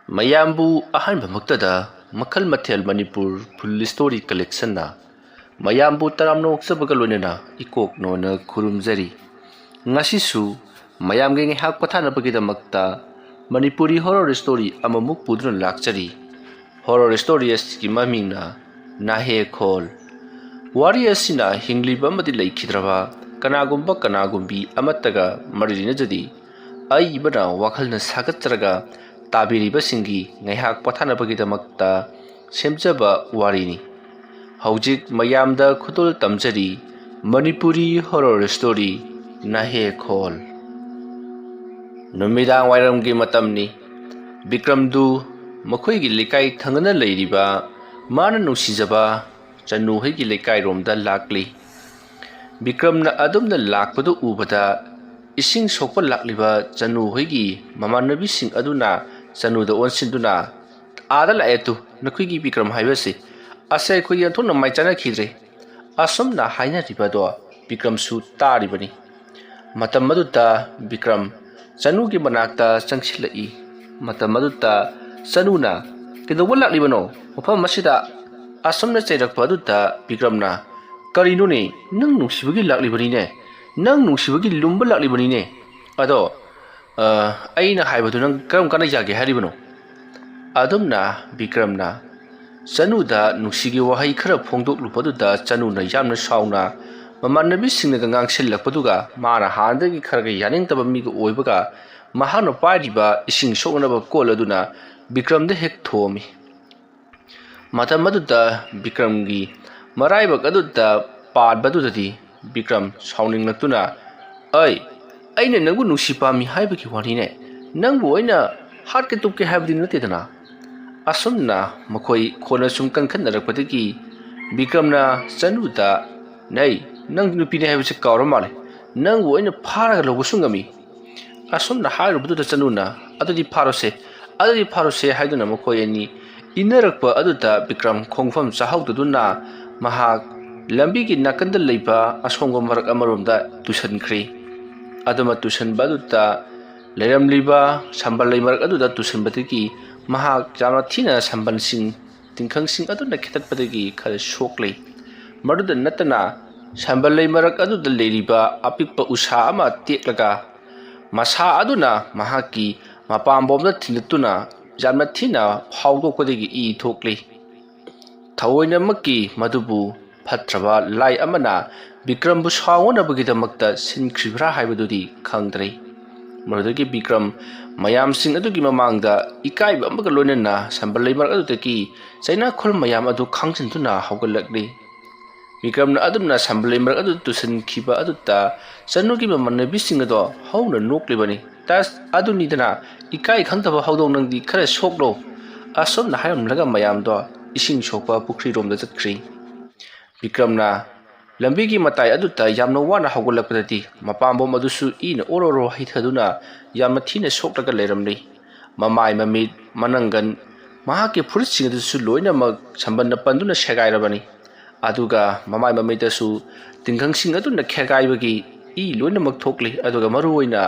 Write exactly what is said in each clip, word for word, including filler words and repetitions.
ꯃꯌꯥꯝꯕꯨ ꯑꯍꯥꯟꯕꯃꯛꯇꯗ ꯃꯈꯜ ꯃꯊꯦꯜ ꯃꯅꯤꯄꯨꯔ ꯐꯨꯜ ꯁ꯭ꯇꯣꯔꯤ ꯀꯂꯦꯛꯁꯟꯅ ꯃꯌꯥꯝꯕꯨ ꯇꯔꯥꯝꯅ ꯑꯣꯛꯆꯕꯒ ꯂꯣꯏꯅꯅ ꯏꯀꯣꯛ ꯅꯣꯟꯅ ꯈꯨꯔꯨꯝꯖꯔꯤ꯫ ꯉꯁꯤꯁꯨ ꯃꯌꯥꯝꯒꯤ ꯉꯥꯏꯍꯥꯛ ꯄꯣꯊꯥꯅꯕꯒꯤꯗꯃꯛꯇ ꯃꯅꯤꯄꯨꯔꯤ ꯍꯣꯔꯣꯔ ꯁ꯭ꯇꯣꯔꯤ ꯑꯃꯃꯨꯛ ꯄꯨꯗꯨꯅ ꯂꯥꯛꯆꯔꯤ꯫ ꯍꯣꯔꯣꯔ ꯁ꯭ꯇꯣꯔꯤ ꯑꯁꯤꯒꯤ ꯃꯃꯤꯡꯅ ꯅꯥꯍꯦꯈꯣꯜ꯫ ꯋꯥꯔꯤ ꯑꯁꯤꯅ ꯍꯤꯡꯂꯤꯕ ꯑꯃꯗꯤ ꯂꯩꯈꯤꯗ꯭ꯔꯕ ꯀꯅꯥꯒꯨꯝꯕ ꯀꯅꯥꯒꯨꯝꯕꯤ ꯑꯃꯠꯇꯒ ꯃꯔꯤ ꯂꯩꯅꯖꯗꯦ꯫ ꯑꯏꯕꯅ ꯋꯥꯈꯜꯅ ꯁꯥꯒꯠꯆꯔꯒ ꯇꯥꯕꯤꯔꯤꯕꯁꯤꯡꯒꯤ ꯉꯥꯏꯍꯥꯛ ꯄꯣꯊꯥꯅꯕꯒꯤꯗꯃꯛꯇ ꯁꯦꯝꯖꯕ ꯋꯥꯔꯤꯅꯤ꯫ ꯍꯧꯖꯤꯛ ꯃꯌꯥꯝꯗ ꯈꯨꯗꯣꯜ ꯇꯝꯖꯔꯤ ꯃꯅꯤꯄꯨꯔꯤ ꯍꯣꯔꯣꯔ ꯁ꯭ꯇꯣꯔꯤ ꯅꯥꯍꯦꯈꯣꯜ꯫ ꯅꯨꯃꯤꯗꯥꯡ ꯋꯥꯏꯔꯝꯒꯤ ꯃꯇꯝꯅꯤ꯫ ꯕꯤꯀ꯭ꯔꯝꯗꯨ ꯃꯈꯣꯏꯒꯤ ꯂꯩꯀꯥꯏ ꯊꯪꯅꯅ ꯂꯩꯔꯤꯕ ꯃꯥꯅ ꯅꯨꯡꯁꯤꯖꯕ ꯆꯅꯨ ꯍꯣꯏꯒꯤ ꯂꯩꯀꯥꯏꯔꯣꯝꯗ ꯂꯥꯛꯂꯤ꯫ ꯕꯤꯀ꯭ꯔꯝꯅ ꯑꯗꯨꯝꯅ ꯂꯥꯛꯄꯗꯨ ꯎꯕꯗ ꯏꯁꯤꯡ ꯁꯣꯛꯄ ꯂꯥꯛꯂꯤꯕ ꯆꯅꯨ ꯍꯣꯏꯒꯤ ꯃꯃꯥꯟꯅꯕꯤꯁꯤꯡ ꯑꯗꯨꯅ ꯆꯅꯨꯗ ꯑꯣꯟꯁꯤꯟꯗꯨꯅ, "ꯑꯥꯗ ꯂꯥꯛꯑꯦ ꯇꯨ, ꯅꯈꯣꯏꯒꯤ ꯕꯤꯀ꯭ꯔꯝ ꯍꯥꯏꯕꯁꯦ꯫ ꯑꯁ, ꯑꯩꯈꯣꯏꯒꯤ ꯑꯣꯟꯊꯣꯛꯅ ꯃꯥꯏ ꯆꯥꯟꯅꯈꯤꯗ꯭ꯔꯦ"꯫ ꯑꯁꯨꯝꯅ ꯍꯥꯏꯅꯔꯤꯕꯗꯣ ꯕꯤꯀ꯭ꯔꯝꯁꯨ ꯇꯥꯔꯤꯕꯅꯤ꯫ ꯃꯇꯝ ꯑꯗꯨꯗ ꯕꯤꯀ꯭ꯔꯝ ꯆꯅꯨꯒꯤ ꯃꯅꯥꯛꯇ ꯆꯪꯁꯤꯜꯂꯛꯏ꯫ ꯃꯇꯝ ꯑꯗꯨꯗ ꯆꯅꯨꯅ, "ꯀꯩꯗꯧꯕ ꯂꯥꯛꯂꯤꯕꯅꯣ ꯃꯐꯝ ꯑꯁꯤꯗ?" ꯑꯁꯨꯝꯅ ꯆꯩꯔꯛꯄ ꯑꯗꯨꯗ ꯕꯤꯀ꯭ꯔꯝꯅ, "ꯀꯔꯤꯅꯣꯅꯦ, ꯅꯪ ꯅꯨꯡꯁꯤꯕꯒꯤ ꯂꯥꯛꯂꯤꯕꯅꯤꯅꯦ, ꯅꯪ ꯅꯨꯡꯁꯤꯕꯒꯤ ꯂꯨꯝꯕ ꯂꯥꯛꯂꯤꯕꯅꯤꯅꯦ꯫ ꯑꯗꯣ, ꯑ, ꯑꯩꯅ ꯍꯥꯏꯕꯗꯨ ꯅꯪ ꯀꯔꯝ ꯀꯥꯟꯗ ꯌꯥꯒꯦ ꯍꯥꯏꯔꯤꯕꯅꯣ?" ꯑꯗꯨꯝꯅ ꯕꯤꯀ꯭ꯔꯝꯅ ꯆꯅꯨꯗ ꯅꯨꯡꯁꯤꯒꯤ ꯋꯥꯍꯩ ꯈꯔ ꯐꯣꯡꯗꯣꯛꯂꯨꯕꯗꯨꯗ ꯆꯅꯨꯅ ꯌꯥꯝꯅ ꯁꯥꯎꯅ ꯃꯃꯥꯟꯅꯕꯤꯁꯤꯡꯅꯒ ꯉꯥꯡꯁꯤꯜꯂꯛꯄꯗꯨꯒ ꯃꯥꯅ ꯍꯥꯟꯅꯗꯒꯤ ꯈꯔꯒ ꯌꯥꯅꯤꯡꯗꯕ ꯃꯤꯒ ꯑꯣꯏꯕꯒ ꯃꯍꯥꯛꯅ ꯄꯥꯏꯔꯤꯕ ꯏꯁꯤꯡ ꯁꯣꯛꯅꯅꯕ ꯀꯣꯜ ꯑꯗꯨꯅ ꯕꯤꯀ꯭ꯔꯝꯗ ꯍꯦꯛ ꯊꯣꯝꯃꯤ꯫ ꯃꯇꯝ ꯑꯗꯨꯗ ꯕꯤꯀ꯭ꯔꯝꯒꯤ ꯃꯔꯥꯏꯕꯛ ꯑꯗꯨꯗ ꯄꯥꯟꯕꯗꯨꯗꯗꯤ ꯕꯤꯀ꯭ꯔꯝ ꯁꯥꯎꯅꯤꯡꯂꯛꯇꯨꯅ, "ꯑꯩ, ꯑꯩꯅ ꯅꯪꯕꯨ ꯅꯨꯡꯁꯤ ꯄꯥꯝꯃꯤ ꯍꯥꯏꯕꯒꯤ ꯋꯥꯔꯤꯅꯦ꯫ ꯅꯪꯕꯨ ꯑꯩꯅ ꯍꯥꯠꯀꯦ ꯇꯨꯞꯀꯦ ꯍꯥꯏꯕꯗꯤ ꯅꯠꯇꯦꯗꯅ"꯫ ꯑꯁꯨꯝꯅ ꯃꯈꯣꯏ ꯈꯣꯟꯅ ꯁꯨꯝ ꯀꯟꯈꯠꯅꯔꯛꯄꯗꯒꯤ ꯕꯤꯀ꯭ꯔꯝꯅ ꯆꯅꯨꯗ, "ꯅꯩ, ꯅꯪ ꯅꯨꯄꯤꯅꯦ ꯍꯥꯏꯕꯁꯦ ꯀꯥꯎꯔ ꯃꯥꯜꯂꯦ꯫ ꯅꯪꯕꯨ ꯑꯩꯅ ꯐꯥꯔꯒ ꯂꯧꯕꯁꯨ ꯉꯝꯃꯤ"꯫ ꯑꯁꯨꯝꯅ ꯍꯥꯏꯔꯨꯕꯗꯨꯗ ꯆꯅꯨꯅ, "ꯑꯗꯨꯗꯤ ꯐꯥꯔꯣꯁꯦ, ꯑꯗꯨꯗꯤ ꯐꯥꯔꯣꯁꯦ" ꯍꯥꯏꯗꯨꯅ ꯃꯈꯣꯏ ꯑꯅꯤ ꯏꯟꯅꯔꯛꯄ ꯑꯗꯨꯗ ꯕꯤꯀ꯭ꯔꯝ ꯈꯣꯡꯐꯝ ꯆꯥꯍꯧꯗꯗꯨꯅ ꯃꯍꯥꯛ ꯂꯝꯕꯤꯒꯤ ꯅꯥꯀꯟꯗ ꯂꯩꯕ ꯑꯁꯣꯡꯕ ꯃꯔꯛ ꯑꯃꯔꯣꯝꯗ ꯇꯨꯁꯟꯈ꯭ꯔꯦ꯫ ꯑꯗꯨꯃ ꯇꯨꯁꯟꯕ ꯑꯗꯨꯗ ꯂꯩꯔꯝꯂꯤꯕ ꯁꯝꯕꯜ ꯂꯩ ꯃꯔꯛ ꯑꯗꯨꯗ ꯇꯨꯁꯟꯕꯗꯒꯤ ꯃꯍꯥꯛ ꯌꯥꯝꯅ ꯊꯤꯅ ꯁꯝꯕꯜꯁꯤꯡ, ꯇꯤꯡꯈꯪꯁꯤꯡ ꯑꯗꯨꯅ ꯈꯦꯠꯇꯠꯄꯗꯒꯤ ꯈꯔ ꯁꯣꯛꯂꯤ꯫ ꯃꯗꯨꯗ ꯅꯠꯇꯅ ꯁꯝꯕꯜ ꯂꯩꯃꯔꯛ ꯑꯗꯨꯗ ꯂꯩꯔꯤꯕ ꯑꯄꯤꯛꯄ ꯎꯁꯥ ꯑꯃ ꯇꯦꯛꯂꯒ ꯃꯁꯥ ꯑꯗꯨꯅ ꯃꯍꯥꯛꯀꯤ ꯃꯄꯥꯝꯕꯣꯝꯗ ꯊꯤꯟꯗꯠꯇꯨꯅ ꯌꯥꯝꯅ ꯊꯤꯅ ꯐꯥꯎꯗꯣꯛꯄꯗꯒꯤ ꯏ ꯊꯣꯛꯂꯤ꯫ ꯊꯑꯣꯏꯅꯃꯛꯀꯤ ꯃꯗꯨꯕꯨ ꯐꯠꯇ꯭ꯔꯕ ꯂꯥꯏ ꯑꯃꯅ ꯕꯤꯀ꯭ꯔꯝꯕꯨ ꯁꯥꯎꯅꯅꯕꯒꯤꯗꯃꯛꯇ ꯁꯤꯟꯈ꯭ꯔꯤꯕ꯭ꯔꯥ ꯍꯥꯏꯕꯗꯨꯗꯤ ꯈꯪꯗ꯭ꯔꯦ꯫ ꯃꯗꯨꯗꯒꯤ ꯕꯤꯀ꯭ꯔꯝ ꯃꯌꯥꯝꯁꯤꯡ ꯑꯗꯨꯒꯤ ꯃꯃꯥꯡꯗ ꯏꯀꯥꯏꯕ ꯑꯃꯒ ꯂꯣꯏꯅꯅ ꯁꯝꯕꯜ ꯂꯩꯃꯔꯛ ꯑꯗꯨꯗꯒꯤ ꯆꯩꯅꯥꯈꯣꯜ ꯃꯌꯥꯝ ꯑꯗꯨ ꯈꯥꯡꯖꯤꯟꯗꯨꯅ ꯍꯧꯒꯠꯂꯛꯂꯤ꯫ ꯕꯤꯀ꯭ꯔꯝꯅ ꯑꯗꯨꯝꯅ ꯁꯝꯕꯜ ꯂꯩꯃꯔꯛ ꯑꯗꯨꯗ ꯇꯨꯁꯤꯟꯈꯤꯕ ꯑꯗꯨꯗ ꯆꯅꯨꯒꯤ ꯃꯃꯥꯟꯅꯕꯤꯁꯤꯡ ꯑꯗꯣ ꯍꯧꯅ ꯅꯣꯛꯂꯤꯕꯅꯤ꯫ "ꯇꯁ, ꯑꯗꯨꯅꯤꯗꯅ, ꯏꯀꯥꯏ ꯈꯪꯗꯕ ꯍꯧꯗꯣꯡ ꯅꯪꯗꯤ, ꯈꯔ ꯁꯣꯛꯂꯣ!" ꯑꯁꯨꯝꯅ ꯍꯥꯏꯔꯝꯂꯒ ꯃꯌꯥꯝꯗꯣ ꯏꯁꯤꯡ ꯁꯣꯛꯄ ꯄꯨꯈ꯭ꯔꯤꯔꯣꯝꯗ ꯆꯠꯈ꯭ꯔꯤ꯫ ꯕꯤꯀ꯭ꯔꯝꯅ ꯂꯝꯕꯤꯒꯤ ꯃꯇꯥꯏ ꯑꯗꯨꯗ ꯌꯥꯝꯅ ꯋꯥꯅ ꯍꯧꯒꯠꯂꯛꯄꯗꯗꯤ ꯃꯄꯥꯝꯕꯣꯝ ꯑꯗꯨꯁꯨ ꯏꯅ ꯑꯣꯔꯣ ꯑꯣꯔꯣ ꯍꯩꯊꯗꯨꯅ ꯌꯥꯝꯅ ꯊꯤꯅ ꯁꯣꯛꯂꯒ ꯂꯩꯔꯝꯂꯤ꯫ ꯃꯃꯥꯏ, ꯃꯃꯤꯠ, ꯃꯅꯪꯒꯟ, ꯃꯍꯥꯛꯀꯤ ꯐꯨꯔꯤꯠꯁꯤꯡ ꯑꯗꯨꯁꯨ ꯂꯣꯏꯅꯃꯛ ꯁꯝꯕꯟꯅ ꯄꯟꯗꯨꯅ ꯁꯦꯒꯥꯏꯔꯕꯅꯤ꯫ ꯑꯗꯨꯒ ꯃꯃꯥꯏ ꯃꯃꯤꯠꯇꯁꯨ ꯇꯤꯡꯈꯪꯁꯤꯡ ꯑꯗꯨꯅ ꯈꯦꯒꯥꯏꯕꯒꯤ ꯏ ꯂꯣꯏꯅꯃꯛ ꯊꯣꯛꯂꯤ꯫ ꯑꯗꯨꯒ ꯃꯔꯨꯑꯣꯏꯅ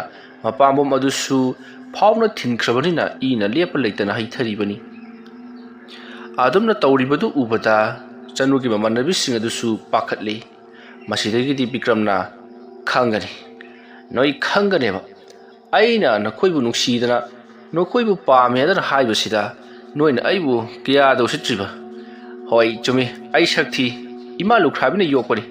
ꯃꯄꯥꯝꯕꯣꯝ ꯑꯗꯨꯁꯨ ꯐꯥꯎꯅ ꯊꯤꯟꯈ꯭ꯔꯕꯅꯤꯅ ꯏꯅ ꯂꯦꯞꯄ ꯂꯩꯇꯅ ꯍꯩꯊꯔꯤꯕꯅꯤ꯫ ꯑꯗꯨꯝꯅ ꯇꯧꯔꯤꯕꯗꯨ ꯎꯕꯗ ꯆꯅꯨꯒꯤ ꯃꯃꯥꯟꯅꯕꯤꯁꯤꯡ ꯑꯗꯨꯁꯨ ꯄꯥꯈꯠꯂꯤ꯫ ꯃꯁꯤꯗꯒꯤꯗꯤ ꯕꯤꯀ꯭ꯔꯝꯅ, "ꯈꯪꯒꯅꯤ, ꯅꯣꯏ ꯈꯪꯒꯅꯦꯕ꯫ ꯑꯩꯅ ꯅꯈꯣꯏꯕꯨ ꯅꯨꯡꯁꯤꯗꯅ, ꯅꯈꯣꯏꯕꯨ ꯄꯥꯝꯃꯦꯗꯅ ꯍꯥꯏꯕꯁꯤꯗ ꯅꯣꯏꯅ ꯑꯩꯕꯨ ꯀꯌꯥꯗ ꯎꯁꯤꯠꯇ꯭ꯔꯤꯕ? ꯍꯣꯏ, ꯆꯨꯝꯃꯤ, ꯑꯩ ꯁꯛ ꯊꯤ, ꯏꯃꯥ ꯂꯨꯈ꯭ꯔꯥꯕꯤꯅ ꯌꯣꯛꯄꯅꯤ꯫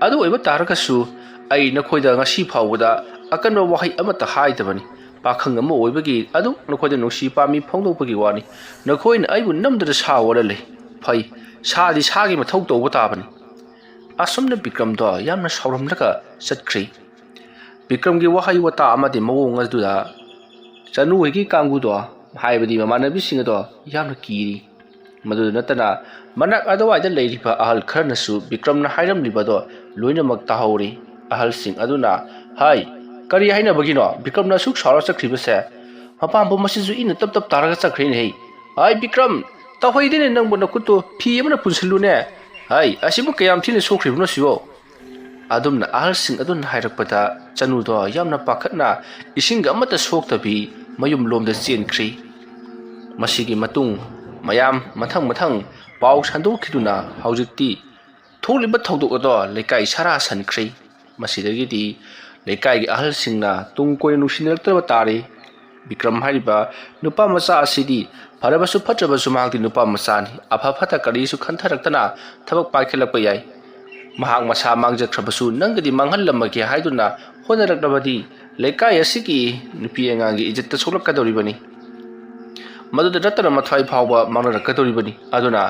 ꯑꯗꯨ ꯑꯣꯏꯕ ꯇꯥꯔꯒꯁꯨ ꯑꯩ ꯅꯈꯣꯏꯗ ꯉꯁꯤ ꯐꯥꯎꯕꯗ ꯑꯀꯟꯕ ꯋꯥꯍꯩ ꯑꯃꯠꯇ ꯍꯥꯏꯗꯕꯅꯤ꯫ ꯄꯥꯈꯪ ꯑꯃ ꯑꯣꯏꯕꯒꯤ ꯑꯗꯨꯝ ꯅꯈꯣꯏꯗ ꯅꯨꯡꯁꯤ ꯄꯥꯝꯃꯤ ꯐꯣꯡꯗꯣꯛꯄꯒꯤ ꯋꯥꯅꯤ꯫ ꯅꯈꯣꯏꯅ ꯑꯩꯕꯨ ꯅꯝꯗꯅ ꯁꯥ ꯑꯣꯜꯍꯜꯂꯤ꯫ ꯐꯩ, ꯁꯥꯗꯤ ꯁꯥꯒꯤ ꯃꯊꯧ ꯇꯧꯕ ꯇꯥꯕꯅꯤ꯫" ꯑꯁꯨꯝꯅ ꯕꯤꯀ꯭ꯔꯝꯗꯣ ꯌꯥꯝꯅ ꯁꯥꯎꯔꯝꯂꯒ ꯆꯠꯈ꯭ꯔꯤ꯫ ꯕꯤꯀ꯭ꯔꯝꯒꯤ ꯋꯥꯍꯩ ꯋꯥꯇꯥ ꯑꯃꯗꯤ ꯃꯑꯣꯡ ꯑꯗꯨꯗ ꯆꯅꯨ ꯍꯣꯏꯒꯤ ꯀꯥꯡꯕꯨꯗꯣ, ꯍꯥꯏꯕꯗꯤ ꯃꯃꯥꯟꯅꯕꯤꯁꯤꯡ ꯑꯗꯣ, ꯌꯥꯝꯅ ꯀꯤꯔꯤ꯫ ꯃꯗꯨꯗ ꯅꯠꯇꯅ ꯃꯅꯥꯛ ꯑꯗꯨꯋꯥꯏꯗ ꯂꯩꯔꯤꯕ ꯑꯍꯜ ꯈꯔꯅꯁꯨ ꯕꯤꯀ꯭ꯔꯝꯅ ꯍꯥꯏꯔꯝꯂꯤꯕꯗꯣ ꯂꯣꯏꯅꯃꯛ ꯇꯥꯍꯧꯔꯤ꯫ ꯑꯍꯜꯁꯤꯡ ꯑꯗꯨꯅ, "ꯍꯥꯏ, ꯀꯔꯤ ꯍꯥꯏꯅꯕꯒꯤꯅꯣ? ꯕꯤꯀ꯭ꯔꯝꯅ ꯑꯁꯨꯛ ꯁꯥꯎꯔ ꯆꯠꯈ꯭ꯔꯤꯕꯁꯦ? ꯃꯄꯥꯝꯕꯣꯝ ꯃꯁꯤꯁꯨ ꯏꯅ ꯇꯞ ꯇꯞ ꯇꯥꯔꯒ ꯆꯠꯈ꯭ꯔꯦꯅꯦ꯫ ꯍꯩ, ꯍꯥꯏ ꯕꯤꯀ꯭ꯔꯝ, ꯇꯧꯍꯩꯗꯦꯅꯦ, ꯅꯪꯕꯨ ꯅꯈꯨꯠꯇꯨ ꯐꯤ ꯑꯃꯅ ꯄꯨꯟꯁꯤꯜꯂꯨꯅꯦ꯫ ꯍꯥꯏ, ꯑꯁꯤꯕꯨ ꯀꯌꯥꯝ ꯊꯤꯅ ꯁꯣꯛꯈ꯭ꯔꯤꯕꯅꯣ ꯁꯤꯕꯣ?" ꯑꯗꯨꯝꯅ ꯑꯍꯜꯁꯤꯡ ꯑꯗꯨꯅ ꯍꯥꯏꯔꯛꯄꯗ ꯆꯅꯨꯗꯣ ꯌꯥꯝꯅ ꯄꯥꯈꯠꯅ ꯏꯁꯤꯡꯒ ꯑꯃꯠꯇ ꯁꯣꯛꯇꯕꯤ ꯃꯌꯨꯝ ꯂꯣꯝꯗ ꯆꯦꯟꯈ꯭ꯔꯤ꯫ ꯃꯁꯤꯒꯤ ꯃꯇꯨꯡ ꯃꯌꯥꯝ ꯃꯊꯪ ꯃꯊꯪ ꯄꯥꯎ ꯁꯟꯗꯣꯛꯈꯤꯗꯨꯅ ꯍꯧꯖꯤꯛꯇꯤ ꯊꯣꯛꯂꯤꯕ ꯊꯧꯗꯣꯛ ꯑꯗꯣ ꯂꯩꯀꯥꯏ ꯁꯥꯔꯥ ꯁꯟꯈ꯭ꯔꯦ꯫ ꯃꯁꯤꯗꯒꯤꯗꯤ ꯂꯩꯀꯥꯏꯒꯤ ꯑꯍꯜꯁꯤꯡꯅ ꯇꯨꯡ ꯀꯣꯏꯅ ꯅꯨꯡꯁꯤꯅꯔꯛꯇ꯭ꯔꯕ ꯇꯥꯔꯦ꯫ ꯕꯤꯀ꯭ꯔꯝ ꯍꯥꯏꯔꯤꯕ ꯅꯨꯄꯥ ꯃꯆꯥ ꯑꯁꯤꯗꯤ ꯐꯔꯕꯁꯨ ꯐꯠꯇ꯭ꯔꯕꯁꯨ ꯃꯍꯥꯛꯇꯤ ꯅꯨꯄꯥ ꯃꯆꯥꯅꯤ꯫ ꯑꯐ ꯐꯠꯇ ꯀꯔꯤꯁꯨ ꯈꯟꯊꯔꯛꯇꯅ ꯊꯕꯛ ꯄꯥꯏꯈꯠꯂꯛꯄ ꯌꯥꯏ꯫ ꯃꯍꯥꯛ ꯃꯁꯥ ꯃꯥꯡꯖꯈ꯭ꯔꯕꯁꯨ ꯅꯪꯒꯤꯗꯤ ꯃꯥꯡꯍꯜꯂꯝꯃꯒꯦ ꯍꯥꯏꯗꯨꯅ ꯍꯣꯠꯅꯔꯛꯂꯕꯗꯤ ꯂꯩꯀꯥꯏ ꯑꯁꯤꯒꯤ ꯅꯨꯄꯤ ꯑꯉꯥꯡꯒꯤ ꯏꯖꯠꯇ ꯁꯣꯛꯂꯛꯀꯗꯧꯔꯤꯕꯅꯤ꯫ ꯃꯗꯨꯗ ꯅꯠꯇꯅ ꯃꯊ꯭ꯋꯥꯏ ꯐꯥꯎꯕ ꯃꯥꯡꯅꯔꯛꯀꯗꯧꯔꯤꯕꯅꯤ꯫ ꯑꯗꯨꯅ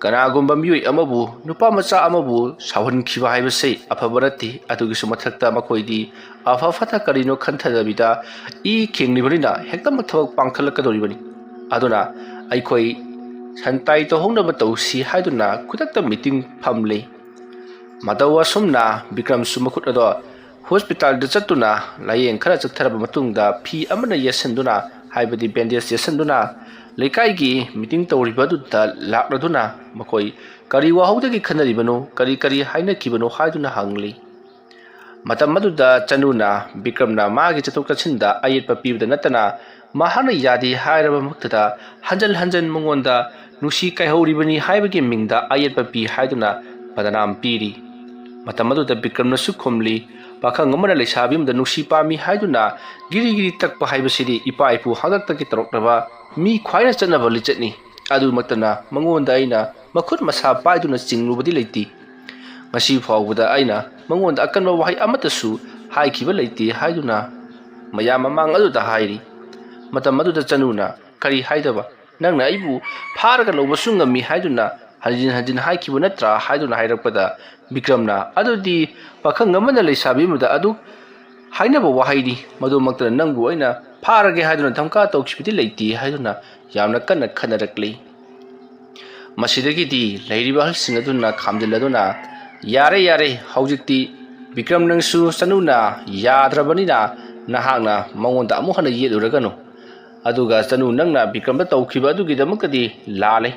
ꯀꯅꯥꯒꯨꯝꯕ ꯃꯤꯑꯣꯏ ꯑꯃꯕꯨ, ꯅꯨꯄꯥ ꯃꯆꯥ ꯑꯃꯕꯨ ꯁꯥꯎꯍꯟꯈꯤꯕ ꯍꯥꯏꯕꯁꯤ ꯑꯐꯕ ꯅꯠꯇꯦ꯫ ꯑꯗꯨꯒꯤꯁꯨ ꯃꯊꯛꯇ ꯃꯈꯣꯏꯗꯤ ꯑꯐ ꯐꯠꯇ ꯀꯔꯤꯅꯣ ꯈꯟꯊꯗꯕꯤꯗ ꯏ ꯈꯦꯡꯂꯤꯕꯅꯤꯅ ꯍꯦꯛꯇꯃꯛ ꯊꯕꯛ ꯄꯥꯡꯊꯠꯂꯛꯀꯗꯧꯔꯤꯕꯅꯤ꯫ ꯑꯗꯨꯅ ꯑꯩꯈꯣꯏ ꯁꯟꯇꯥꯏ ꯇꯧꯍꯧꯅꯕ ꯇꯧꯁꯤ ꯍꯥꯏꯗꯨꯅ ꯈꯨꯗꯛꯇ ꯃꯤꯇꯤꯡ ꯐꯝꯂꯤ꯫ ꯃꯇꯧ ꯑꯁꯨꯝꯅ ꯕꯤꯀ꯭ꯔꯝꯁꯨ ꯃꯈꯨꯠ ꯑꯗꯣ ꯍꯣꯁꯄꯤꯇꯥꯜꯗ ꯆꯠꯇꯨꯅ ꯂꯥꯌꯦꯡ ꯈꯔ ꯆꯠꯊꯔꯕ ꯃꯇꯨꯡꯗ ꯐꯤ ꯑꯃꯅ ꯌꯦꯠꯁꯤꯟꯗꯨꯅ, ꯍꯥꯏꯕꯗꯤ ꯕꯦꯟꯗꯦꯖ ꯌꯦꯠꯁꯤꯟꯗꯨꯅ ꯂꯩꯀꯥꯏꯒꯤ ꯃꯤꯇꯤꯡ ꯇꯧꯔꯤꯕ ꯑꯗꯨꯗ ꯂꯥꯛꯂꯗꯨꯅ ꯃꯈꯣꯏ ꯀꯔꯤ ꯋꯥꯍꯧꯗꯒꯤ ꯈꯟꯅꯔꯤꯕꯅꯣ, ꯀꯔꯤ ꯀꯔꯤ ꯍꯥꯏꯅꯈꯤꯕꯅꯣ ꯍꯥꯏꯗꯨꯅ ꯍꯪꯂꯤ꯫ ꯃꯇꯝ ꯑꯗꯨꯗ ꯆꯅꯨꯅ ꯕꯤꯀ꯭ꯔꯝꯅ ꯃꯥꯒꯤ ꯆꯠꯊꯣꯛ ꯆꯠꯁꯤꯟꯗ ꯑꯌꯦꯠꯄ ꯄꯤꯕꯗ ꯅꯠꯇꯅ ꯃꯍꯥꯛꯅ ꯌꯥꯗꯦ ꯍꯥꯏꯔꯕ ꯃꯛꯇꯗ ꯍꯟꯖꯟ ꯍꯟꯖꯟ ꯃꯉꯣꯟꯗ ꯅꯨꯡꯁꯤ ꯀꯥꯏꯍꯧꯔꯤꯕꯅꯤ ꯍꯥꯏꯕꯒꯤ ꯃꯤꯡꯗ ꯑꯌꯦꯠꯄ ꯄꯤ ꯍꯥꯏꯗꯨꯅ ꯕꯗꯅꯥꯝ ꯄꯤꯔꯤ꯫ ꯃꯇꯝ ꯑꯗꯨꯗ ꯕꯤꯀ꯭ꯔꯝꯅꯁꯨ ꯈꯨꯝꯂꯤ, "ꯄꯥꯈꯪ ꯑꯃꯅ ꯂꯩꯁꯥꯕꯤ ꯑꯃꯗ ꯅꯨꯡꯁꯤ ꯄꯥꯝꯃꯤ ꯍꯥꯏꯗꯨꯅ ꯒꯤꯔꯤ ꯒꯤꯔꯤ ꯇꯛꯄ ꯍꯥꯏꯕꯁꯤꯗꯤ ꯏꯄꯥ ꯏꯄꯨ ꯍꯥꯛꯇꯛꯇꯒꯤ ꯇꯧꯔꯛꯂꯕ ꯃꯤ ꯈ꯭ꯋꯥꯏꯅ ꯆꯠꯅꯕ ꯂꯤꯆꯠꯅꯤ꯫ ꯑꯗꯨꯃꯛꯇꯅ ꯃꯉꯣꯟꯗ ꯑꯩꯅ ꯃꯈꯨꯠ ꯃꯁꯥ ꯄꯥꯏꯗꯨꯅ ꯆꯤꯡꯂꯨꯕꯗꯤ ꯂꯩꯇꯦ꯫ ꯉꯁꯤ ꯐꯥꯎꯕꯗ ꯑꯩꯅ ꯃꯉꯣꯟꯗ ꯑꯀꯟꯕ ꯋꯥꯍꯩ ꯑꯃꯠꯇꯁꯨ ꯍꯥꯏꯈꯤꯕ ꯂꯩꯇꯦ" ꯍꯥꯏꯗꯨꯅ ꯃꯌꯥꯝ ꯃꯃꯥꯡ ꯑꯗꯨꯗ ꯍꯥꯏꯔꯤ꯫ ꯃꯇꯝ ꯑꯗꯨꯗ ꯆꯅꯨꯅ, "ꯀꯔꯤ ꯍꯥꯏꯗꯕ? ꯅꯪꯅ ꯑꯩꯕꯨ ꯐꯥꯔꯒ ꯂꯧꯕꯁꯨ ꯉꯝꯃꯤ ꯍꯥꯏꯗꯨꯅ ꯍꯟꯖꯤꯟ ꯍꯟꯖꯤꯟ ꯍꯥꯏꯈꯤꯕ ꯅꯠꯇ꯭ꯔꯥ?" ꯍꯥꯏꯗꯨꯅ ꯍꯥꯏꯔꯛꯄꯗ ꯕꯤꯀ꯭ꯔꯝꯅ, "ꯑꯗꯨꯗꯤ ꯄꯥꯈꯪ ꯑꯃꯅ ꯂꯩꯁꯥꯕꯤ ꯑꯃꯗ ꯑꯗꯨ ꯍꯥꯏꯅꯕ ꯋꯥꯍꯩꯅꯤ꯫ ꯃꯗꯨꯃꯛꯇꯅ ꯅꯪꯕꯨ ꯑꯩꯅ ꯐꯥꯔꯒꯦ ꯍꯥꯏꯗꯨꯅ ꯙꯝꯀꯥ ꯇꯧꯈꯤꯕꯗꯤ ꯂꯩꯇꯦ" ꯍꯥꯏꯗꯨꯅ ꯌꯥꯝꯅ ꯀꯟꯅ ꯈꯟꯅꯔꯛꯂꯤ꯫ ꯃꯁꯤꯗꯒꯤꯗꯤ ꯂꯩꯔꯤꯕ ꯑꯍꯜꯁꯤꯡ ꯑꯗꯨꯅ ꯈꯥꯝꯖꯤꯜꯂꯗꯨꯅ, "ꯌꯥꯔꯦ, ꯌꯥꯔꯦ, ꯍꯧꯖꯤꯛꯇꯤ ꯕꯤꯀ꯭ꯔꯝ ꯅꯪꯁꯨ ꯆꯅꯨꯅ ꯌꯥꯗ꯭ꯔꯕꯅꯤꯅ ꯅꯍꯥꯛꯅ ꯃꯉꯣꯟꯗ ꯑꯃꯨꯛ ꯍꯟꯅ ꯌꯦꯠꯂꯨꯔꯒꯅꯨ꯫ ꯑꯗꯨꯒ ꯆꯅꯨ, ꯅꯪꯅ ꯕꯤꯀ꯭ꯔꯝꯗ ꯇꯧꯈꯤꯕ ꯑꯗꯨꯒꯤꯗꯃꯛꯇꯗꯤ ꯂꯥꯜꯂꯦ꯫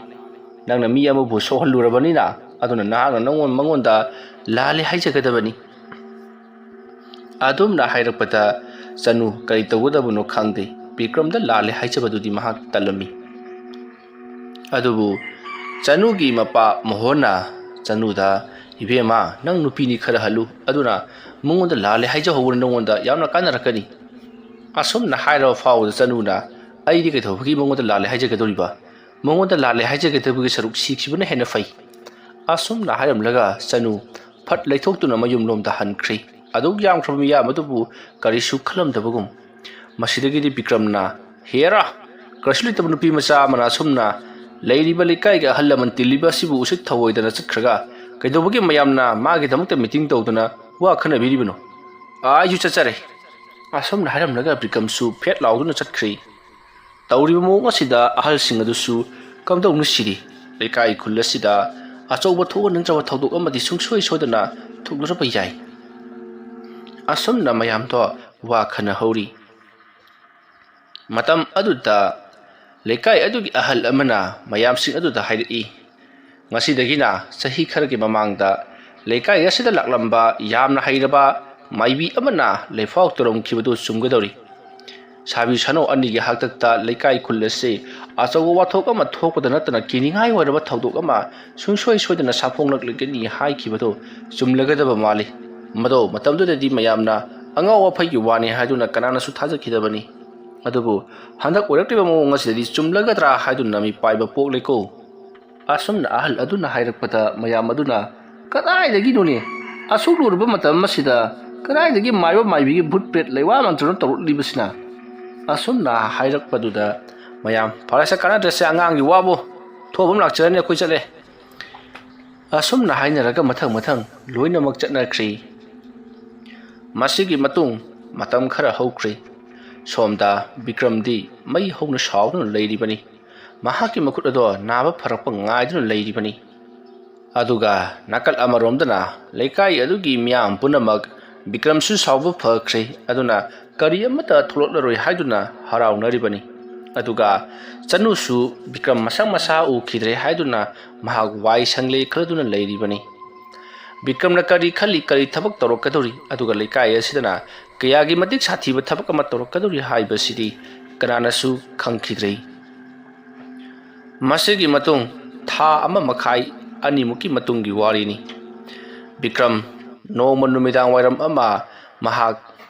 ꯅꯪꯅ ꯃꯤ ꯑꯃꯕꯨ ꯁꯣꯛꯍꯜꯂꯨꯔꯕꯅꯤꯅ, ꯑꯗꯨꯅ ꯅꯍꯥꯛꯅ ꯅꯉꯣꯟ-, ꯃꯉꯣꯟꯗ ꯂꯥꯜꯂꯦ ꯍꯥꯏꯖꯒꯗꯕꯅꯤ"꯫ ꯑꯗꯨꯝꯅ ꯍꯥꯏꯔꯛꯄꯗ ꯆꯅꯨ ꯀꯔꯤ ꯇꯧꯒꯗꯕꯅꯣ ꯈꯪꯗꯦ꯫ ꯕꯤꯀ꯭ꯔꯝꯗ ꯂꯥꯜꯂꯦ ꯍꯥꯏꯖꯕꯗꯨꯗꯤ ꯃꯍꯥꯛ ꯇꯜꯂꯝꯃꯤ꯫ ꯑꯗꯨꯕꯨ ꯆꯅꯨꯒꯤ ꯃꯄꯥ ꯃꯣꯍꯣꯟꯅ ꯆꯅꯨꯗ, "ꯏꯕꯦꯝꯃ, ꯅꯪ ꯅꯨꯄꯤꯅꯤ, ꯈꯔ ꯍꯜꯂꯨ, ꯑꯗꯨꯅ ꯃꯉꯣꯟꯗ ꯂꯥꯜꯂꯦ ꯍꯥꯏꯖꯍꯧꯕꯅ ꯅꯉꯣꯟꯗ ꯌꯥꯝꯅ ꯀꯥꯟꯅꯔꯛꯀꯅꯤ"꯫ ꯑꯁꯨꯝꯅ ꯍꯥꯏꯔꯕ ꯐꯥꯎꯕꯗ ꯆꯅꯨꯅ, "ꯑꯩꯗꯤ ꯀꯩꯗꯧꯕꯒꯤ ꯃꯉꯣꯟꯗ ꯂꯥꯜꯂꯦ ꯍꯥꯏꯖꯒꯗꯧꯔꯤꯕ? ꯃꯉꯣꯟꯗ ꯂꯥꯜꯂꯦ ꯍꯥꯏꯖꯒꯗꯕꯒꯤ ꯁꯔꯨꯛ ꯁꯤꯈꯤꯕꯅ ꯍꯦꯟꯅ ꯐꯩ"꯫ ꯑꯁꯨꯝꯅ ꯍꯥꯏꯔꯝꯂꯒ ꯆꯅꯨ ꯐꯠ ꯂꯩꯊꯣꯛꯇꯨꯅ ꯃꯌꯨꯝꯂꯣꯝꯗ ꯍꯟꯈ꯭ꯔꯦ꯫ ꯑꯗꯨꯛ ꯌꯥꯝꯈ꯭ꯔꯕ ꯃꯤꯌꯥꯝ ꯑꯗꯨꯕꯨ ꯀꯔꯤꯁꯨ ꯈꯜꯂꯝꯗꯕꯒꯨꯝ꯫ ꯃꯁꯤꯗꯒꯤꯗꯤ ꯕꯤꯀ꯭ꯔꯝꯅ, "ꯍꯦꯔꯥ, ꯀꯔꯤꯁꯨ ꯂꯩꯇꯕ ꯅꯨꯄꯤ ꯃꯆꯥ ꯑꯃꯅ ꯑꯁꯨꯝꯅ ꯂꯩꯔꯤꯕ ꯂꯩꯀꯥꯏꯒꯤ ꯑꯍꯜ ꯂꯃꯟ ꯇꯤꯜꯂꯤꯕ ꯑꯁꯤꯕꯨ ꯎꯁꯤꯠ ꯊꯑꯣꯏꯗꯅ ꯆꯠꯈ꯭ꯔꯒ ꯀꯩꯗꯧꯕꯒꯤ ꯃꯌꯥꯝꯅ ꯃꯥꯒꯤꯗꯃꯛꯇ ꯃꯤꯇꯤꯡ ꯇꯧꯗꯅ ꯋꯥ ꯈꯟꯅꯕꯤꯔꯤꯕꯅꯣ? ꯑꯩꯁꯨ ꯆꯠꯆꯔꯦ"꯫ ꯑꯁꯨꯝꯅ ꯍꯥꯏꯔꯝꯂꯒ ꯕꯤꯀ꯭ꯔꯝꯁꯨ ꯐꯦꯠ ꯂꯥꯎꯗꯨꯅ ꯆꯠꯈ꯭ꯔꯦ꯫ ꯇꯧꯔꯤꯕ ꯃꯑꯣꯡ ꯑꯁꯤꯗ ꯑꯍꯜꯁꯤꯡ ꯑꯗꯨꯁꯨ ꯀꯝꯗꯧꯅ ꯁꯤꯔꯤ? ꯂꯩꯀꯥꯏ ꯈꯨꯜ ꯑꯁꯤꯗ ꯑꯆꯧꯕ ꯊꯣꯛꯍꯟꯅꯤꯡꯗ꯭ꯔꯕ ꯊꯧꯗꯣꯛ ꯑꯃꯗꯤ ꯁꯨꯡꯁꯣꯏ ꯁꯣꯏꯗꯅ ꯊꯣꯛꯂꯔꯕ ꯌꯥꯏ꯫ ꯑꯁꯨꯝꯅ ꯃꯌꯥꯝꯗꯣ ꯋꯥ ꯈꯟꯅꯍꯧꯔꯤ꯫ ꯃꯇꯝ ꯑꯗꯨꯗ ꯂꯩꯀꯥꯏ ꯑꯗꯨꯒꯤ ꯑꯍꯜ ꯑꯃꯅ ꯃꯌꯥꯝꯁꯤꯡ ꯑꯗꯨꯗ ꯍꯥꯏꯔꯛꯏ, "ꯉꯁꯤꯗꯒꯤꯅ ꯆꯍꯤ ꯈꯔꯒꯤ ꯃꯃꯥꯡꯗ ꯂꯩꯀꯥꯏ ꯑꯁꯤꯗ ꯂꯥꯛꯂꯝꯕ ꯌꯥꯝꯅ ꯍꯩꯔꯕ ꯃꯥꯏꯕꯤ ꯑꯃꯅ ꯂꯩꯐꯥꯎ ꯇꯧꯔꯝꯈꯤꯕꯗꯨ ꯆꯨꯝꯒꯗꯧꯔꯤ꯫ ꯁꯥꯕꯤ ꯁꯥꯅꯧ ꯑꯅꯤꯒꯤ ꯍꯥꯛꯇꯛꯇ ꯂꯩꯀꯥꯏ ꯈꯨꯜ ꯑꯁꯤ ꯑꯆꯧꯕ ꯋꯥꯊꯣꯛ ꯑꯃ ꯊꯣꯛꯄꯗ ꯅꯠꯇꯅ ꯀꯤꯅꯤꯡꯉꯥꯏ ꯑꯣꯏꯔꯕ ꯊꯧꯗꯣꯛ ꯑꯃ ꯁꯨꯡꯁꯣꯏ ꯁꯣꯏꯗꯅ ꯁꯥꯐꯣꯡꯂꯛꯂꯒꯅꯤ ꯍꯥꯏꯈꯤꯕꯗꯨ ꯆꯨꯝꯂꯒꯗꯕ ꯃꯥꯜꯂꯤ꯫ ꯃꯗꯣ ꯃꯇꯝꯗꯨꯗꯗꯤ ꯃꯌꯥꯝꯅ ꯑꯉꯥꯎ ꯑꯐꯩꯒꯤ ꯋꯥꯅꯤ ꯍꯥꯏꯗꯨꯅ ꯀꯅꯥꯅꯁꯨ ꯊꯥꯖꯈꯤꯗꯕꯅꯤ꯫ ꯑꯗꯨꯕꯨ ꯍꯟꯗꯛ ꯑꯣꯏꯔꯛꯂꯤꯕ ꯃꯑꯣꯡ ꯑꯁꯤꯗꯗꯤ ꯆꯨꯝꯂꯒꯗ꯭ꯔꯥ ꯍꯥꯏꯗꯨꯅ ꯃꯤꯄꯥꯏꯕ ꯄꯣꯛꯂꯦꯀꯣ"꯫ ꯑꯁꯨꯝꯅ ꯑꯍꯜ ꯑꯗꯨꯅ ꯍꯥꯏꯔꯛꯄꯗ ꯃꯌꯥꯝ ꯑꯗꯨꯅ, "ꯀꯗꯥꯏꯗꯒꯤꯅꯣꯅꯦ? ꯑꯁꯨꯛ ꯂꯨꯔꯕ ꯃꯇꯝ ꯑꯁꯤꯗ ꯀꯗꯥꯏꯗꯒꯤ ꯃꯥꯏꯕ ꯃꯥꯏꯕꯤꯒꯤ ꯚꯨꯠ ꯄ꯭ꯔꯦꯠ ꯂꯩꯋꯥ ꯃꯟꯇ꯭ꯔꯅ ꯇꯧꯔꯛꯂꯤꯕꯁꯤꯅ?" ꯑꯁꯨꯝꯅ ꯍꯥꯏꯔꯛꯄꯗꯨꯗ ꯃꯌꯥꯝ, "ꯐꯔꯦꯁꯦ, ꯀꯥꯟꯅꯗ꯭ꯔꯦꯁꯦ, ꯑꯉꯥꯡꯒꯤ ꯋꯥꯕꯨ, ꯊꯣꯛꯑꯕ ꯑꯃ ꯂꯥꯛꯆꯔꯅꯤ, ꯑꯩꯈꯣꯏ ꯆꯠꯂꯦ"꯫ ꯑꯁꯨꯝꯅ ꯍꯥꯏꯅꯔꯒ ꯃꯊꯪ ꯃꯊꯪ ꯂꯣꯏꯅꯃꯛ ꯆꯠꯅꯈ꯭ꯔꯤ꯫ ꯃꯁꯤꯒꯤ ꯃꯇꯨꯡ ꯃꯇꯝ ꯈꯔ ꯍꯧꯈ꯭ꯔꯦ꯫ ꯁꯣꯝꯗ ꯕꯤꯀ꯭ꯔꯝꯗꯤ ꯃꯩ ꯍꯧꯅ ꯁꯥꯎꯗꯨꯅ ꯂꯩꯔꯤꯕꯅꯤ꯫ ꯃꯍꯥꯛꯀꯤ ꯃꯈꯨꯠ ꯑꯗꯣ ꯅꯥꯕ ꯐꯔꯛꯄ ꯉꯥꯏꯗꯨꯅ ꯂꯩꯔꯤꯕꯅꯤ꯫ ꯑꯗꯨꯒ ꯅꯥꯀꯜ ꯑꯃꯔꯣꯝꯗꯅ ꯂꯩꯀꯥꯏ ꯑꯗꯨꯒꯤ ꯃꯤꯌꯥꯝ ꯄꯨꯝꯅꯃꯛ ꯕꯤꯀ꯭ꯔꯝꯁꯨ ꯁꯥꯎꯕ ꯐꯈ꯭ꯔꯦ, ꯑꯗꯨꯅ ꯀꯔꯤ ꯑꯃꯠꯇ ꯊꯣꯛꯂꯛꯂꯔꯣꯏ ꯍꯥꯏꯗꯨꯅ ꯍꯔꯥꯎꯅꯔꯤꯕꯅꯤ꯫ ꯑꯗꯨꯒ ꯆꯅꯨꯁꯨ ꯕꯤꯀ꯭ꯔꯝ ꯃꯁꯛ ꯃꯁꯥ ꯎꯈꯤꯗ꯭ꯔꯦ ꯍꯥꯏꯗꯨꯅ ꯃꯍꯥꯛ ꯋꯥꯏ ꯁꯪꯂꯦ ꯈꯜꯂꯗꯨꯅ ꯂꯩꯔꯤꯕꯅꯤ꯫ ꯕꯤꯀ꯭ꯔꯝꯅ ꯀꯔꯤ ꯈꯜꯂꯤ, ꯀꯔꯤ ꯊꯕꯛ ꯇꯧꯔꯛꯀꯗꯧꯔꯤ, ꯑꯗꯨꯒ ꯂꯩꯀꯥꯏ ꯑꯁꯤꯗꯅ ꯀꯌꯥꯒꯤ ꯃꯇꯤꯛ ꯁꯥꯊꯤꯕ ꯊꯕꯛ ꯑꯃ ꯇꯧꯔꯛꯀꯗꯧꯔꯤ ꯍꯥꯏꯕꯁꯤꯗꯤ ꯀꯅꯥꯅꯁꯨ ꯈꯪꯈꯤꯗ꯭ꯔꯦ꯫ ꯃꯁꯤꯒꯤ ꯃꯇꯨꯡ ꯊꯥ ꯑꯃ ꯃꯈꯥꯏ, ꯑꯅꯤꯃꯨꯛꯀꯤ ꯃꯇꯨꯡꯒꯤ ꯋꯥꯔꯤꯅꯤ꯫ ꯕꯤꯀ꯭ꯔꯝ ꯅꯣꯡꯃ ꯅꯨꯃꯤꯗꯥꯡ ꯋꯥꯏꯔꯝ ꯑꯃ ꯃꯍꯥꯛ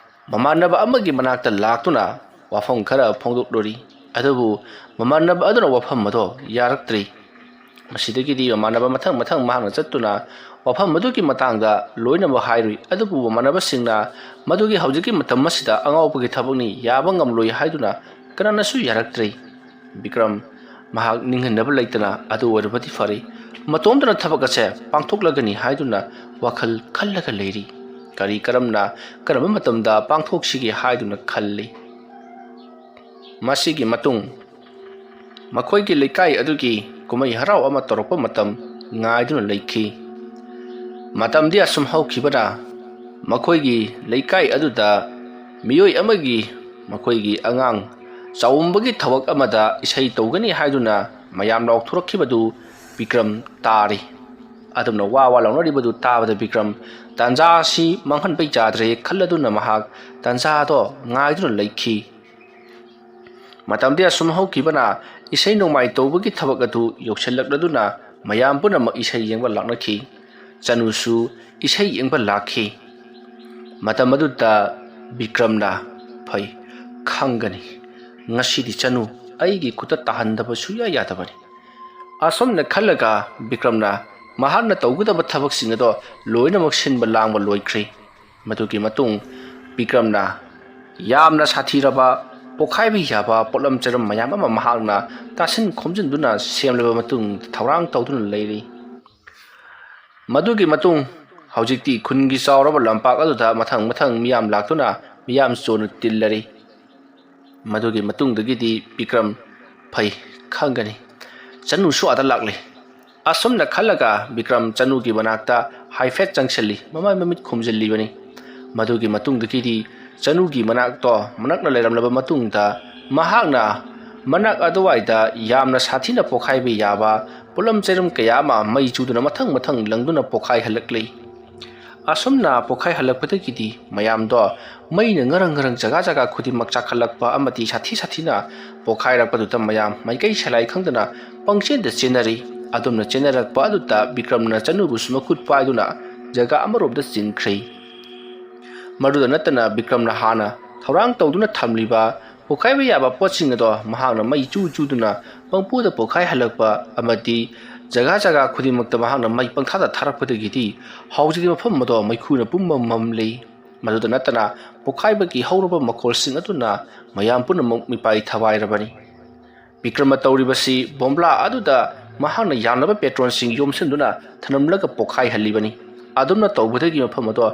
ꯃꯃꯥꯟꯅꯕ ꯑꯃꯒꯤ ꯃꯅꯥꯛꯇ ꯂꯥꯛꯇꯨꯅ ꯋꯥꯐꯝ ꯈꯔ ꯐꯣꯡꯗꯣꯛꯂꯨꯔꯤ꯫ ꯑꯗꯨꯕꯨ ꯃꯃꯥꯟꯅꯕ ꯑꯗꯨꯅ ꯋꯥꯐꯝ ꯑꯗꯣ ꯌꯥꯔꯛꯇ꯭ꯔꯤ꯫ ꯃꯁꯤꯗꯒꯤꯗꯤ ꯃꯃꯥꯟꯅꯕ ꯃꯊꯪ ꯃꯊꯪ ꯃꯍꯥꯛꯅ ꯆꯠꯇꯨꯅ ꯋꯥꯐꯝ ꯑꯗꯨꯒꯤ ꯃꯇꯥꯡꯗ ꯂꯣꯏꯅꯃꯛ ꯍꯥꯏꯔꯨꯏ꯫ ꯑꯗꯨꯕꯨ ꯃꯃꯥꯟꯅꯕꯁꯤꯡꯅ ꯃꯗꯨꯒꯤ ꯍꯧꯖꯤꯛꯀꯤ ꯃꯇꯝ ꯑꯁꯤꯗ ꯑꯉꯥꯎꯕꯒꯤ ꯊꯕꯛꯅꯤ, ꯌꯥꯕ ꯉꯝꯂꯣꯏ ꯍꯥꯏꯗꯨꯅ ꯀꯅꯥꯅꯁꯨ ꯌꯥꯔꯛꯇ꯭ꯔꯦ꯫ ꯕꯤꯀ꯭ꯔꯝ ꯃꯍꯥꯛ ꯅꯤꯡꯍꯟꯅꯕ ꯂꯩꯇꯅ ꯑꯗꯨ ꯑꯣꯏꯔꯕꯗꯤ ꯐꯔꯦ, ꯃꯇꯣꯝꯇꯅ ꯊꯕꯛ ꯑꯁꯦ ꯄꯥꯡꯊꯣꯛꯂꯒꯅꯤ ꯍꯥꯏꯗꯨꯅ ꯋꯥꯈꯜ ꯈꯜꯂꯒ ꯂꯩꯔꯤ꯫ ꯀꯔꯤ ꯀꯔꯝꯅ ꯀꯔꯝꯕ ꯃꯇꯝꯗ ꯄꯥꯡꯊꯣꯛꯁꯤꯒꯦ ꯍꯥꯏꯗꯨꯅ ꯈꯜꯂꯤ꯫ ꯃꯁꯤꯒꯤ ꯃꯇꯨꯡ ꯃꯈꯣꯏꯒꯤ ꯂꯩꯀꯥꯏ ꯑꯗꯨꯒꯤ ꯀꯨꯝꯍꯩ ꯍꯔꯥꯎ ꯑꯃ ꯇꯧꯔꯛꯄ ꯃꯇꯝ ꯉꯥꯏꯗꯨꯅ ꯂꯩꯈꯤ꯫ ꯃꯇꯝꯗꯤ ꯑꯁꯨꯝ ꯍꯧꯈꯤꯕꯅ ꯃꯈꯣꯏꯒꯤ ꯂꯩꯀꯥꯏ ꯑꯗꯨꯗ ꯃꯤꯑꯣꯏ ꯑꯃꯒꯤ ꯃꯈꯣꯏꯒꯤ ꯑꯉꯥꯡ ꯆꯥꯎꯝꯕꯒꯤ ꯊꯕꯛ ꯑꯃꯗ ꯏꯁꯩ ꯇꯧꯒꯅꯤ ꯍꯥꯏꯗꯨꯅ ꯃꯌꯥꯝ ꯂꯥꯎꯊꯣꯔꯛꯈꯤꯕꯗꯨ ꯕꯤꯀ꯭ꯔꯝ ꯇꯥꯔꯤ꯫ ꯑꯗꯨꯝꯅ ꯋꯥ ꯋꯥ ꯂꯥꯎꯅꯔꯤꯕꯗꯨ ꯇꯥꯕꯗ ꯕꯤꯀ꯭ꯔꯝ ꯇꯥꯟꯖꯥ ꯑꯁꯤ ꯃꯥꯡꯍꯟꯕ ꯌꯥꯗ꯭ꯔꯦ ꯈꯜꯂꯗꯨꯅ ꯃꯍꯥꯛ ꯇꯥꯟꯖꯥꯗꯣ ꯉꯥꯏꯗꯨꯅ ꯂꯩꯈꯤ꯫ ꯃꯇꯝꯗꯤ ꯑꯁꯨꯝ ꯍꯧꯈꯤꯕꯅ ꯏꯁꯩ ꯅꯣꯡꯃꯥꯏ ꯇꯧꯕꯒꯤ ꯊꯕꯛ ꯑꯗꯨ ꯌꯧꯁꯤꯜꯂꯛꯂꯗꯨꯅ ꯃꯌꯥꯝ ꯄꯨꯝꯅꯃꯛ ꯏꯁꯩ ꯌꯦꯡꯕ ꯂꯥꯛꯅꯈꯤ꯫ ꯆꯅꯨꯁꯨ ꯏꯁꯩ ꯌꯦꯡꯕ ꯂꯥꯛꯈꯤ꯫ ꯃꯇꯝ ꯑꯗꯨꯗ ꯕꯤꯀ꯭ꯔꯝꯅ, "ꯐꯩ, ꯈꯪꯒꯅꯤ, ꯉꯁꯤꯗꯤ ꯆꯅꯨ ꯑꯩꯒꯤ ꯈꯨꯠꯇ ꯇꯥꯍꯟꯗꯕ ꯁꯨꯡꯌꯥ ꯌꯥꯗꯕꯅꯤ"꯫ ꯑꯁꯨꯝꯅ ꯈꯜꯂꯒ ꯕꯤꯀ꯭ꯔꯝꯅ ꯃꯍꯥꯛꯅ ꯇꯧꯒꯗꯕ ꯊꯕꯛꯁꯤꯡ ꯑꯗꯣ ꯂꯣꯏꯅꯃꯛ ꯁꯤꯟꯕ ꯂꯥꯡꯕ ꯂꯣꯏꯈ꯭ꯔꯦ꯫ ꯃꯗꯨꯒꯤ ꯃꯇꯨꯡ ꯕꯤꯀ꯭ꯔꯝꯅ ꯌꯥꯝꯅ ꯁꯥꯊꯤꯔꯕ, ꯄꯣꯈꯥꯏꯕ ꯌꯥꯕ ꯄꯣꯠꯂꯝ ꯆꯩꯔꯝ ꯃꯌꯥꯝ ꯑꯃ ꯃꯍꯥꯛꯅ ꯇꯥꯁꯤꯟ ꯈꯣꯝꯖꯤꯟꯗꯨꯅ ꯁꯦꯝꯂꯕ ꯃꯇꯨꯡ ꯊꯧꯔꯥꯡ ꯇꯧꯗꯨꯅ ꯂꯩꯔꯤ꯫ ꯃꯗꯨꯒꯤ ꯃꯇꯨꯡ ꯍꯧꯖꯤꯛꯇꯤ ꯈꯨꯟꯒꯤ ꯆꯥꯎꯔꯕ ꯂꯝꯄꯥꯛ ꯑꯗꯨꯗ ꯃꯊꯪ ꯃꯊꯪ ꯃꯤꯌꯥꯝ ꯂꯥꯛꯇꯨꯅ ꯃꯤꯌꯥꯝ ꯆꯣꯟꯅ ꯇꯤꯜꯂꯔꯤ꯫ ꯃꯗꯨꯒꯤ ꯃꯇꯨꯡꯗꯒꯤꯗꯤ ꯕꯤꯀ꯭ꯔꯝ, "ꯐꯩ, ꯈꯪꯒꯅꯤ, ꯆꯅꯨꯁꯨ ꯑꯥꯗ ꯂꯥꯛꯂꯦ"꯫ ꯑꯁꯨꯝꯅ ꯈꯜꯂꯒ ꯕꯤꯀ꯭ꯔꯝ ꯆꯅꯨꯒꯤ ꯃꯅꯥꯛꯇ ꯍꯥꯏꯐꯦꯠ ꯆꯪꯁꯤꯜꯂꯤ, ꯃꯃꯥꯏ ꯃꯃꯤꯠ ꯈꯨꯝꯖꯤꯜꯂꯤꯕꯅꯤ꯫ ꯃꯗꯨꯒꯤ ꯃꯇꯨꯡꯗꯒꯤꯗꯤ ꯆꯅꯨꯒꯤ ꯃꯅꯥꯛꯇꯣ ꯃꯅꯛꯅ ꯂꯩꯔꯝꯂꯕ ꯃꯇꯨꯡꯗ ꯃꯍꯥꯛꯅ ꯃꯅꯥꯛ ꯑꯗꯨꯋꯥꯏꯗ ꯌꯥꯝꯅ ꯁꯥꯊꯤꯅ ꯄꯣꯈꯥꯏꯕ ꯌꯥꯕ ꯄꯣꯠꯂꯝ ꯆꯩꯔꯝ ꯀꯌꯥ ꯑꯃ ꯃꯩ ꯆꯨꯗꯨꯅ ꯃꯊꯪ ꯃꯊꯪ ꯂꯪꯗꯨꯅ ꯄꯣꯈꯥꯏꯍꯜꯂꯛꯂꯤ꯫ ꯑꯁꯨꯝꯅ ꯄꯣꯛꯈꯥꯏ ꯍꯜꯂꯛꯄꯗꯒꯤꯗꯤ ꯃꯌꯥꯝꯗꯣ ꯃꯩꯅ ꯉꯔꯪ ꯉꯔꯪ ꯖꯒꯥ ꯖꯒꯥ ꯈꯨꯗꯤꯡꯃꯛ ꯆꯥꯛꯈꯠꯂꯛꯄ ꯑꯃꯗꯤ ꯁꯥꯊꯤ ꯁꯥꯊꯤꯅ ꯄꯣꯛꯈꯥꯏꯔꯛꯄꯗꯨꯗ ꯃꯌꯥꯝ ꯃꯥꯏꯀꯩ ꯁꯂꯥꯏ ꯈꯪꯗꯅ ꯄꯪꯆꯦꯟꯗ ꯆꯦꯟꯅꯔꯤ꯫ ꯑꯗꯨꯝꯅ ꯆꯦꯟꯅꯔꯛꯄ ꯑꯗꯨꯗ ꯕꯤꯀ꯭ꯔꯝꯅ ꯆꯅꯨꯕꯨꯁꯨ ꯃꯈꯨꯠ ꯄꯥꯏꯗꯨꯅ ꯖꯒꯥ ꯑꯃꯔꯣꯝꯗ ꯆꯤꯡꯈ꯭ꯔꯦ꯫ ꯃꯗꯨꯗ ꯅꯠꯇꯅ ꯕꯤꯀ꯭ꯔꯝꯅ ꯍꯥꯟꯅ ꯊꯧꯔꯥꯡ ꯇꯧꯗꯨꯅ ꯊꯝꯂꯤꯕ ꯄꯣꯛꯈꯥꯏꯕ ꯌꯥꯕ ꯄꯣꯠꯁꯤꯡ ꯑꯗꯣ ꯃꯍꯥꯛꯅ ꯃꯩ ꯆꯨ ꯆꯨꯗꯨꯅ ꯄꯪꯄꯨꯗ ꯄꯣꯛꯈꯥꯏꯍꯜꯂꯛꯄ ꯑꯃꯗꯤ ꯖꯒꯥ ꯖꯒꯥ ꯈꯨꯗꯤꯡꯃꯛꯇ ꯃꯍꯥꯛꯅ ꯃꯩ ꯄꯪꯊꯥꯗ ꯊꯥꯔꯛꯄꯗꯒꯤꯗꯤ ꯍꯧꯖꯤꯛꯇꯤ ꯃꯐꯝ ꯑꯗꯣ ꯃꯩꯈꯨꯅ ꯄꯨꯝꯃꯝ ꯃꯝꯂꯤ꯫ ꯃꯗꯨꯗ ꯅꯠꯇꯅ ꯄꯣꯛꯈꯥꯏꯕꯒꯤ ꯍꯧꯔꯕ ꯃꯈꯣꯜꯁꯤꯡ ꯑꯗꯨꯅ ꯃꯌꯥꯝ ꯄꯨꯝꯅꯃꯛ ꯃꯤꯄꯥꯏ ꯊꯋꯥꯏꯔꯕꯅꯤ꯫ ꯕꯤꯀ꯭ꯔꯝꯅ ꯇꯧꯔꯤꯕꯁꯤ ꯕꯣꯝꯕ꯭ꯂꯥ ꯑꯗꯨꯗ ꯃꯍꯥꯛꯅ ꯌꯥꯝꯂꯕ ꯄꯦꯇ꯭ꯔꯣꯜꯁꯤꯡ ꯌꯣꯝꯁꯤꯟꯗꯨꯅ ꯊꯅꯝꯂꯒ ꯄꯣꯛꯈꯥꯏꯍꯜꯂꯤꯕꯅꯤ꯫ ꯑꯗꯨꯝꯅ ꯇꯧꯕꯗꯒꯤ ꯃꯐꯝ ꯑꯗꯣ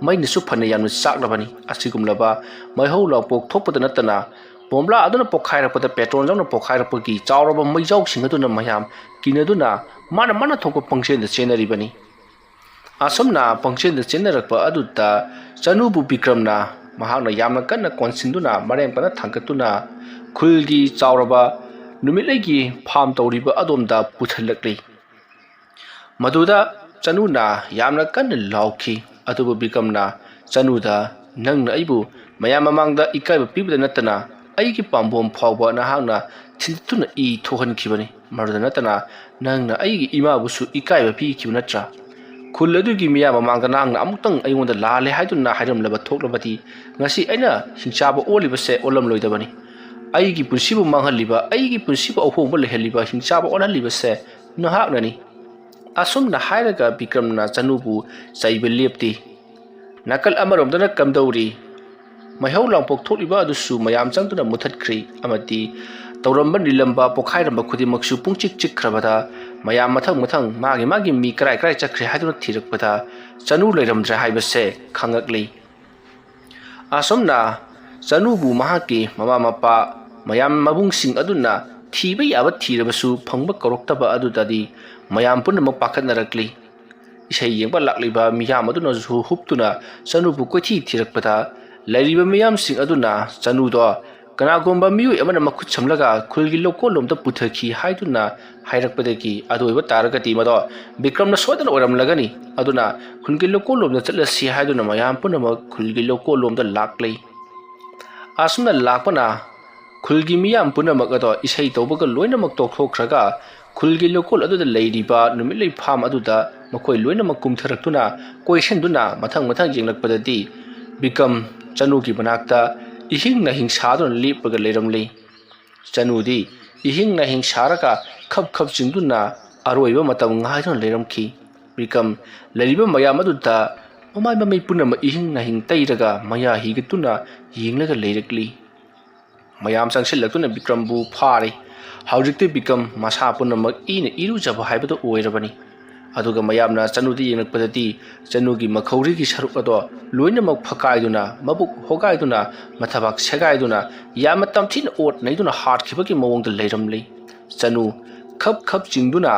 ꯃꯩꯅꯁꯨ ꯐꯅ ꯌꯥꯝꯅ ꯆꯥꯛꯂꯕꯅꯤ꯫ ꯑꯁꯤꯒꯨꯝꯂꯕ ꯃꯩꯍꯧ ꯂꯥꯡꯄꯣꯛ ꯊꯣꯛꯄꯗ ꯅꯠꯇꯅ ꯕꯣꯝꯕ꯭ꯂꯥ ꯑꯗꯨꯅ ꯄꯣꯛꯈꯥꯏꯔꯛꯄꯗ ꯄꯦꯇ꯭ꯔꯣꯜ ꯌꯥꯎꯅ ꯄꯣꯛꯈꯥꯏꯔꯛꯄꯒꯤ ꯆꯥꯎꯔꯕ ꯃꯩꯖꯥꯎꯁꯤꯡ ꯑꯗꯨꯅ ꯃꯌꯥꯝ ꯀꯤꯅꯗꯨꯅ ꯃꯥꯅ ꯃꯥꯅ ꯊꯣꯛꯄ ꯄꯪꯆꯦꯟꯗ ꯆꯦꯟꯅꯔꯤꯕꯅꯤ꯫ ꯑꯁꯨꯝꯅ ꯄꯪꯆꯦꯟꯗ ꯆꯦꯟꯅꯔꯛꯄ ꯑꯗꯨꯗ ꯆꯅꯨꯕꯨ ꯕꯤꯀ꯭ꯔꯝꯅ ꯃꯍꯥꯛꯅ ꯌꯥꯝꯅ ꯀꯟꯅ ꯀꯣꯟꯁꯤꯟꯗꯨꯅ ꯃꯔꯦꯡ ꯀꯟꯅ ꯊꯥꯡꯒꯠꯇꯨꯅ ꯈꯨꯜꯒꯤ ꯆꯥꯎꯔꯕ ꯅꯨꯃꯤꯠꯂꯩꯒꯤ ꯐꯥꯝ ꯇꯧꯔꯤꯕ ꯑꯗꯣꯝꯗ ꯄꯨꯁꯤꯜꯂꯛꯂꯤ꯫ ꯃꯗꯨꯗ ꯆꯅꯨꯅ ꯌꯥꯝꯅ ꯀꯟꯅ ꯂꯥꯎꯈꯤ꯫ ꯑꯗꯨꯕꯨ ꯕꯤꯀ꯭ꯔꯝꯅ ꯆꯅꯨꯗ, "ꯅꯪꯅ ꯑꯩꯕꯨ ꯃꯌꯥꯝ ꯃꯃꯥꯡꯗ ꯏꯀꯥꯏꯕ ꯄꯤꯕꯗ ꯅꯠꯇꯅ ꯑꯩꯒꯤ ꯄꯥꯝꯕꯣꯝ ꯐꯥꯎꯕ ꯅꯍꯥꯛꯅ ꯊꯤꯟꯗꯠꯇꯨꯅ ꯏ ꯊꯣꯛꯍꯟꯈꯤꯕꯅꯤ꯫ ꯃꯗꯨꯗ ꯅꯠꯇꯅ ꯅꯪꯅ ꯑꯩꯒꯤ ꯏꯃꯥꯕꯨꯁꯨ ꯏꯀꯥꯏꯕ ꯄꯤꯈꯤꯕ ꯅꯠꯇ꯭ꯔꯥ? ꯈꯨꯜ ꯑꯗꯨꯒꯤ ꯃꯤꯌꯥꯝ ꯃꯃꯥꯡꯗ ꯅꯍꯥꯛꯅ ꯑꯃꯨꯛꯇꯪ ꯑꯩꯉꯣꯟꯗ ꯂꯥꯜꯂꯦ ꯍꯥꯏꯗꯨꯅ ꯍꯥꯏꯔꯝꯂꯕ ꯊꯣꯛꯂꯕꯗꯤ ꯉꯁꯤ ꯑꯩꯅ ꯍꯤꯡꯆꯥꯕ ꯑꯣꯜꯂꯤꯕꯁꯦ ꯑꯣꯜꯂꯝꯂꯣꯏꯗꯕꯅꯤ꯫ ꯑꯩꯒꯤ ꯄꯨꯟꯁꯤꯕꯨ ꯃꯥꯡꯍꯜꯂꯤꯕ, ꯑꯩꯒꯤ ꯄꯨꯟꯁꯤꯕꯨ ꯑꯍꯣꯡꯕ ꯂꯩꯍꯜꯂꯤꯕ ꯍꯤꯡꯆꯥꯕ ꯑꯣꯜꯍꯜꯂꯤꯕꯁꯦ ꯅꯍꯥꯛꯅꯅꯤ"꯫ ꯑꯁꯨꯝꯅ ꯍꯥꯏꯔꯒ ꯕꯤꯀ꯭ꯔꯝꯅ ꯆꯅꯨꯕꯨ ꯆꯩꯕ ꯂꯦꯞꯇꯦ꯫ ꯅꯥꯀꯜ ꯑꯃꯔꯣꯝꯗꯅ ꯀꯝꯗꯧꯔꯤ? ꯃꯩꯍꯧ ꯂꯥꯡꯄꯣꯛ ꯊꯣꯛꯂꯤꯕ ꯑꯗꯨꯁꯨ ꯃꯌꯥꯝ ꯆꯪꯗꯨꯅ ꯃꯨꯊꯠꯈ꯭ꯔꯤ ꯑꯃꯗꯤ ꯇꯧꯔꯝꯕ ꯅꯤꯜꯂꯝꯕ ꯄꯣꯈꯥꯏꯔꯝꯕ ꯈꯨꯗꯤꯡꯃꯛꯁꯨ ꯄꯨꯡꯆꯤꯛ ꯆꯤꯛꯈ꯭ꯔꯕꯗ ꯃꯌꯥꯝ ꯃꯊꯪ ꯃꯊꯪ ꯃꯥꯒꯤ ꯃꯥꯒꯤ ꯃꯤ ꯀꯔꯥꯏ ꯀꯔꯥꯏ ꯆꯠꯈ꯭ꯔꯦ ꯍꯥꯏꯗꯨꯅ ꯊꯤꯔꯛꯄꯗ ꯆꯅꯨ ꯂꯩꯔꯝꯗ꯭ꯔꯦ ꯍꯥꯏꯕꯁꯦ ꯈꯪꯉꯛꯂꯤ꯫ ꯑꯁꯨꯝꯅ ꯆꯅꯨꯕꯨ ꯃꯍꯥꯛꯀꯤ ꯃꯃꯥ ꯃꯄꯥ ꯃꯌꯥꯝ ꯃꯕꯨꯡꯁꯤꯡ ꯑꯗꯨꯅ ꯊꯤꯕ ꯌꯥꯕ ꯊꯤꯔꯕꯁꯨ ꯐꯪꯕ ꯀꯧꯔꯛꯇꯕ ꯑꯗꯨꯗꯗꯤ ꯃꯌꯥꯝ ꯄꯨꯝꯅꯃꯛ ꯄꯥꯈꯠꯅꯔꯛꯂꯤ꯫ ꯏꯁꯩ ꯌꯦꯡꯕ ꯂꯥꯛꯂꯤꯕ ꯃꯤꯌꯥꯝ ꯑꯗꯨꯅꯁꯨ ꯍꯨꯞꯇꯨꯅ ꯆꯅꯨꯕꯨ ꯀꯣꯏꯊꯤ ꯊꯤꯔꯛꯄꯗ ꯂꯩꯔꯤꯕ ꯃꯤꯌꯥꯝꯁꯤꯡ ꯑꯗꯨꯅ ꯆꯅꯨꯗꯣ ꯀꯅꯥꯒꯨꯝꯕ ꯃꯤꯑꯣꯏ ꯑꯃꯅ ꯃꯈꯨꯠ ꯁꯝꯂꯒ ꯈꯨꯜꯒꯤ ꯂꯧꯀꯣꯜꯂꯣꯝꯗ ꯄꯨꯊꯈꯤ ꯍꯥꯏꯗꯨꯅ ꯍꯥꯏꯔꯛꯄꯗꯒꯤ, ꯑꯗꯨ ꯑꯣꯏꯕ ꯇꯥꯔꯒꯗꯤ ꯃꯗꯣ ꯕꯤꯀ꯭ꯔꯝꯅ ꯁꯣꯏꯗꯅ ꯑꯣꯏꯔꯝꯂꯒꯅꯤ꯫ ꯑꯗꯨꯅ ꯈꯨꯜꯒꯤ ꯂꯧꯀꯣꯜꯂꯣꯝꯗ ꯆꯠꯂꯁꯤ ꯍꯥꯏꯗꯨꯅ ꯃꯌꯥꯝ ꯄꯨꯝꯅꯃꯛ ꯈꯨꯜꯒꯤ ꯂꯧꯀꯣꯜꯂꯣꯝꯗ ꯂꯥꯛꯂꯤ꯫ ꯑꯁꯨꯝꯅ ꯂꯥꯛꯄꯅ ꯈꯨꯜꯒꯤ ꯃꯤꯌꯥꯝ ꯄꯨꯝꯅꯃꯛ ꯑꯗꯣ ꯏꯁꯩ ꯇꯧꯕꯒ ꯂꯣꯏꯅꯃꯛ ꯇꯣꯛꯊꯣꯛꯈ꯭ꯔꯒ, ꯈꯨꯜꯒꯤ ꯂꯧꯀꯣꯜ ꯑꯗꯨꯗ ꯂꯩꯔꯤꯕ ꯅꯨꯃꯤꯠꯂꯩ ꯐꯥꯝ ꯑꯗꯨꯗ ꯃꯈꯣꯏ ꯂꯣꯏꯅꯃꯛ ꯀꯨꯝꯊꯔꯛꯇꯨꯅ, ꯀꯣꯏꯁꯤꯟꯗꯨꯅ ꯃꯊꯪ ꯃꯊꯪ ꯌꯦꯡꯂꯛꯄꯗꯗꯤ, ꯕꯤꯀ꯭ꯔꯝ ꯆꯅꯨꯒꯤ ꯃꯅꯥꯛꯇ ꯏꯍꯤꯡ ꯅꯥꯍꯤꯡ ꯁꯥꯗꯨꯅ ꯂꯦꯞꯄꯒ ꯂꯩꯔꯝꯂꯤ꯫ ꯆꯅꯨꯗꯤ ꯏꯍꯤꯡ ꯅꯥꯍꯤꯡ ꯁꯥꯔꯒ ꯈꯞ ꯈꯞ ꯆꯤꯡꯗꯨꯅ ꯑꯔꯣꯏꯕ ꯃꯇꯝ ꯉꯥꯏꯗꯨꯅ ꯂꯩꯔꯝꯈꯤ꯫ ꯕꯤꯀ꯭ꯔꯝ ꯂꯩꯔꯤꯕ ꯃꯌꯥꯝ ꯑꯗꯨꯗ ꯃꯃꯥꯏ ꯃꯃꯩ ꯄꯨꯝꯅꯃꯛ ꯏꯍꯤꯡ ꯅꯥꯍꯤꯡ ꯇꯩꯔꯒ ꯃꯌꯥ ꯍꯤꯒꯠꯇꯨꯅ ꯌꯦꯡꯂꯒ ꯂꯩꯔꯛꯂꯤ꯫ ꯃꯌꯥꯝ ꯆꯪꯁꯤꯜꯂꯛꯇꯨꯅ ꯕꯤꯀ꯭ꯔꯝꯕꯨ ꯐꯥꯔꯦ꯫ ꯍꯧꯖꯤꯛꯇꯤ ꯕꯤꯀ꯭ꯔꯝ ꯃꯁꯥ ꯄꯨꯝꯅꯃꯛ ꯏꯅ ꯏꯔꯨꯖꯕ ꯍꯥꯏꯕꯗꯨ ꯑꯣꯏꯔꯕꯅꯤ꯫ ꯑꯗꯨꯒ ꯃꯌꯥꯝꯅ ꯆꯅꯨꯗ ꯌꯦꯡꯂꯛꯄꯗꯗꯤ, ꯆꯅꯨꯒꯤ ꯃꯈꯧꯔꯤꯒꯤ ꯁꯔꯨꯛ ꯑꯗꯣ ꯂꯣꯏꯅꯃꯛ ꯐꯀꯥꯏꯗꯨꯅ, ꯃꯕꯨꯛ ꯍꯣꯒꯥꯏꯗꯨꯅ, ꯃꯊꯕꯥꯛ ꯁꯦꯒꯥꯏꯗꯨꯅ, ꯌꯥꯝꯅ ꯇꯝꯊꯤꯅ ꯑꯣꯠ ꯅꯩꯗꯨꯅ ꯍꯥꯠꯈꯤꯕꯒꯤ ꯃꯑꯣꯡꯗ ꯂꯩꯔꯝꯂꯤ꯫ ꯆꯅꯨ ꯈꯞ ꯈꯞ ꯆꯤꯡꯗꯨꯅ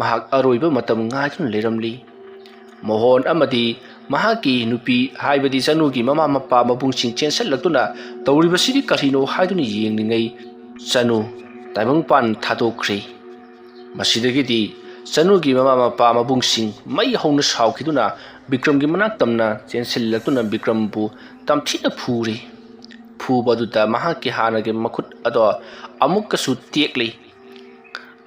ꯃꯍꯥꯛ ꯑꯔꯣꯏꯕ ꯃꯇꯝ ꯉꯥꯏꯗꯨꯅ ꯂꯩꯔꯝꯂꯤ꯫ ꯃꯣꯍꯣꯟ ꯑꯃꯗꯤ ꯃꯍꯥꯛꯀꯤ ꯅꯨꯄꯤ, ꯍꯥꯏꯕꯗꯤ ꯆꯅꯨꯒꯤ ꯃꯃꯥ ꯃꯄꯥ ꯃꯕꯨꯡꯁꯤꯡ ꯆꯦꯟꯁꯤꯜꯂꯛꯇꯨꯅ ꯇꯧꯔꯤꯕꯁꯤꯗꯤ ꯀꯔꯤꯅꯣ ꯍꯥꯏꯗꯨꯅ ꯌꯦꯡꯂꯤꯉꯩ, ꯆꯅꯨ ꯇꯥꯏꯕꯪꯄꯥꯟ ꯊꯥꯗꯣꯛꯈ꯭ꯔꯦ꯫ ꯃꯁꯤꯗꯒꯤꯗꯤ ꯆꯅꯨꯒꯤ ꯃꯃꯥ ꯃꯄꯥ ꯃꯕꯨꯡꯁꯤꯡ ꯃꯩ ꯍꯧꯅ ꯁꯥꯎꯈꯤꯗꯨꯅ ꯕꯤꯀ꯭ꯔꯝꯒꯤ ꯃꯅꯥꯛ ꯇꯝꯅ ꯆꯦꯟꯁꯤꯜꯂꯛꯇꯨꯅ ꯕꯤꯀ꯭ꯔꯝꯕꯨ ꯇꯝꯊꯤꯅ ꯐꯨꯔꯦ꯫ ꯐꯨꯕ ꯑꯗꯨꯗ ꯃꯍꯥꯛꯀꯤ ꯍꯥꯟꯅꯒꯤ ꯃꯈꯨꯠ ꯑꯗꯣ ꯑꯃꯨꯛꯀꯁꯨ ꯇꯦꯛꯂꯤ꯫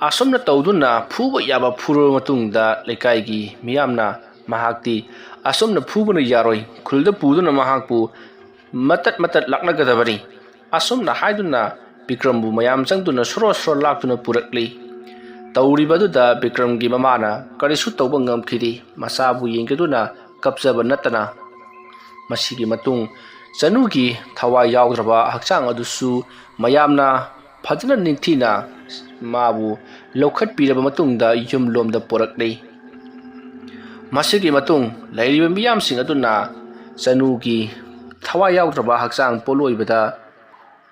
ꯑꯁꯨꯝꯅ ꯇꯧꯗꯨꯅ ꯐꯨꯕ ꯌꯥꯕ ꯐꯨꯔꯕ ꯃꯇꯨꯡꯗ, ꯂꯩꯀꯥꯏꯒꯤ ꯃꯤꯌꯥꯝꯅ ꯃꯍꯥꯛꯇꯤ ꯑꯁꯨꯝꯅ ꯐꯨꯕꯅ ꯌꯥꯔꯣꯏ, ꯈꯨꯜꯗ ꯄꯨꯗꯨꯅ ꯃꯍꯥꯛꯄꯨ ꯃꯇꯠ ꯃꯇꯠ ꯂꯥꯛꯅꯒꯗꯕꯅꯤ꯫ ꯑꯁꯨꯝꯅ ꯍꯥꯏꯗꯨꯅ ꯕꯤꯀ꯭ꯔꯝꯕꯨ ꯃꯌꯥꯝ ꯆꯪꯗꯨꯅ ꯁꯣꯔꯣ ꯁꯣꯔꯣ ꯂꯥꯛꯇꯨꯅ ꯄꯨꯔꯛꯂꯤ꯫ ꯇꯧꯔꯤꯕꯗꯨꯗ ꯕꯤꯀ꯭ꯔꯝꯒꯤ ꯃꯃꯥꯅ ꯀꯔꯤꯁꯨ ꯇꯧꯕ ꯉꯝꯈꯤꯗꯦ, ꯃꯆꯥꯕꯨ ꯌꯦꯡꯒꯗꯨꯅ ꯀꯞꯆꯕ ꯅꯠꯇꯅ꯫ ꯃꯁꯤꯒꯤ ꯃꯇꯨꯡ ꯆꯅꯨꯒꯤ ꯊꯋꯥꯏ ꯌꯥꯎꯗ꯭ꯔꯕ ꯍꯛꯆꯥꯡ ꯑꯗꯨꯁꯨ ꯃꯌꯥꯝꯅ ꯐꯖꯅ ꯅꯤꯡꯊꯤꯅ ꯃꯥꯕꯨ ꯂꯧꯈꯠꯄꯤꯔꯕ ꯃꯇꯨꯡꯗ ꯌꯨꯝꯂꯣꯝꯗ ꯄꯣꯔꯛꯂꯤ꯫ ꯃꯁꯤꯒꯤ ꯃꯇꯨꯡ ꯂꯩꯔꯤꯕ ꯃꯤꯌꯥꯝꯁꯤꯡ ꯑꯗꯨꯅ ꯆꯅꯨꯒꯤ ꯊꯋꯥꯏ ꯌꯥꯎꯗ꯭ꯔꯕ ꯍꯛꯆꯥꯡ ꯄꯣꯠꯂꯣꯏꯕꯗ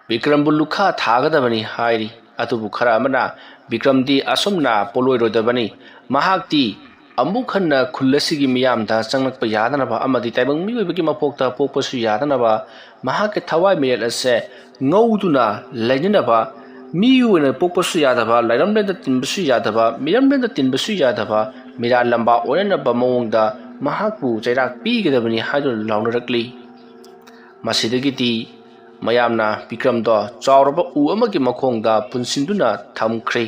ꯕꯤꯀ꯭ꯔꯝꯕꯨ ꯂꯨꯈꯥ ꯊꯥꯒꯗꯕꯅꯤ ꯍꯥꯏꯔꯤ꯫ ꯑꯗꯨꯕꯨ ꯈꯔ ꯑꯃꯅ ꯕꯤꯀ꯭ꯔꯝꯗꯤ ꯑꯁꯨꯝꯅ ꯄꯣꯠꯂꯣꯏꯔꯣꯏꯗꯕꯅꯤ, ꯃꯍꯥꯛꯇꯤ ꯑꯃꯨꯛ ꯍꯟꯅ ꯈꯨꯜ ꯑꯁꯤꯒꯤ ꯃꯤꯌꯥꯝꯗ ꯆꯪꯂꯛꯄ ꯌꯥꯗꯅꯕ ꯑꯃꯗꯤ ꯇꯥꯏꯕꯪ ꯃꯤꯑꯣꯏꯕꯒꯤ ꯃꯄꯣꯛꯇ ꯄꯣꯛꯄꯁꯨ ꯌꯥꯗꯅꯕ ꯃꯍꯥꯛꯀꯤ ꯊꯋꯥꯏ ꯃꯤꯔꯦꯜ ꯑꯁꯦ ꯉꯧꯗꯨꯅ ꯂꯩꯅꯅꯕ, ꯃꯤ ꯑꯣꯏꯅ ꯄꯣꯛꯄꯁꯨ ꯌꯥꯗꯕ, ꯂꯥꯏꯔꯝꯂꯦꯟꯗ ꯇꯤꯟꯕꯁꯨ ꯌꯥꯗꯕ, ꯃꯤꯔꯝꯂꯦꯟꯗ ꯇꯤꯟꯕꯁꯨ ꯌꯥꯗꯕ, ꯃꯤꯔꯥ ꯂꯝꯕꯥ ꯑꯣꯏꯅꯅꯕ ꯃꯑꯣꯡꯗ ꯃꯍꯥꯛꯄꯨ ꯆꯩꯔꯥꯛ ꯄꯤꯒꯗꯕꯅꯤ ꯍꯥꯏꯗꯨꯅ ꯂꯥꯎꯅꯔꯛꯂꯤ꯫ ꯃꯁꯤꯗꯒꯤꯗꯤ ꯃꯌꯥꯝꯅ ꯕꯤꯀ꯭ꯔꯝꯗꯣ ꯆꯥꯎꯔꯕ ꯎ ꯑꯃꯒꯤ ꯃꯈꯣꯡꯗ ꯄꯨꯟꯁꯤꯟꯗꯨꯅ ꯊꯝꯈ꯭ꯔꯦ꯫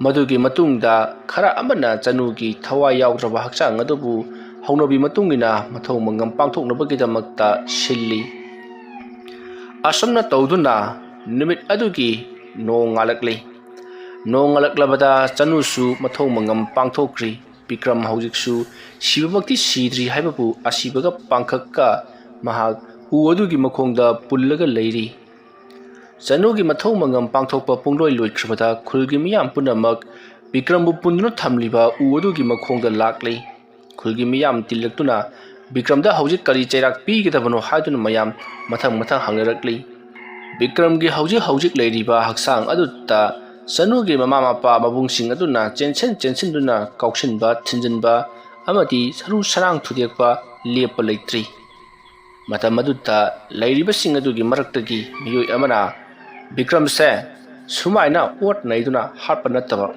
ꯃꯗꯨꯒꯤ ꯃꯇꯨꯡꯗ ꯈꯔ ꯑꯃꯅ ꯆꯅꯨꯒꯤ ꯊꯋꯥꯏ ꯌꯥꯎꯗ꯭ꯔꯕ ꯍꯛꯆꯥꯡ ꯑꯗꯨꯕꯨ ꯍꯧꯅꯕꯤ ꯃꯇꯨꯡ ꯏꯟꯅ ꯃꯊꯧ ꯃꯉꯝ ꯄꯥꯡꯊꯣꯛꯅꯕꯒꯤꯗꯃꯛꯇ ꯁꯤꯜꯂꯤ꯫ ꯑꯁꯨꯝꯅ ꯇꯧꯗꯨꯅ ꯅꯨꯃꯤꯠ ꯑꯗꯨꯒꯤ ꯅꯣꯡ ꯉꯥꯜꯂꯛꯂꯤ꯫ ꯅꯣꯡ ꯉꯥꯜꯂꯛꯂꯕꯗ ꯆꯅꯨꯁꯨ ꯃꯊꯧ ꯃꯉꯝ ꯄꯥꯡꯊꯣꯛꯈ꯭ꯔꯤ꯫ ꯕꯤꯀ꯭ꯔꯝ ꯍꯧꯖꯤꯛꯁꯨ ꯁꯤꯕꯃꯛꯇꯤ ꯁꯤꯗ꯭ꯔꯤ ꯍꯥꯏꯕꯕꯨ ꯑꯁꯤꯕꯒ ꯄꯥꯡꯈꯛꯀ ꯃꯍꯥꯛ ꯎ ꯑꯗꯨꯒꯤ ꯃꯈꯣꯡꯗ ꯄꯨꯜꯂꯒ ꯂꯩꯔꯤ꯫ ꯆꯅꯨꯒꯤ ꯃꯊꯧ ꯃꯉꯝ ꯄꯥꯡꯊꯣꯛꯄ ꯄꯨꯡꯂꯣꯏ ꯂꯣꯏꯈ꯭ꯔꯕꯗ ꯈꯨꯜꯒꯤ ꯃꯤꯌꯥꯝ ꯄꯨꯝꯅꯃꯛ ꯕꯤꯀ꯭ꯔꯝꯕꯨ ꯄꯨꯟꯗꯨꯅ ꯊꯝꯂꯤꯕ ꯎ ꯑꯗꯨꯒꯤ ꯃꯈꯣꯡꯗ ꯂꯥꯛꯂꯤ꯫ ꯈꯨꯜꯒꯤ ꯃꯤꯌꯥꯝ ꯇꯤꯜꯂꯛꯇꯨꯅ ꯕꯤꯀ꯭ꯔꯝꯗ ꯍꯧꯖꯤꯛ ꯀꯔꯤ ꯆꯩꯔꯥꯛ ꯄꯤꯒꯗꯕꯅꯣ ꯍꯥꯏꯗꯨꯅ ꯃꯌꯥꯝ ꯃꯊꯪ ꯃꯊꯪ ꯍꯪꯅꯔꯛꯂꯤ꯫ ꯕꯤꯀ꯭ꯔꯝꯒꯤ ꯍꯧꯖꯤꯛ ꯍꯧꯖꯤꯛ ꯂꯩꯔꯤꯕ ꯍꯛꯆꯥꯡ ꯑꯗꯨꯗ ꯆꯅꯨꯒꯤ ꯃꯃꯥ ꯃꯄꯥ ꯃꯕꯨꯡꯁꯤꯡ ꯑꯗꯨꯅ ꯆꯦꯟꯁꯤꯟ ꯆꯦꯟꯁꯤꯟꯗꯨꯅ ꯀꯥꯎꯁꯤꯟꯕ, ꯊꯤꯟꯖꯤꯟꯕ ꯑꯃꯗꯤ ꯁꯔꯨ ꯁꯔꯥꯡ ꯊꯨꯗꯦꯛꯄ ꯂꯦꯞꯄ ꯂꯩꯇ꯭ꯔꯤ꯫ ꯃꯇꯝ ꯑꯗꯨꯗ ꯂꯩꯔꯤꯕꯁꯤꯡ ꯑꯗꯨꯒꯤ ꯃꯔꯛꯇꯒꯤ ꯃꯤꯑꯣꯏ ꯑꯃꯅ ꯕꯤꯀ꯭ꯔꯝꯁꯦ ꯁꯨꯃꯥꯏꯅ ꯑꯣꯠ ꯅꯩꯗꯨꯅ ꯍꯥꯠꯄ ꯅꯠꯇꯕ,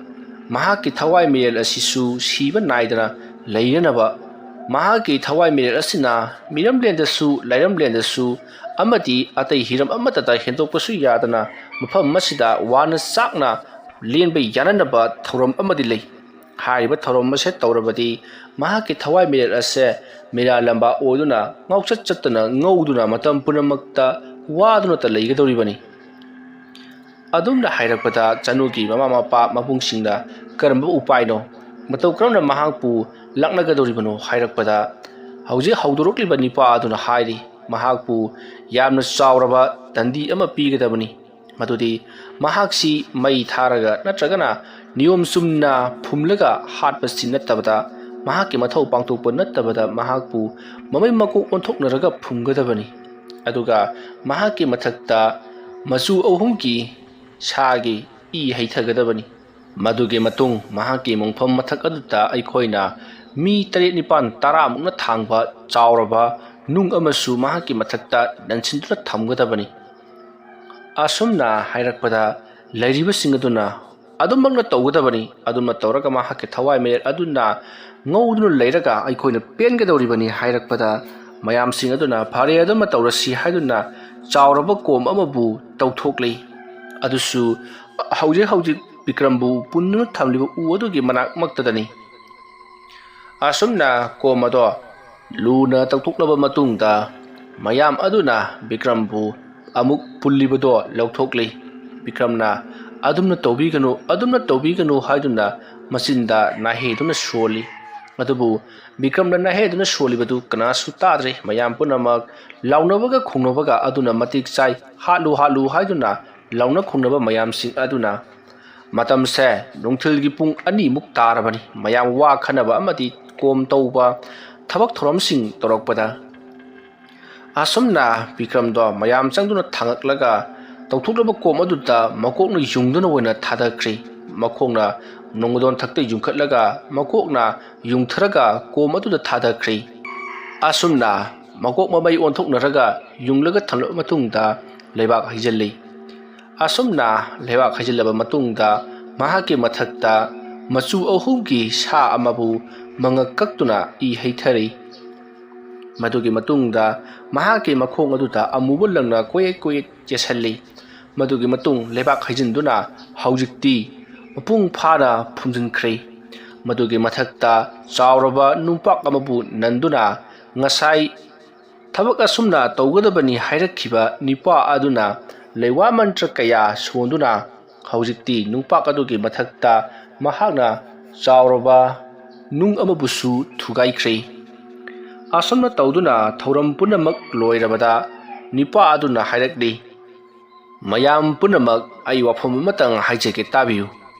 ꯃꯍꯥꯛꯀꯤ ꯊꯋꯥꯏ ꯃꯤꯔꯦꯜ ꯑꯁꯤꯁꯨ ꯁꯤꯕ ꯅꯥꯏꯗꯅ ꯂꯩꯅꯅꯕ, ꯃꯍꯥꯛꯀꯤ ꯊꯋꯥꯏ ꯃꯤꯔꯦꯜ ꯑꯁꯤꯅ ꯃꯤꯔꯝꯂꯦꯟꯗꯁꯨ ꯂꯩꯔꯝꯂꯦꯟꯗꯁꯨ ꯑꯃꯗꯤ ꯑꯇꯩ ꯍꯤꯔꯝ ꯑꯃꯠꯇꯗ ꯍꯦꯟꯗꯣꯛꯄꯁꯨ ꯌꯥꯗꯅ ꯃꯐꯝ ꯑꯁꯤꯗ ꯋꯥꯅ ꯆꯥꯛꯅ ꯂꯦꯟꯕ ꯌꯥꯅꯅꯕ ꯊꯧꯔꯝ ꯑꯃꯗꯤ ꯂꯩ꯫ ꯍꯥꯏꯔꯤꯕ ꯊꯧꯔꯝ ꯑꯁꯤ ꯇꯧꯔꯕꯗꯤ ꯃꯍꯥꯛꯀꯤ ꯊꯋꯥꯏ ꯃꯤꯔꯦꯜ ꯑꯁꯦ ꯃꯤꯔꯥ ꯂꯝꯕꯥ ꯑꯣꯏꯗꯨꯅ ꯉꯥꯎꯆꯠ ꯆꯠꯇꯅ ꯉꯧꯗꯨꯅ ꯃꯇꯝ ꯄꯨꯝꯅꯃꯛꯇ ꯋꯥꯗꯨꯅꯇ ꯂꯩꯒꯗꯧꯔꯤꯕꯅꯤ꯫ ꯑꯗꯨꯝꯅ ꯍꯥꯏꯔꯛꯄꯗ ꯆꯅꯨꯒꯤ ꯃꯃꯥ ꯃꯄꯥ ꯃꯕꯨꯡꯁꯤꯡꯅ ꯀꯔꯝꯕ ꯎꯄꯥꯏꯅꯣ, ꯃꯇꯧ ꯀꯔꯝꯅ ꯃꯍꯥꯛꯄꯨ ꯂꯥꯛꯅꯒꯗꯧꯔꯤꯕꯅꯣ ꯍꯥꯏꯔꯛꯄꯗ, ꯍꯧꯖꯤꯛ ꯍꯧꯗꯣꯔꯛꯂꯤꯕ ꯅꯤꯄꯥ ꯑꯗꯨꯅ ꯍꯥꯏꯔꯤ, ꯃꯍꯥꯛꯄꯨ ꯌꯥꯝꯅ ꯆꯥꯎꯔꯕ ꯗꯟꯗꯤ ꯑꯃ ꯄꯤꯒꯗꯕꯅꯤ꯫ ꯃꯗꯨꯗꯤ ꯃꯍꯥꯛꯁꯤ ꯃꯩ ꯊꯥꯔꯒ ꯅꯠꯇ꯭ꯔꯒꯅ ꯅꯤꯌꯣꯝ ꯆꯨꯝꯅ ꯐꯨꯝꯂꯒ ꯍꯥꯠꯄꯁꯤ ꯅꯠꯇꯕꯗ, ꯃꯍꯥꯛꯀꯤ ꯃꯊꯧ ꯄꯥꯡꯊꯣꯛꯄ ꯅꯠꯇꯕꯗ ꯃꯍꯥꯛꯄꯨ ꯃꯃꯩ ꯃꯀꯣꯛ ꯑꯣꯟꯊꯣꯛꯅꯔꯒ ꯐꯨꯝꯒꯗꯕꯅꯤ꯫ ꯑꯗꯨꯒ ꯃꯍꯥꯛꯀꯤ ꯃꯊꯛꯇ ꯃꯆꯨ ꯑꯍꯨꯝꯒꯤ ꯁꯥꯒꯤ ꯏ ꯍꯩꯊꯒꯗꯕꯅꯤ꯫ ꯃꯗꯨꯒꯤ ꯃꯇꯨꯡ ꯃꯍꯥꯛꯀꯤ ꯃꯣꯡꯐꯝ ꯃꯊꯛ ꯑꯗꯨꯗ ꯑꯩꯈꯣꯏꯅ ꯃꯤ ꯇꯔꯦꯠ ꯅꯤꯄꯥꯟ ꯇꯔꯥꯃꯨꯛꯅ ꯊꯥꯡꯕ ꯆꯥꯎꯔꯕ ꯅꯨꯡ ꯑꯃꯁꯨ ꯃꯍꯥꯛꯀꯤ ꯃꯊꯛꯇ ꯅꯟꯁꯤꯟꯗꯨꯅ ꯊꯝꯒꯗꯕꯅꯤ꯫ ꯑꯁꯨꯝꯅ ꯍꯥꯏꯔꯛꯄꯗ ꯂꯩꯔꯤꯕꯁꯤꯡ ꯑꯗꯨꯅ ꯑꯗꯨꯃꯛꯅ ꯇꯧꯒꯗꯕꯅꯤ, ꯑꯗꯨꯝꯅ ꯇꯧꯔꯒ ꯃꯍꯥꯛꯀꯤ ꯊꯋꯥꯏ ꯃꯔꯦꯜ ꯑꯗꯨꯅ ꯉꯧꯗꯨꯅ ꯂꯩꯔꯒ ꯑꯩꯈꯣꯏꯅ ꯄꯦꯟꯒꯗꯧꯔꯤꯕꯅꯤ ꯍꯥꯏꯔꯛꯄꯗ ꯃꯌꯥꯝꯁꯤꯡ ꯑꯗꯨꯅ ꯐꯔꯦ ꯑꯗꯨꯃ ꯇꯧꯔꯁꯤ ꯍꯥꯏꯗꯨꯅ ꯆꯥꯎꯔꯕ ꯀꯣꯝ ꯑꯃꯕꯨ ꯇꯧꯊꯣꯛꯂꯤ꯫ ꯑꯗꯨꯁꯨ ꯍꯧꯖꯤꯛ ꯍꯧꯖꯤꯛ ꯕꯤꯀ꯭ꯔꯝꯕꯨ ꯄꯨꯟꯗꯨꯅ ꯊꯝꯂꯤꯕ ꯎ ꯑꯗꯨꯒꯤ ꯃꯅꯥꯛꯃꯛꯇꯗꯅꯤ꯫ ꯑꯁꯨꯝꯅ ꯀꯣꯝ ꯑꯗꯣ ꯂꯨꯅ ꯇꯧꯊꯣꯛꯂꯕ ꯃꯇꯨꯡꯗ ꯃꯌꯥꯝ ꯑꯗꯨꯅ ꯕꯤꯀ꯭ꯔꯝꯕꯨ ꯑꯃꯨꯛ ꯄꯨꯜꯂꯤꯕꯗꯣ ꯂꯧꯊꯣꯛꯂꯤ꯫ ꯕꯤꯀ꯭ꯔꯝꯅ "ꯑꯗꯨꯝꯅ ꯇꯧꯕꯤꯒꯅꯨ, ꯑꯗꯨꯝꯅ ꯇꯧꯕꯤꯒꯅꯨ" ꯍꯥꯏꯗꯨꯅ ꯃꯆꯤꯟꯗ ꯅꯥꯍꯦꯗꯨꯅ ꯁꯣꯜꯂꯤ꯫ ꯑꯗꯨꯕꯨ ꯕꯤꯀ꯭ꯔꯝꯅ ꯅꯥꯍꯦꯗꯨꯅ ꯁꯣꯜꯂꯤꯕꯗꯨ ꯀꯅꯥꯁꯨ ꯇꯥꯗ꯭ꯔꯦ꯫ ꯃꯌꯥꯝ ꯄꯨꯝꯅꯃꯛ ꯂꯥꯎꯅꯕꯒ ꯈꯣꯡꯅꯕꯒ ꯑꯗꯨꯅ ꯃꯇꯤꯛ ꯆꯥꯏ, "ꯍꯥꯠꯂꯨ, ꯍꯥꯠꯂꯨ" ꯍꯥꯏꯗꯨꯅ ꯂꯥꯎꯅ ꯈꯣꯡꯅꯕ ꯃꯌꯥꯝꯁꯤꯡ ꯑꯗꯨꯅ ꯃꯇꯝꯁꯦ ꯅꯨꯡꯊꯤꯜꯒꯤ ꯄꯨꯡ ꯑꯅꯤꯃꯨꯛ ꯇꯥꯔꯕꯅꯤ꯫ ꯃꯌꯥꯝ ꯋꯥ ꯈꯟꯅꯕ ꯑꯃꯗꯤ ꯀꯣꯝ ꯇꯧꯕ ꯊꯕꯛ ꯊꯧꯔꯝꯁꯤꯡ ꯇꯧꯔꯛꯄꯗ ꯑꯁꯨꯝꯅ ꯕꯤꯀ꯭ꯔꯝꯗꯣ ꯃꯌꯥꯝ ꯆꯪꯗꯨꯅ ꯊꯥꯡꯒꯠꯂꯒ ꯇꯧꯊꯣꯛꯂꯕ ꯀꯣꯝ ꯑꯗꯨꯗ ꯃꯀꯣꯛꯅ ꯌꯨꯡꯗꯨꯅ ꯑꯣꯏꯅ ꯊꯥꯗꯈ꯭ꯔꯤ꯫ ꯃꯈꯣꯡꯅ ꯅꯣꯡꯃꯗꯣꯟ ꯊꯛꯇ ꯌꯨꯡꯈꯠꯂꯒ ꯃꯀꯣꯛꯅ ꯌꯨꯡꯊꯔꯒ ꯀꯣꯝ ꯑꯗꯨꯗ ꯊꯥꯗꯈ꯭ꯔꯤ꯫ ꯑꯁꯨꯝꯅ ꯃꯀꯣꯛ ꯃꯃꯩ ꯑꯣꯟꯊꯣꯛꯅꯔꯒ ꯌꯨꯡꯂꯒ ꯊꯝꯂꯕ ꯃꯇꯨꯡꯗ ꯂꯩꯕꯥꯛ ꯍꯩꯖꯤꯜꯂꯤ꯫ ꯑꯁꯨꯝꯅ ꯂꯩꯕꯥꯛ ꯍꯩꯖꯤꯜꯂꯕ ꯃꯇꯨꯡꯗ ꯃꯍꯥꯛꯀꯤ ꯃꯊꯛꯇ ꯃꯆꯨ ꯑꯍꯨꯝꯒꯤ ꯁꯥ ꯑꯃꯕꯨ ꯃꯉꯛ ꯀꯛꯇꯨꯅ ꯏ ꯍꯩꯊꯔꯤ꯫ ꯃꯗꯨꯒꯤ ꯃꯇꯨꯡꯗ ꯃꯍꯥꯛꯀꯤ ꯃꯈꯣꯡ ꯑꯗꯨꯗ ꯑꯃꯨꯕ ꯂꯪꯅ ꯀꯣꯌꯦꯠ ꯀꯣꯌꯦꯠ ꯆꯦꯁꯤꯜꯂꯤ꯫ ꯃꯗꯨꯒꯤ ꯃꯇꯨꯡ ꯂꯩꯕꯥꯛ ꯍꯩꯖꯤꯟꯗꯨꯅ ꯍꯧꯖꯤꯛꯇꯤ ꯃꯄꯨꯡ ꯐꯥꯅ ꯐꯨꯝꯖꯤꯟꯈ꯭ꯔꯦ꯫ ꯃꯗꯨꯒꯤ ꯃꯊꯛꯇ ꯆꯥꯎꯔꯕ ꯅꯨꯡꯄꯥꯛ ꯑꯃꯕꯨ ꯅꯟꯗꯨꯅ ꯉꯁꯥꯏ ꯊꯕꯛ ꯑꯁꯨꯝꯅ ꯇꯧꯒꯗꯕꯅꯤ ꯍꯥꯏꯔꯛꯈꯤꯕ ꯅꯤꯄꯥ ꯑꯗꯨꯅ ꯂꯩꯋꯥ ꯃꯟꯇ꯭ꯔ ꯀꯌꯥ ꯁꯣꯟꯗꯨꯅ ꯍꯧꯖꯤꯛꯇꯤ ꯅꯨꯡꯄꯥꯛ ꯑꯗꯨꯒꯤ ꯃꯊꯛꯇ ꯃꯍꯥꯛꯅ ꯆꯥꯎꯔꯕ ꯅꯨꯡ ꯑꯃꯕꯨꯁꯨ ꯊꯨꯒꯥꯏꯈ꯭ꯔꯦ꯫ ꯑꯁꯨꯝꯅ ꯇꯧꯗꯨꯅ ꯊꯧꯔꯝ ꯄꯨꯝꯅꯃꯛ ꯂꯣꯏꯔꯕꯗ ꯅꯤꯄꯥ ꯑꯗꯨꯅ ꯍꯥꯏꯔꯛꯂꯤ, "ꯃꯌꯥꯝ ꯄꯨꯝꯅꯃꯛ, ꯑꯩ ꯋꯥꯐꯝ ꯑꯃꯇꯪ ꯍꯥꯏꯖꯒꯦ, ꯇꯥꯕꯤꯌꯨ꯫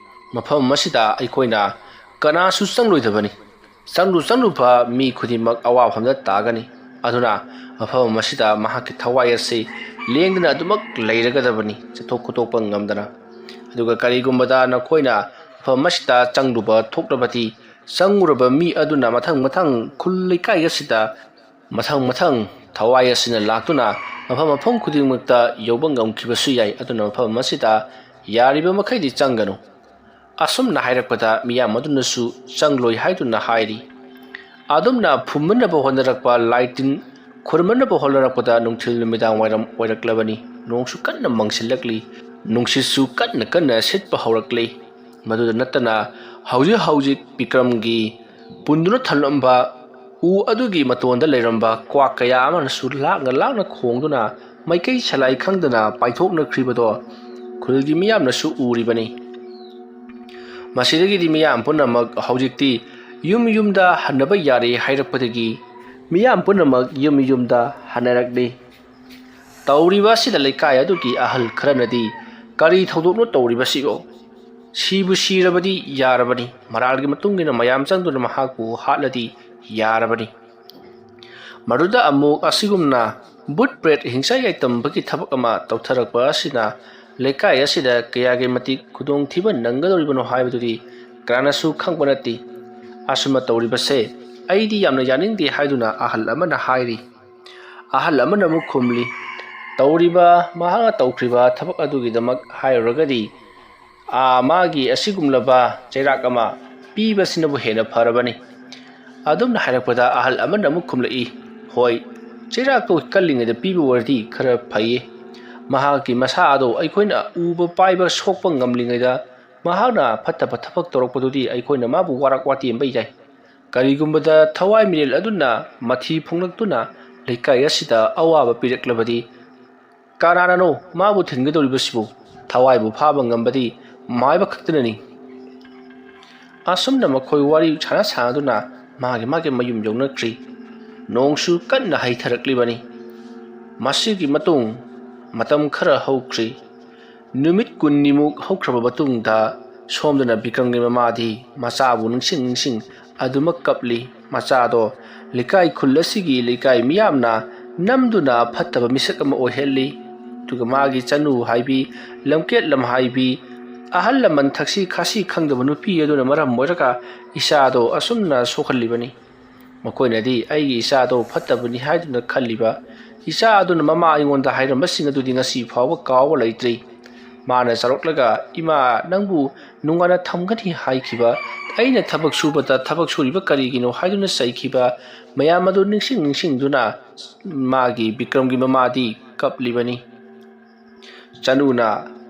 ꯃꯐꯝ ꯑꯁꯤꯗ ꯑꯩꯈꯣꯏꯅ ꯀꯅꯥꯁꯨ ꯆꯪꯂꯣꯏꯗꯕꯅꯤ꯫ ꯆꯪꯂꯨ ꯆꯪꯂꯨꯕ ꯃꯤ ꯈꯨꯗꯤꯡꯃꯛ ꯑꯋꯥꯐꯝꯗ ꯇꯥꯒꯅꯤ꯫ ꯑꯗꯨꯅ ꯃꯐꯝ ꯑꯁꯤꯗ ꯃꯍꯥꯛꯀꯤ ꯊꯋꯥꯏ ꯑꯁꯤ ꯂꯦꯡꯗꯅ ꯑꯗꯨꯃꯛ ꯂꯩꯔꯒꯗꯕꯅꯤ, ꯆꯠꯊꯣꯛ ꯈꯣꯠꯇꯣꯛꯄ ꯉꯝꯗꯅ꯫ ꯑꯗꯨꯒ ꯀꯔꯤꯒꯨꯝꯕꯗ ꯅꯈꯣꯏꯅ ꯃꯐꯝ ꯑꯁꯤꯗ ꯆꯪꯂꯨꯕ ꯊꯣꯛꯂꯕꯗꯤ, ꯆꯪꯉꯨꯔꯕ ꯃꯤ ꯑꯗꯨꯅ ꯃꯊꯪ ꯃꯊꯪ ꯈꯨꯜ ꯂꯩꯀꯥꯏ ꯑꯁꯤꯗ ꯃꯊꯪ ꯃꯊꯪ ꯊꯋꯥꯏ ꯑꯁꯤꯅ ꯂꯥꯛꯇꯨꯅ ꯃꯐꯝ ꯃꯐꯝ ꯈꯨꯗꯤꯡꯃꯛꯇ ꯌꯧꯕ ꯉꯝꯈꯤꯕꯁꯨ ꯌꯥꯏ꯫ ꯑꯗꯨꯅ ꯃꯐꯝ ꯑꯁꯤꯗ ꯌꯥꯔꯤꯕ ꯃꯈꯩꯗꯤ ꯆꯪꯒꯅꯨ꯫ ꯑꯁꯨꯝꯅ ꯍꯥꯏꯔꯛꯄꯗ ꯃꯤꯌꯥꯝ ꯑꯗꯨꯅꯁꯨ ꯆꯪꯂꯣꯏ ꯍꯥꯏꯗꯨꯅ ꯍꯥꯏꯔꯤ꯫ ꯑꯗꯨꯝꯅ ꯐꯨꯝꯕꯅꯕ ꯍꯣꯠꯅꯔꯛꯄ, ꯂꯥꯏ ꯇꯤꯟ ꯈꯨꯔꯨꯝꯅꯅꯕ ꯍꯣꯠꯅꯔꯛꯄꯗ ꯅꯨꯡꯊꯤꯜ ꯅꯨꯃꯤꯗꯥꯡ ꯋꯥꯏꯔꯝ ꯑꯣꯏꯔꯛꯂꯕꯅꯤ꯫ ꯅꯣꯡꯁꯨ ꯀꯟꯅ ꯃꯪꯁꯤꯜꯂꯛꯂꯤ꯫ ꯅꯨꯡꯁꯤꯠꯁꯨ ꯀꯟꯅ ꯀꯟꯅ ꯁꯤꯠꯄ ꯍꯧꯔꯛꯂꯤ꯫ ꯃꯗꯨꯗ ꯅꯠꯇꯅ ꯍꯧꯖꯤꯛ ꯍꯧꯖꯤꯛ ꯕꯤꯀ꯭ꯔꯝꯒꯤ ꯄꯨꯟꯗꯨꯅ ꯊꯝꯂꯝꯕ ꯎ ꯑꯗꯨꯒꯤ ꯃꯇꯣꯟꯗ ꯂꯩꯔꯝꯕ ꯀ꯭ꯋꯥꯛ ꯀꯌꯥ ꯑꯃꯅꯁꯨ ꯂꯥꯛꯅ ꯂꯥꯛꯅ ꯈꯣꯡꯗꯨꯅ ꯃꯥꯏꯀꯩ ꯁꯂꯥꯏ ꯈꯪꯗꯅ ꯄꯥꯏꯊꯣꯛꯅꯈ꯭ꯔꯤꯕꯗꯣ ꯈꯨꯜꯒꯤ ꯃꯤꯌꯥꯝꯅꯁꯨ ꯎꯔꯤꯕꯅꯤ꯫ ꯃꯁꯤꯗꯒꯤꯗꯤ ꯃꯤꯌꯥꯝ ꯄꯨꯝꯅꯃꯛ ꯍꯧꯖꯤꯛꯇꯤ ꯌꯨꯝ ꯌꯨꯝꯗ ꯍꯟꯅꯕ ꯌꯥꯔꯦ ꯍꯥꯏꯔꯛꯄꯗꯒꯤ ꯃꯤꯌꯥꯝ ꯄꯨꯝꯅꯃꯛ ꯌꯨꯝ ꯌꯨꯝꯗ ꯍꯟꯅꯔꯛꯂꯤ꯫ ꯇꯧꯔꯤꯕ ꯑꯁꯤꯗ ꯂꯩꯀꯥꯏ ꯑꯗꯨꯒꯤ ꯑꯍꯜ ꯈꯔꯅꯗꯤ, "ꯀꯔꯤ ꯊꯧꯗꯣꯛꯅꯣ ꯇꯧꯔꯤꯕꯁꯤꯕꯣ? ꯁꯤꯕꯨ ꯁꯤꯔꯕꯗꯤ ꯌꯥꯔꯕꯅꯤ, ꯃꯔꯥꯜꯒꯤ ꯃꯇꯨꯡ ꯏꯟꯅ ꯃꯌꯥꯝ ꯆꯪꯗꯨꯅ ꯃꯍꯥꯛꯄꯨ ꯍꯥꯠꯂꯗꯤ ꯌꯥꯔꯕꯅꯤ꯫" ꯃꯗꯨꯗ ꯑꯃꯨꯛ ꯑꯁꯤꯒꯨꯝꯅ ꯕꯨꯠ ꯄ꯭ꯔꯦꯠ ꯍꯤꯡꯆꯥꯏ ꯌꯥꯏꯇꯝꯕꯒꯤ ꯊꯕꯛ ꯑꯃ ꯇꯧꯊꯔꯛꯄ ꯑꯁꯤꯅ ꯂꯩꯀꯥꯏ ꯑꯁꯤꯗ ꯀꯌꯥꯒꯤ ꯃꯇꯤꯛ ꯈꯨꯗꯣꯡꯊꯤꯕ ꯅꯪꯒꯗꯧꯔꯤꯕꯅꯣ ꯍꯥꯏꯕꯗꯨꯗꯤ ꯀꯅꯥꯅꯁꯨ ꯈꯪꯕ ꯅꯠꯇꯦ꯫ ꯑꯁꯨꯝꯅ ꯇꯧꯔꯤꯕꯁꯦ ꯑꯩꯗꯤ ꯌꯥꯝꯅ ꯌꯥꯅꯤꯡꯗꯦ ꯍꯥꯏꯗꯨꯅ ꯑꯍꯜ ꯑꯃꯅ ꯍꯥꯏꯔꯤ꯫ ꯑꯍꯜ ꯑꯃꯅ ꯑꯃꯨꯛ ꯈꯨꯝꯂꯤ, "ꯇꯧꯔꯤꯕ, ꯃꯍꯥꯛꯅ ꯇꯧꯈ꯭ꯔꯤꯕ ꯊꯕꯛ ꯑꯗꯨꯒꯤꯗꯃꯛ ꯍꯥꯏꯔꯨꯔꯒꯗꯤ, ꯑꯥ, ꯃꯥꯒꯤ ꯑꯁꯤꯒꯨꯝꯂꯕ ꯆꯩꯔꯥꯛ ꯑꯃ ꯄꯤꯕꯁꯤꯅꯕꯨ ꯍꯦꯟꯅ ꯐꯔꯕꯅꯤ꯫" ꯑꯗꯨꯝꯅ ꯍꯥꯏꯔꯛꯄꯗ ꯑꯍꯜ ꯑꯃꯅ ꯑꯃꯨꯛ ꯈꯨꯝꯂꯛꯏ, "ꯍꯣꯏ, ꯆꯩꯔꯥꯛꯇꯣ ꯀꯜꯂꯤꯉꯩꯗ ꯄꯤꯕ ꯑꯣꯏꯔꯗꯤ ꯈꯔ ꯐꯩꯌꯦ꯫ ꯃꯍꯥꯛꯀꯤ ꯃꯁꯥ ꯑꯗꯣ ꯑꯩꯈꯣꯏꯅ ꯎꯕ ꯄꯥꯏꯕ ꯁꯣꯛꯄ ꯉꯝꯂꯤꯉꯩꯗ ꯃꯍꯥꯛꯅ ꯐꯠꯇꯕ ꯊꯕꯛ ꯇꯧꯔꯛꯄꯗꯨꯗꯤ ꯑꯩꯈꯣꯏꯅ ꯃꯥꯕꯨ ꯋꯥꯔꯛ ꯋꯥꯇꯦꯝꯕ ꯌꯥꯏ꯫ ꯀꯔꯤꯒꯨꯝꯕꯗ ꯊꯋꯥꯏ ꯃꯤꯔꯦꯜ ꯑꯗꯨꯅ ꯃꯊꯤ ꯐꯣꯡꯂꯛꯇꯨꯅ ꯂꯩꯀꯥꯏ ꯑꯁꯤꯗ ꯑꯋꯥꯕ ꯄꯤꯔꯛꯂꯕꯗꯤ ꯀꯅꯥꯅꯅꯣ ꯃꯥꯕꯨ ꯊꯤꯟꯒꯗꯧꯔꯤꯕꯁꯤꯕꯨ? ꯊꯋꯥꯏꯕꯨ ꯐꯥꯕ ꯉꯝꯕꯗꯤ ꯃꯥꯏꯕ ꯈꯛꯇꯅꯅꯤ꯫" ꯑꯁꯨꯝꯅ ꯃꯈꯣꯏ ꯋꯥꯔꯤ ꯁꯥꯟꯅ ꯁꯥꯟꯅꯗꯨꯅ ꯃꯥꯒꯤ ꯃꯥꯒꯤ ꯃꯌꯨꯝ ꯌꯧꯅꯈ꯭ꯔꯤ꯫ ꯅꯣꯡꯁꯨ ꯀꯟꯅ ꯍꯩꯊꯔꯛꯂꯤꯕꯅꯤ꯫ ꯃꯁꯤꯒꯤ ꯃꯇꯨꯡ ꯃꯇꯝ ꯈꯔ ꯍꯧꯈ꯭ꯔꯤ꯫ ꯅꯨꯃꯤꯠ ꯀꯨꯟꯅꯤꯃꯨꯛ ꯍꯧꯈ꯭ꯔꯕ ꯃꯇꯨꯡꯗ ꯁꯣꯝꯗꯅ ꯕꯤꯀ꯭ꯔꯝꯒꯤ ꯃꯃꯥꯗꯤ ꯃꯆꯥꯕꯨ ꯅꯤꯡꯁꯤꯡ ꯅꯤꯡꯁꯤꯡ ꯑꯗꯨꯃꯛ ꯀꯞꯂꯤ꯫ ꯃꯆꯥꯗꯣ ꯂꯩꯀꯥꯏ ꯈꯨꯜ ꯑꯁꯤꯒꯤ ꯂꯩꯀꯥꯏ ꯃꯤꯌꯥꯝꯅ ꯅꯝꯗꯨꯅ ꯐꯠꯇꯕ ꯃꯤꯁꯛ ꯑꯃ ꯑꯣꯏꯍꯜꯂꯤ꯫ ꯑꯗꯨꯒ ꯃꯥꯒꯤ ꯆꯅꯨ ꯍꯥꯏꯕꯤ, ꯂꯝꯀꯦꯠ ꯂꯝꯍꯥꯏꯕꯤ, ꯑꯍꯜ ꯂꯃꯟ ꯊꯛꯁꯤ ꯈꯥꯁꯤ ꯈꯪꯗꯕ ꯅꯨꯄꯤ ꯑꯗꯨꯅ ꯃꯔꯝ ꯑꯣꯏꯔꯒ ꯏꯆꯥꯗꯣ ꯑꯁꯨꯝꯅ ꯁꯣꯛꯍꯜꯂꯤꯕꯅꯤ꯫ ꯃꯈꯣꯏꯅꯗꯤ ꯑꯩꯒꯤ ꯏꯆꯥꯗꯣ ꯐꯠꯇꯕꯅꯤ ꯍꯥꯏꯗꯨꯅ ꯈꯜꯂꯤꯕ꯫ ꯏꯆꯥ ꯑꯗꯨꯅ ꯃꯃꯥ ꯑꯩꯉꯣꯟꯗ ꯍꯥꯏꯔꯝꯕꯁꯤꯡ ꯑꯗꯨꯗꯤ ꯉꯁꯤ ꯐꯥꯎꯕ ꯀꯥꯎꯕ ꯂꯩꯇ꯭ꯔꯤ꯫ ꯃꯥꯅ ꯆꯥꯎꯔꯛꯂꯒ, "ꯏꯃꯥ, ꯅꯪꯕꯨ ꯅꯨꯡꯉꯥꯏꯅ ꯊꯝꯒꯅꯤ" ꯍꯥꯏꯈꯤꯕ, ꯑꯩꯅ ꯊꯕꯛ ꯁꯨꯕꯗ ꯊꯕꯛ ꯁꯨꯔꯤꯕ ꯀꯔꯤꯒꯤꯅꯣ ꯍꯥꯏꯗꯨꯅ ꯆꯩꯈꯤꯕ ꯃꯌꯥꯝ ꯑꯗꯨ ꯅꯤꯡꯁꯤꯡ ꯅꯤꯡꯁꯤꯡꯗꯨꯅ ꯃꯥꯒꯤ, ꯕꯤꯀ꯭ꯔꯝꯒꯤ ꯃꯃꯥꯗꯤ ꯀꯞꯂꯤꯕꯅꯤ꯫ ꯆꯅꯨꯅ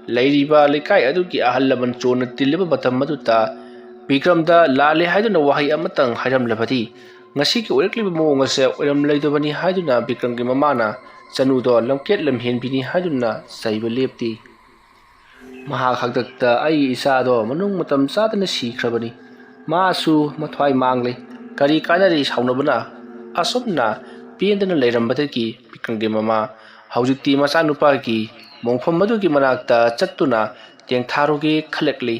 ꯂꯩꯔꯤꯕ ꯂꯩꯀꯥꯏ ꯑꯗꯨꯒꯤ ꯑꯍꯜ ꯂꯃꯟ ꯆꯣꯟꯅ ꯇꯤꯜꯂꯤꯕ ꯃꯇꯝ ꯑꯗꯨꯗ ꯕꯤꯀ꯭ꯔꯝꯗ ꯂꯥꯜꯂꯦ ꯍꯥꯏꯗꯨꯅ ꯋꯥꯍꯩ ꯑꯃꯇꯪ ꯍꯥꯏꯔꯝꯂꯕꯗꯤ, ꯉꯁꯤꯒꯤ ꯑꯣꯏꯔꯛꯂꯤꯕ ꯃꯑꯣꯡ ꯑꯁꯦ ꯑꯣꯏꯔꯝꯂꯣꯏꯗꯕꯅꯤ ꯍꯥꯏꯗꯨꯅ ꯕꯤꯀ꯭ꯔꯝꯒꯤ ꯃꯃꯥꯅ ꯆꯅꯨꯗꯣ ꯂꯝꯀꯦꯠ ꯂꯝꯍꯦꯟꯕꯤꯅꯤ ꯍꯥꯏꯗꯨꯅ ꯆꯩꯕ ꯂꯦꯞꯇꯦ꯫ ꯃꯍꯥꯛ ꯍꯥꯛꯇꯛꯇ ꯑꯩꯒꯤ ꯏꯆꯥꯗꯣ ꯃꯅꯨꯡ ꯃꯇꯝ ꯆꯥꯗꯅ ꯁꯤꯈ꯭ꯔꯕꯅꯤ꯫ ꯃꯥꯁꯨ ꯃꯊ꯭ꯋꯥꯏ ꯃꯥꯡꯂꯦ꯫ ꯀꯔꯤ ꯀꯥꯟꯅꯔꯤ ꯁꯥꯎꯅꯕꯅ? ꯑꯁꯨꯝꯅ ꯄꯦꯟꯗꯅ ꯂꯩꯔꯝꯕꯗꯒꯤ ꯕꯤꯀ꯭ꯔꯝꯒꯤ ꯃꯃꯥ ꯍꯧꯖꯤꯛꯇꯤ ꯃꯆꯥꯅꯨꯄꯥꯒꯤ ꯃꯣꯡꯐꯝ ꯑꯗꯨꯒꯤ ꯃꯅꯥꯛꯇ ꯆꯠꯇꯨꯅ ꯇꯦꯡꯊꯥꯔꯨꯒꯦ ꯈꯜꯂꯛꯂꯤ꯫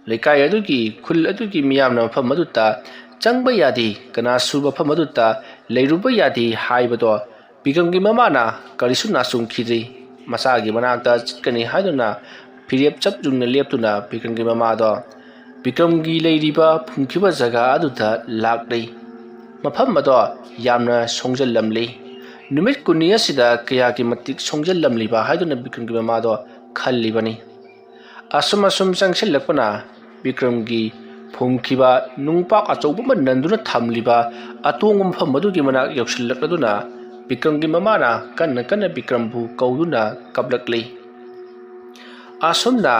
ꯂꯩꯀꯥꯏ ꯑꯗꯨꯒꯤ, ꯈꯨꯜ ꯑꯗꯨꯒꯤ ꯃꯤꯌꯥꯝꯅ ꯃꯐꯝ ꯑꯗꯨꯗ ꯆꯪꯕ ꯌꯥꯗꯦ, ꯀꯅꯥꯁꯨ ꯃꯐꯝ ꯑꯗꯨꯗ ꯂꯩꯔꯨꯕ ꯌꯥꯗꯦ ꯍꯥꯏꯕꯗꯣ ꯕꯤꯀ꯭ꯔꯝꯒꯤ ꯃꯃꯥꯅ ꯀꯔꯤꯁꯨ ꯅꯥꯆꯨꯡꯈꯤꯗ꯭ꯔꯤ꯫ ꯃꯆꯥꯒꯤ ꯃꯅꯥꯛꯇ ꯆꯠꯀꯅꯤ ꯍꯥꯏꯗꯨꯅ ꯐꯤꯔꯦꯞ ꯆꯞ ꯌꯨꯡꯅ ꯂꯦꯞꯇꯨꯅ ꯕꯤꯀ꯭ꯔꯝꯒꯤ ꯃꯃꯥꯗꯣ ꯕꯤꯀ꯭ꯔꯝꯒꯤ ꯂꯩꯔꯤꯕ ꯐꯨꯝꯈꯤꯕ ꯖꯒꯥ ꯑꯗꯨꯗ ꯂꯥꯛꯂꯤ꯫ ꯃꯐꯝ ꯑꯗꯣ ꯌꯥꯝꯅ ꯁꯣꯡꯖꯜꯂꯝꯂꯤ꯫ ꯅꯨꯃꯤꯠ ꯀꯨꯟꯅꯤ ꯑꯁꯤꯗ ꯀꯌꯥꯒꯤ ꯃꯇꯤꯛ ꯁꯣꯡꯖꯜꯂꯝꯂꯤꯕ ꯍꯥꯏꯗꯨꯅ ꯕꯤꯀ꯭ꯔꯝꯒꯤ ꯃꯃꯥꯗꯣ ꯈꯜꯂꯤꯕꯅꯤ꯫ ꯑꯁꯨꯝ ꯑꯁꯨꯝ ꯆꯪꯁꯤꯜꯂꯛꯄꯅ ꯕꯤꯀ꯭ꯔꯝꯒꯤ ꯐꯨꯝꯈꯤꯕ ꯅꯨꯡꯄꯥꯛ ꯑꯆꯧꯕ ꯑꯃ ꯅꯟꯗꯨꯅ ꯊꯝꯂꯤꯕ ꯑꯇꯣꯡꯕ ꯃꯐꯝ ꯑꯗꯨꯒꯤ ꯃꯅꯥꯛ ꯌꯧꯁꯤꯜꯂꯛꯂꯗꯨꯅ ꯕꯤꯀ꯭ꯔꯝꯒꯤ ꯃꯃꯥꯅ ꯀꯟꯅ ꯀꯟꯅ ꯕꯤꯀ꯭ꯔꯝꯕꯨ ꯀꯧꯗꯨꯅ ꯀꯞꯂꯛꯂꯤ꯫ ꯑꯁꯨꯝꯅ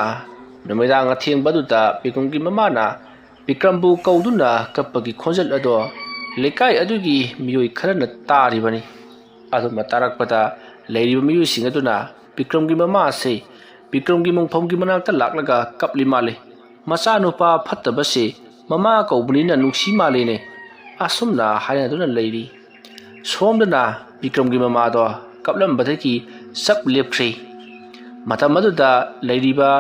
ꯅꯨꯃꯤꯗꯥꯡ ꯑꯊꯦꯡꯕ ꯑꯗꯨꯗ ꯕꯤꯀ꯭ꯔꯝꯒꯤ ꯃꯃꯥꯅ ꯕꯤꯀ꯭ꯔꯝꯕꯨ ꯀꯧꯗꯨꯅ ꯀꯞꯄꯒꯤ ꯈꯣꯟꯖꯦꯜ ꯑꯗꯣ ꯂꯩꯀꯥꯏ ꯑꯗꯨꯒꯤ ꯃꯤꯑꯣꯏ ꯈꯔꯅ ꯇꯥꯔꯤꯕꯅꯤ꯫ ꯑꯗꯨꯝꯅ ꯇꯥꯔꯛꯄꯗ ꯂꯩꯔꯤꯕ ꯃꯤꯑꯣꯏꯁꯤꯡ ꯑꯗꯨꯅ ꯕꯤꯀ꯭ꯔꯝꯒꯤ ꯃꯃꯥ ꯑꯁꯤ ꯕꯤꯀ꯭ꯔꯝꯒꯤ ꯃꯣꯡꯐꯝꯒꯤ ꯃꯅꯥꯛꯇ ꯂꯥꯛꯂꯒ ꯀꯞꯂꯤ ꯃꯥꯜꯂꯤ꯫ ꯃꯆꯥꯅꯨꯄꯥ ꯐꯠꯇꯕꯁꯤ ꯃꯃꯥ ꯀꯧꯕꯅꯤꯅ ꯅꯨꯡꯁꯤ ꯃꯥꯜꯂꯤꯅꯦ꯫ ꯑꯁꯨꯝꯅ ꯍꯥꯏꯅꯗꯨꯅ ꯂꯩꯔꯤ꯫ ꯁꯣꯝꯗꯅ ꯕꯤꯀ꯭ꯔꯝꯒꯤ ꯃꯃꯥꯗꯣ ꯀꯞꯂꯝꯕꯗꯒꯤ ꯆꯞ ꯂꯦꯞꯈ꯭ꯔꯦ꯫ ꯃꯇꯝ ꯑꯗꯨꯗ ꯂꯩꯔꯤꯕ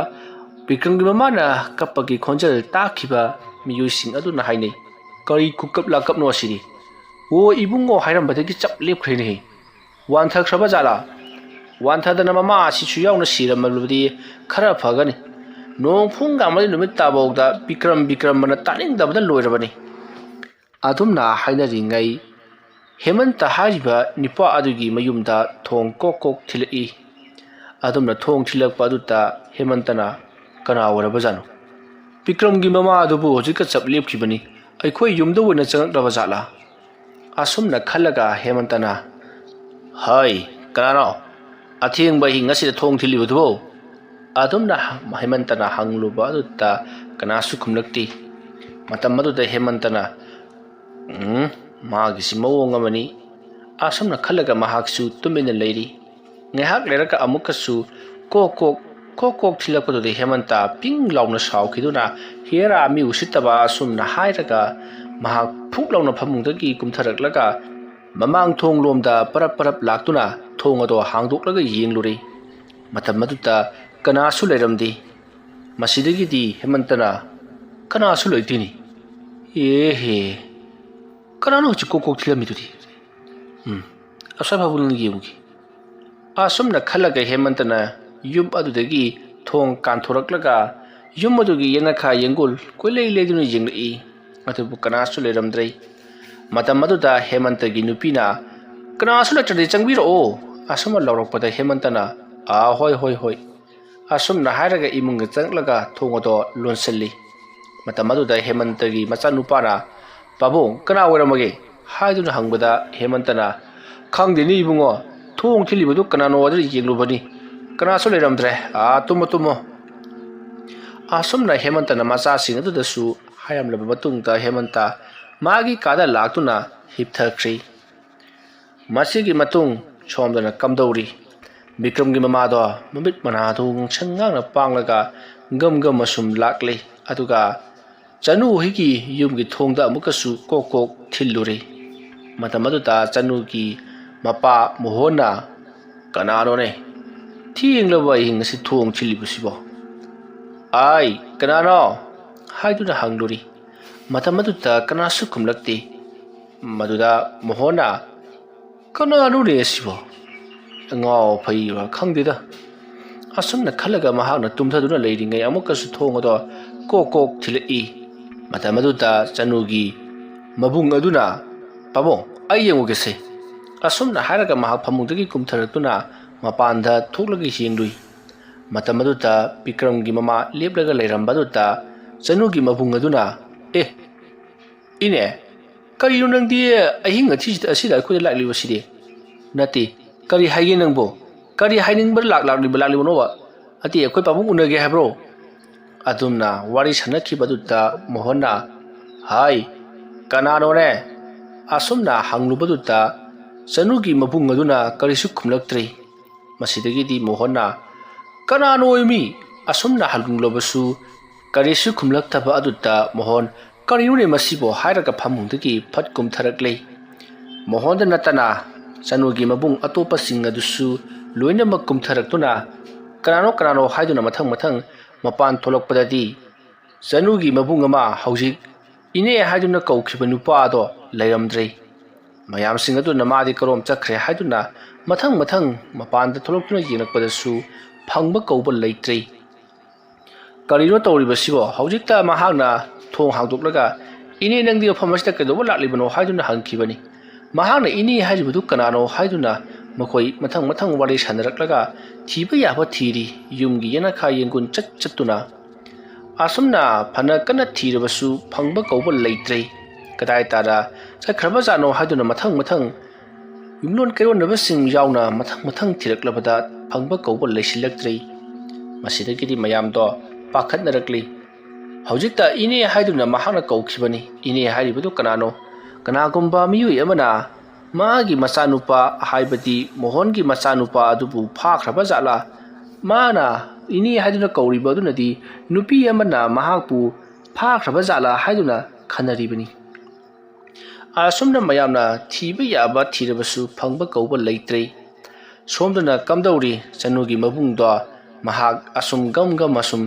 ꯕꯤꯀ꯭ꯔꯝꯒꯤ ꯃꯃꯥꯅ ꯀꯞꯄꯒꯤ ꯈꯣꯟꯖꯦꯜ ꯇꯥꯈꯤꯕ ꯃꯤꯑꯣꯏꯁꯤꯡ ꯑꯗꯨꯅ ꯍꯥꯏꯅꯩ, "ꯀꯔꯤ ꯈꯨꯀꯞ ꯂꯥꯀꯞꯅꯣ ꯑꯁꯤꯗꯤ? ꯑꯣ ꯏꯕꯨꯡꯉꯣ" ꯍꯥꯏꯔꯝꯕꯗꯒꯤ ꯆꯞ ꯂꯦꯞꯈ꯭ꯔꯦꯅꯦ꯫ "ꯋꯥꯟꯊꯈ꯭ꯔꯕ ꯖꯥꯠꯂꯥ? ꯋꯥꯟꯊꯗꯅ ꯃꯃꯥ ꯑꯁꯤꯁꯨ ꯌꯥꯎꯅ ꯁꯤꯔꯝꯂꯕꯗꯤ ꯈꯔ ꯐꯒꯅꯤ꯫ ꯅꯣꯡ ꯐꯨꯡ ꯀꯥꯡꯕꯗꯤ ꯅꯨꯃꯤꯠ ꯇꯥꯕꯧꯗ ꯕꯤꯀ꯭ꯔꯝ ꯕꯤꯀ꯭ꯔꯝꯕꯅ ꯇꯥꯅꯤꯡꯗꯕꯗ ꯂꯣꯏꯔꯕꯅꯤ"꯫ ꯑꯗꯨꯝꯅ ꯍꯥꯏꯅꯔꯤꯉꯩ, ꯍꯦꯃꯟꯇ ꯍꯥꯏꯔꯤꯕ ꯅꯨꯄꯥ ꯑꯗꯨꯒꯤ ꯃꯌꯨꯝꯗ ꯊꯣꯡ ꯀꯣꯛ ꯀꯣꯛ ꯊꯤꯜꯂꯛꯏ꯫ ꯑꯗꯨꯝꯅ ꯊꯣꯡ ꯊꯤꯜꯂꯛꯄ ꯑꯗꯨꯗ ꯍꯦꯃꯟꯇꯅ, "ꯀꯅꯥ ꯑꯣꯏꯔꯕꯖꯥꯠꯅꯣ? ꯕꯤꯀ꯭ꯔꯝꯒꯤ ꯃꯃꯥ ꯑꯗꯨꯕꯨ ꯍꯧꯖꯤꯛꯀ ꯆꯞ ꯂꯦꯞꯈꯤꯕꯅꯤ꯫ ꯑꯩꯈꯣꯏ ꯌꯨꯝꯗ ꯑꯣꯏꯅ ꯆꯪꯉꯛꯂꯕ ꯖꯥꯠꯂꯥ?" ꯑꯁꯨꯝꯅ ꯈꯜꯂꯒ ꯍꯦꯃꯟꯇꯅ, "ꯍꯩ, ꯀꯅꯥꯅꯣ ꯑꯊꯦꯡꯕ ꯑꯍꯤꯡ ꯑꯁꯤꯗ ꯊꯣꯡ ꯊꯤꯜꯂꯤꯕꯗꯨꯕꯣ?" ꯑꯗꯨꯝꯅ ꯍꯦꯃꯟꯇꯅ ꯍꯪꯂꯨꯕ ꯑꯗꯨꯗ ꯀꯅꯥꯁꯨ ꯈꯨꯝꯂꯛꯇꯦ꯫ ꯃꯇꯝ ꯑꯗꯨꯗ ꯍꯦꯃꯟꯇꯅ, "ꯎꯝ, ꯃꯥꯒꯤꯁꯤ ꯃꯑꯣꯡ ꯑꯃꯅꯤ," ꯑꯁꯨꯝꯅ ꯈꯜꯂꯒ ꯃꯍꯥꯛꯁꯨ ꯇꯨꯃꯤꯟꯅ ꯂꯩꯔꯤ꯫ ꯉꯥꯏꯍꯥꯛ ꯂꯩꯔꯒ ꯑꯃꯨꯛꯀꯁꯨ ꯀꯣꯛ ꯀꯣꯛ, ꯀꯣꯛ ꯀꯣꯛ ꯊꯤꯜꯂꯛꯄꯗꯨꯗ ꯍꯦꯃꯟꯇ ꯄꯤꯡ ꯂꯥꯎꯅ ꯁꯥꯎꯈꯤꯗꯨꯅ, "ꯍꯦꯔꯥ, ꯃꯤ ꯎꯁꯤꯠꯇꯕ!" ꯑꯁꯨꯝꯅ ꯍꯥꯏꯔꯒ ꯃꯍꯥꯛ ꯐꯨꯛ ꯂꯥꯎꯅ ꯐꯃꯨꯡꯗꯒꯤ ꯀꯨꯝꯊꯔꯛꯂꯒ ꯃꯃꯥꯡ ꯊꯣꯡ ꯂꯣꯝꯗ ꯄꯔꯞ ꯄꯔꯞ ꯂꯥꯛꯇꯨꯅ ꯊꯣꯡ ꯑꯗꯣ ꯍꯥꯡꯗꯣꯛꯂꯒ ꯌꯦꯡꯂꯨꯔꯦ꯫ ꯃꯇꯝ ꯑꯗꯨꯗ ꯀꯅꯥꯁꯨ ꯂꯩꯔꯝꯗꯦ꯫ ꯃꯁꯤꯗꯒꯤꯗꯤ ꯍꯦꯃꯟꯇꯅ, "ꯀꯅꯥꯁꯨ ꯂꯩꯇꯦꯅꯤ꯫ ꯑꯦꯍꯦ, ꯀꯅꯥꯅꯣ ꯍꯧꯖꯤꯛ ꯀꯣꯛ ꯀꯣꯛ ꯊꯤꯜꯂꯝꯃꯤꯗꯨꯗꯤ? ꯎꯝ, ꯑꯁ꯭ꯋꯥꯏ ꯐꯥꯎꯕ ꯌꯦꯡꯉꯨꯒꯦ꯫" ꯑꯁꯨꯝꯅ ꯈꯜꯂꯒ ꯍꯦꯃꯟꯇꯅ ꯌꯨꯝ ꯑꯗꯨꯗꯒꯤ ꯊꯣꯡ ꯀꯥꯟꯊꯣꯔꯛꯂꯒ ꯌꯨꯝ ꯑꯗꯨꯒꯤ ꯌꯦꯅꯈꯥ ꯌꯦꯡꯒꯣꯜ ꯀꯣꯏꯂꯩ ꯂꯩꯗꯨꯅ ꯌꯦꯡꯂꯛꯏ꯫ ꯑꯗꯨꯕꯨ ꯀꯅꯥꯁꯨ ꯂꯩꯔꯝꯗ꯭ꯔꯦ꯫ ꯃꯇꯝ ꯑꯗꯨꯗ ꯍꯦꯃꯟꯇꯒꯤ ꯅꯨꯄꯤꯅ, "ꯀꯅꯥꯁꯨ ꯂꯩꯇ꯭ꯔꯗꯤ ꯆꯪꯕꯤꯔꯛꯑꯣ," ꯑꯁꯨꯝꯅ ꯂꯥꯎꯔꯛꯄꯗ ꯍꯦꯃꯟꯇꯅ, "ꯑꯥ, ꯍꯣꯏ, ꯍꯣꯏ, ꯍꯣꯏ," ꯑꯁꯨꯝꯅ ꯍꯥꯏꯔꯒ ꯏꯃꯨꯡꯗ ꯆꯪꯂꯛꯂꯒ ꯊꯣꯡ ꯑꯗꯣ ꯂꯣꯟꯁꯤꯜꯂꯤ꯫ ꯃꯇꯝ ꯑꯗꯨꯗ ꯍꯦꯃꯟꯇꯒꯤ ꯃꯆꯥꯅꯨꯄꯥꯅ, "ꯄꯥꯕꯨꯡ, ꯀꯅꯥ ꯑꯣꯏꯔꯝꯃꯒꯦ?" ꯍꯥꯏꯗꯨꯅ ꯍꯪꯕꯗ ꯍꯦꯃꯟꯇꯅ, "ꯈꯪꯗꯦꯅꯦ ꯏꯕꯨꯡꯉꯣ, ꯊꯣꯡ ꯊꯤꯜꯂꯤꯕꯗꯨ ꯀꯅꯥꯅꯣ ꯑꯗꯨꯅ ꯌꯦꯡꯂꯨꯕꯅꯤ꯫ ꯀꯅꯥꯁꯨ ꯂꯩꯔꯝꯗ꯭ꯔꯦ꯫ ꯑꯥ, ꯇꯨꯝꯃꯣ, ꯇꯨꯝꯃꯣ꯫" ꯑꯁꯨꯝꯅ ꯍꯦꯃꯟꯇꯅ ꯃꯆꯥꯁꯤꯡ ꯑꯗꯨꯗꯁꯨ ꯍꯥꯏꯔꯝꯂꯕ ꯃꯇꯨꯡꯗ ꯍꯦꯃꯟꯇ ꯃꯥꯒꯤ ꯀꯥꯗ ꯂꯥꯛꯇꯨꯅ ꯍꯤꯞꯊꯈ꯭ꯔꯤ꯫ ꯃꯁꯤꯒꯤ ꯃꯇꯨꯡ ꯁꯣꯝꯗꯅ ꯀꯝꯗꯧꯔꯤ? ꯕꯤꯀ꯭ꯔꯝꯒꯤ ꯃꯃꯥꯗꯣ ꯃꯃꯤꯠ ꯃꯅꯥꯗꯨ ꯉꯥꯡꯁꯪ ꯉꯥꯡꯅ ꯄꯥꯡꯂꯒ ꯒꯝ ꯒꯝ ꯑꯁꯨꯝ ꯂꯥꯛꯂꯤ꯫ ꯑꯗꯨꯒ ꯆꯅꯨ ꯍꯣꯏꯒꯤ ꯌꯨꯝꯒꯤ ꯊꯣꯡꯗ ꯑꯃꯨꯛꯀꯁꯨ ꯀꯣꯛ ꯀꯣꯛ ꯊꯤꯜꯂꯨꯔꯦ꯫ ꯃꯇꯝ ꯑꯗꯨꯗ ꯆꯅꯨꯒꯤ ꯃꯄꯥ ꯃꯣꯍꯣꯟꯅ, "ꯀꯅꯥꯅꯣꯅꯦ ꯊꯦꯡꯂꯕ ꯑꯍꯤꯡ ꯑꯁꯤ ꯊꯣꯡ ꯊꯤꯜꯂꯤꯕꯁꯤꯕꯣ? ꯑꯥꯏ, ꯀꯅꯥꯅꯣ?" ꯍꯥꯏꯗꯨꯅ ꯍꯪꯂꯨꯔꯤ꯫ ꯃꯇꯝ ꯑꯗꯨꯗ ꯀꯅꯥꯁꯨ ꯈꯨꯝꯂꯛꯇꯦ꯫ ꯃꯗꯨꯗ ꯃꯣꯍꯣꯟꯅ, "ꯀꯅꯥꯅꯣꯅꯦ ꯑꯁꯤꯕꯣ? ꯑꯉꯥꯎ ꯑꯐꯩꯔ ꯈꯪꯗꯦꯗ꯫" ꯑꯁꯨꯝꯅ ꯈꯜꯂꯒ ꯃꯍꯥꯛꯅ ꯇꯨꯝꯊꯗꯨꯅ ꯂꯩꯔꯤꯉꯩ ꯑꯃꯨꯛꯀꯁꯨ ꯊꯣꯡ ꯑꯗꯣ ꯀꯣꯛ ꯀꯣꯛ ꯊꯤꯜꯂꯛꯏ꯫ ꯃꯇꯝ ꯑꯗꯨꯗ ꯆꯅꯨꯒꯤ ꯃꯕꯨꯡ ꯑꯗꯨꯅ, "ꯄꯥꯕꯨꯡ, ꯑꯩ ꯌꯦꯡꯉꯨꯒꯦꯁꯦ"꯫ ꯑꯁꯨꯝꯅ ꯍꯥꯏꯔꯒ ꯃꯍꯥꯛ ꯐꯃꯨꯡꯗꯒꯤ ꯀꯨꯝꯊꯔꯛꯇꯨꯅ ꯃꯄꯥꯟꯗ ꯊꯣꯛꯂꯒ ꯌꯦꯡꯂꯨꯏ꯫ ꯃꯇꯝ ꯑꯗꯨꯗ ꯕꯤꯀ꯭ꯔꯝꯒꯤ ꯃꯃꯥ ꯂꯦꯞꯂꯒ ꯂꯩꯔꯝꯕ ꯑꯗꯨꯗ ꯆꯅꯨꯒꯤ ꯃꯕꯨꯡ ꯑꯗꯨꯅ, "ꯑꯦ, ꯏꯅꯦ, ꯀꯔꯤꯅꯣ ꯅꯪꯗꯤ ꯑꯍꯤꯡ ꯑꯊꯤꯁꯤꯗ ꯑꯁꯤꯗ ꯑꯩꯈꯣꯏꯗ ꯂꯥꯛꯂꯤꯕꯁꯤꯗꯤ? ꯅꯠꯇꯦ, ꯀꯔꯤ ꯍꯥꯏꯒꯦ ꯅꯪꯕꯨ? ꯀꯔꯤ ꯍꯥꯏꯅꯤꯡꯕ ꯂꯥꯛ-, ꯂꯥꯛꯂꯤꯕ, ꯂꯥꯛꯂꯤꯕꯅꯣꯕ? ꯑꯇꯦ, ꯑꯩꯈꯣꯏ ꯄꯥꯕꯨꯡ ꯎꯅꯒꯦ ꯍꯥꯏꯕ꯭ꯔꯣ?" ꯑꯗꯨꯝꯅ ꯋꯥꯔꯤ ꯁꯥꯟꯅꯈꯤꯕꯗꯨꯗ ꯃꯣꯍꯟꯅ, "ꯍꯥꯏ, ꯀꯅꯥꯅꯣꯅꯦ?" ꯑꯁꯨꯝꯅ ꯍꯪꯂꯨꯕꯗꯨꯗ ꯆꯅꯨꯒꯤ ꯃꯕꯨꯡ ꯑꯗꯨꯅ ꯀꯔꯤꯁꯨ ꯈꯨꯝꯂꯛꯇ꯭ꯔꯦ꯫ ꯃꯁꯤꯗꯒꯤꯗꯤ ꯃꯣꯍꯟꯅ, "ꯀꯅꯥꯅꯣ ꯑꯣꯏꯃꯤ?" ꯑꯁꯨꯝꯅ ꯍꯪꯂꯨꯕꯁꯨ ꯀꯔꯤꯁꯨ ꯈꯨꯝꯂꯛꯇꯕ ꯑꯗꯨꯗ ꯃꯣꯍꯟ, "ꯀꯔꯤꯅꯣꯅꯦ ꯃꯁꯤꯕꯣ?" ꯍꯥꯏꯔꯒ ꯐꯃꯨꯡꯗꯒꯤ ꯐꯠ ꯀꯨꯝꯊꯔꯛꯂꯦ꯫ ꯃꯣꯍꯟꯗ ꯅꯠꯇꯅ ꯆꯅꯨꯒꯤ ꯃꯕꯨꯡ ꯑꯇꯣꯞꯄꯁꯤꯡ ꯑꯗꯨꯁꯨ ꯂꯣꯏꯅꯃꯛ ꯀꯨꯝꯊꯔꯛꯇꯨꯅ ꯀꯅꯥꯅꯣ ꯀꯅꯥꯅꯣ ꯍꯥꯏꯗꯨꯅ ꯃꯊꯪ ꯃꯊꯪ ꯃꯄꯥꯟ ꯊꯣꯛꯂꯛꯄꯗꯗꯤ ꯆꯅꯨꯒꯤ ꯃꯕꯨꯡ ꯑꯃ ꯍꯧꯖꯤꯛ ꯏꯅꯦ ꯍꯥꯏꯗꯨꯅ ꯀꯧꯈꯤꯕ ꯅꯨꯄꯥ ꯑꯗꯣ ꯂꯩꯔꯝꯗ꯭ꯔꯦ꯫ ꯃꯌꯥꯝꯁꯤꯡ ꯑꯗꯨꯅ ꯃꯥꯗꯤ ꯀꯔꯣꯝ ꯆꯠꯈ꯭ꯔꯦ ꯍꯥꯏꯗꯨꯅ ꯃꯊꯪ ꯃꯊꯪ ꯃꯄꯥꯟꯗ ꯊꯣꯛꯂꯛꯇꯨꯅ ꯌꯦꯡꯂꯛꯄꯗꯁꯨ ꯐꯪꯕ ꯀꯧꯕ ꯂꯩꯇ꯭ꯔꯦ꯫ ꯀꯔꯤꯅꯣ ꯇꯧꯔꯤꯕꯁꯤꯕꯣ? ꯍꯧꯖꯤꯛꯇ ꯃꯍꯥꯛꯅ ꯊꯣꯡ ꯍꯥꯡꯗꯣꯛꯂꯒ, "ꯏꯅꯦ, ꯅꯪꯗꯤ ꯃꯐꯝ ꯑꯁꯤꯗ ꯀꯩꯗꯧꯕ ꯂꯥꯛꯂꯤꯕꯅꯣ?" ꯍꯥꯏꯗꯨꯅ ꯍꯪꯈꯤꯕꯅꯤ꯫ ꯃꯍꯥꯛꯅ "ꯏꯅꯦ" ꯍꯥꯏꯔꯤꯕꯗꯨ ꯀꯅꯥꯅꯣ ꯍꯥꯏꯗꯨꯅ ꯃꯈꯣꯏ ꯃꯊꯪ ꯃꯊꯪ ꯋꯥꯔꯤ ꯁꯥꯟꯅꯔꯛꯂꯒ ꯊꯤꯕ ꯌꯥꯕ ꯊꯤꯔꯤ, ꯌꯨꯝꯒꯤ ꯌꯦꯅꯈꯥ ꯌꯦꯡꯒꯨꯟ ꯆꯠ ꯆꯠꯇꯨꯅ꯫ ꯑꯁꯨꯝꯅ ꯐꯅ ꯀꯟꯅ ꯊꯤꯔꯕꯁꯨ ꯐꯪꯕ ꯀꯧꯕ ꯂꯩꯇ꯭ꯔꯦ꯫ ꯀꯗꯥꯏ ꯇꯥꯔ ꯆꯠꯈ꯭ꯔꯕꯖꯥꯠꯅꯣ ꯍꯥꯏꯗꯨꯅ ꯃꯊꯪ ꯃꯊꯪ ꯌꯨꯝꯂꯣꯟ ꯀꯩꯔꯣꯟꯅꯕꯁꯤꯡ ꯌꯥꯎꯅ ꯃꯊꯪ ꯃꯊꯪ ꯊꯤꯔꯛꯂꯕꯗ ꯐꯪꯕ ꯀꯧꯕ ꯂꯩꯁꯤꯜꯂꯛꯇ꯭ꯔꯦ꯫ ꯃꯁꯤꯗꯒꯤꯗꯤ ꯃꯌꯥꯝꯗꯣ ꯄꯥꯈꯠꯅꯔꯛꯂꯤ꯫ ꯍꯧꯖꯤꯛꯇ "ꯏꯅꯦ" ꯍꯥꯏꯗꯨꯅ ꯃꯍꯥꯛꯅ ꯀꯧꯈꯤꯕꯅꯤ꯫ "ꯏꯅꯦ" ꯍꯥꯏꯔꯤꯕꯗꯨ ꯀꯅꯥꯅꯣ? ꯀꯅꯥꯒꯨꯝꯕ ꯃꯤꯑꯣꯏ ꯑꯃꯅ ꯃꯥꯒꯤ ꯃꯆꯥꯅꯨꯄꯥ, ꯍꯥꯏꯕꯗꯤ ꯃꯣꯍꯟꯒꯤ ꯃꯆꯥꯅꯨꯄꯥ ꯑꯗꯨꯕꯨ ꯐꯥꯈ꯭ꯔꯕ ꯖꯥꯠꯂꯥ? ꯃꯥꯅ "ꯏꯅꯦ" ꯍꯥꯏꯗꯨꯅ ꯀꯧꯔꯤꯕ ꯑꯗꯨꯅꯗꯤ ꯅꯨꯄꯤ ꯑꯃꯅ ꯃꯍꯥꯛꯄꯨ ꯐꯥꯈ꯭ꯔꯕ ꯖꯥꯠꯂꯥ ꯍꯥꯏꯗꯨꯅ ꯈꯟꯅꯔꯤꯕꯅꯤ꯫ ꯑꯁꯨꯝꯅ ꯃꯌꯥꯝꯅ ꯊꯤꯕ ꯌꯥꯕ ꯊꯤꯔꯕꯁꯨ ꯐꯪꯕ ꯀꯧꯕ ꯂꯩꯇ꯭ꯔꯦ꯫ ꯁꯣꯝꯗꯅ ꯀꯝꯗꯧꯔꯤ ꯆꯅꯨꯒꯤ ꯃꯕꯨꯡꯗꯣ? ꯃꯍꯥꯛ ꯑꯁꯨꯝ ꯒꯝ ꯒꯝ ꯑꯁꯨꯝ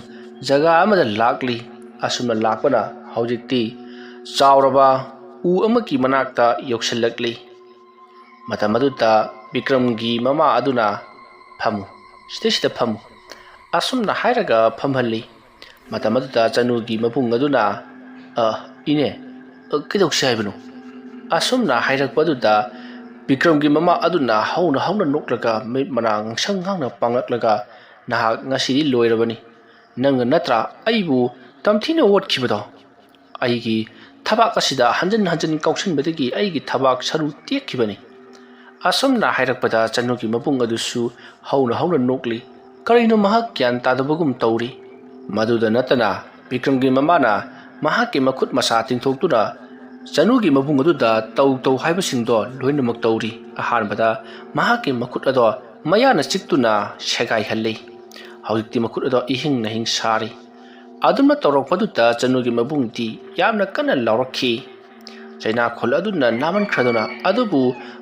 ꯖꯒꯥ ꯑꯃꯗ ꯂꯥꯛꯂꯤ꯫ ꯑꯁꯨꯝꯅ ꯂꯥꯛꯄꯅ ꯍꯧꯖꯤꯛꯇꯤ ꯆꯥꯎꯔꯕ ꯎ ꯑꯃꯒꯤ ꯃꯅꯥꯛꯇ ꯌꯧꯁꯤꯜꯂꯛꯂꯤ꯫ ꯃꯇꯝ ꯑꯗꯨꯗ ꯕꯤꯀ꯭ꯔꯝꯒꯤ ꯃꯃꯥ ꯑꯗꯨꯅ, "ꯐꯝꯃꯨ, ꯁꯤꯗꯩꯁꯤꯗ ꯐꯝꯃꯨ," ꯑꯁꯨꯝꯅ ꯍꯥꯏꯔꯒ ꯐꯝꯍꯜꯂꯤ꯫ ꯃꯇꯝ ꯑꯗꯨꯗ ꯆꯅꯨꯒꯤ ꯃꯕꯨꯡ ꯑꯗꯨꯅ, "ꯑ, ꯏꯅꯦ, "ꯑ, ꯀꯩꯗꯧꯁꯤ ꯍꯥꯏꯕꯅꯣ?" ꯑꯁꯨꯝꯅ ꯍꯥꯏꯔꯛꯄ ꯑꯗꯨꯗ ꯕꯤꯀ꯭ꯔꯝꯒꯤ ꯃꯃꯥ ꯑꯗꯨꯅ ꯍꯧꯅ ꯍꯧꯅ ꯅꯣꯛꯂꯒ ꯃꯃꯤꯠ ꯃꯅꯥ ꯉꯥꯡꯁꯪ ꯉꯥꯡꯅ ꯄꯥꯡꯂꯛꯂꯒ, "ꯅꯍꯥꯛ ꯉꯁꯤꯗꯤ ꯂꯣꯏꯔꯕꯅꯤ꯫ ꯅꯪꯅ ꯅꯠꯇ꯭ꯔꯥ ꯑꯩꯕꯨ ꯇꯝꯊꯤꯅ ꯑꯣꯠꯈꯤꯕꯗꯣ? ꯑꯩꯒꯤ ꯊꯕꯥꯛ ꯑꯁꯤꯗ ꯍꯟꯖꯤꯟ ꯍꯟꯖꯤꯟ ꯀꯥꯎꯁꯤꯟꯕꯗꯒꯤ ꯑꯩꯒꯤ ꯊꯕꯥꯛ ꯁꯔꯨ ꯇꯦꯛꯈꯤꯕꯅꯤ꯫" ꯑꯁꯨꯝꯅ ꯍꯥꯏꯔꯛꯄꯗ ꯆꯅꯨꯒꯤ ꯃꯕꯨꯡ ꯑꯗꯨꯁꯨ ꯍꯧꯅ ꯍꯧꯅ ꯅꯣꯛꯂꯤ꯫ ꯀꯔꯤꯅꯣ ꯃꯍꯥꯛ ꯒ꯭ꯌꯥꯟ ꯇꯥꯗꯕꯒꯨꯝ ꯇꯧꯔꯤ꯫ ꯃꯗꯨꯗ ꯅꯠꯇꯅ ꯕꯤꯀ꯭ꯔꯝꯒꯤ ꯃꯃꯥꯅ ꯃꯍꯥꯛꯀꯤ ꯃꯈꯨꯠ ꯃꯁꯥ ꯇꯤꯡꯊꯣꯛꯇꯨꯅ ꯆꯅꯨꯒꯤ ꯃꯕꯨꯡ ꯑꯗꯨꯗ ꯇꯧ ꯇꯧ ꯍꯥꯏꯕꯁꯤꯡꯗꯣ ꯂꯣꯏꯅꯃꯛ ꯇꯧꯔꯤ꯫ ꯑꯍꯥꯟꯕꯗ ꯃꯍꯥꯛꯀꯤ ꯃꯈꯨꯠ ꯑꯗꯣ ꯃꯌꯥꯅ ꯆꯤꯛꯇꯨꯅ ꯁꯦꯒꯥꯏꯍꯜꯂꯤ꯫ ꯍꯧꯖꯤꯛꯇꯤ ꯃꯈꯨꯠ ꯑꯗꯣ ꯏꯍꯤꯡ ꯅꯍꯤꯡ ꯁꯥꯔꯤ꯫ ꯑꯗꯨꯝꯅ ꯇꯧꯔꯛꯄꯗꯨꯗ ꯆꯅꯨꯒꯤ ꯃꯕꯨꯡꯗꯤ ꯌꯥꯝꯅ ꯀꯟꯅ ꯂꯥꯎꯔꯛꯈꯤ꯫ ꯆꯩꯅꯥꯈꯣꯜ ꯑꯗꯨꯅ ꯅꯥꯃꯟꯈ꯭ꯔꯗꯨꯅ, ꯑꯗꯨꯕꯨ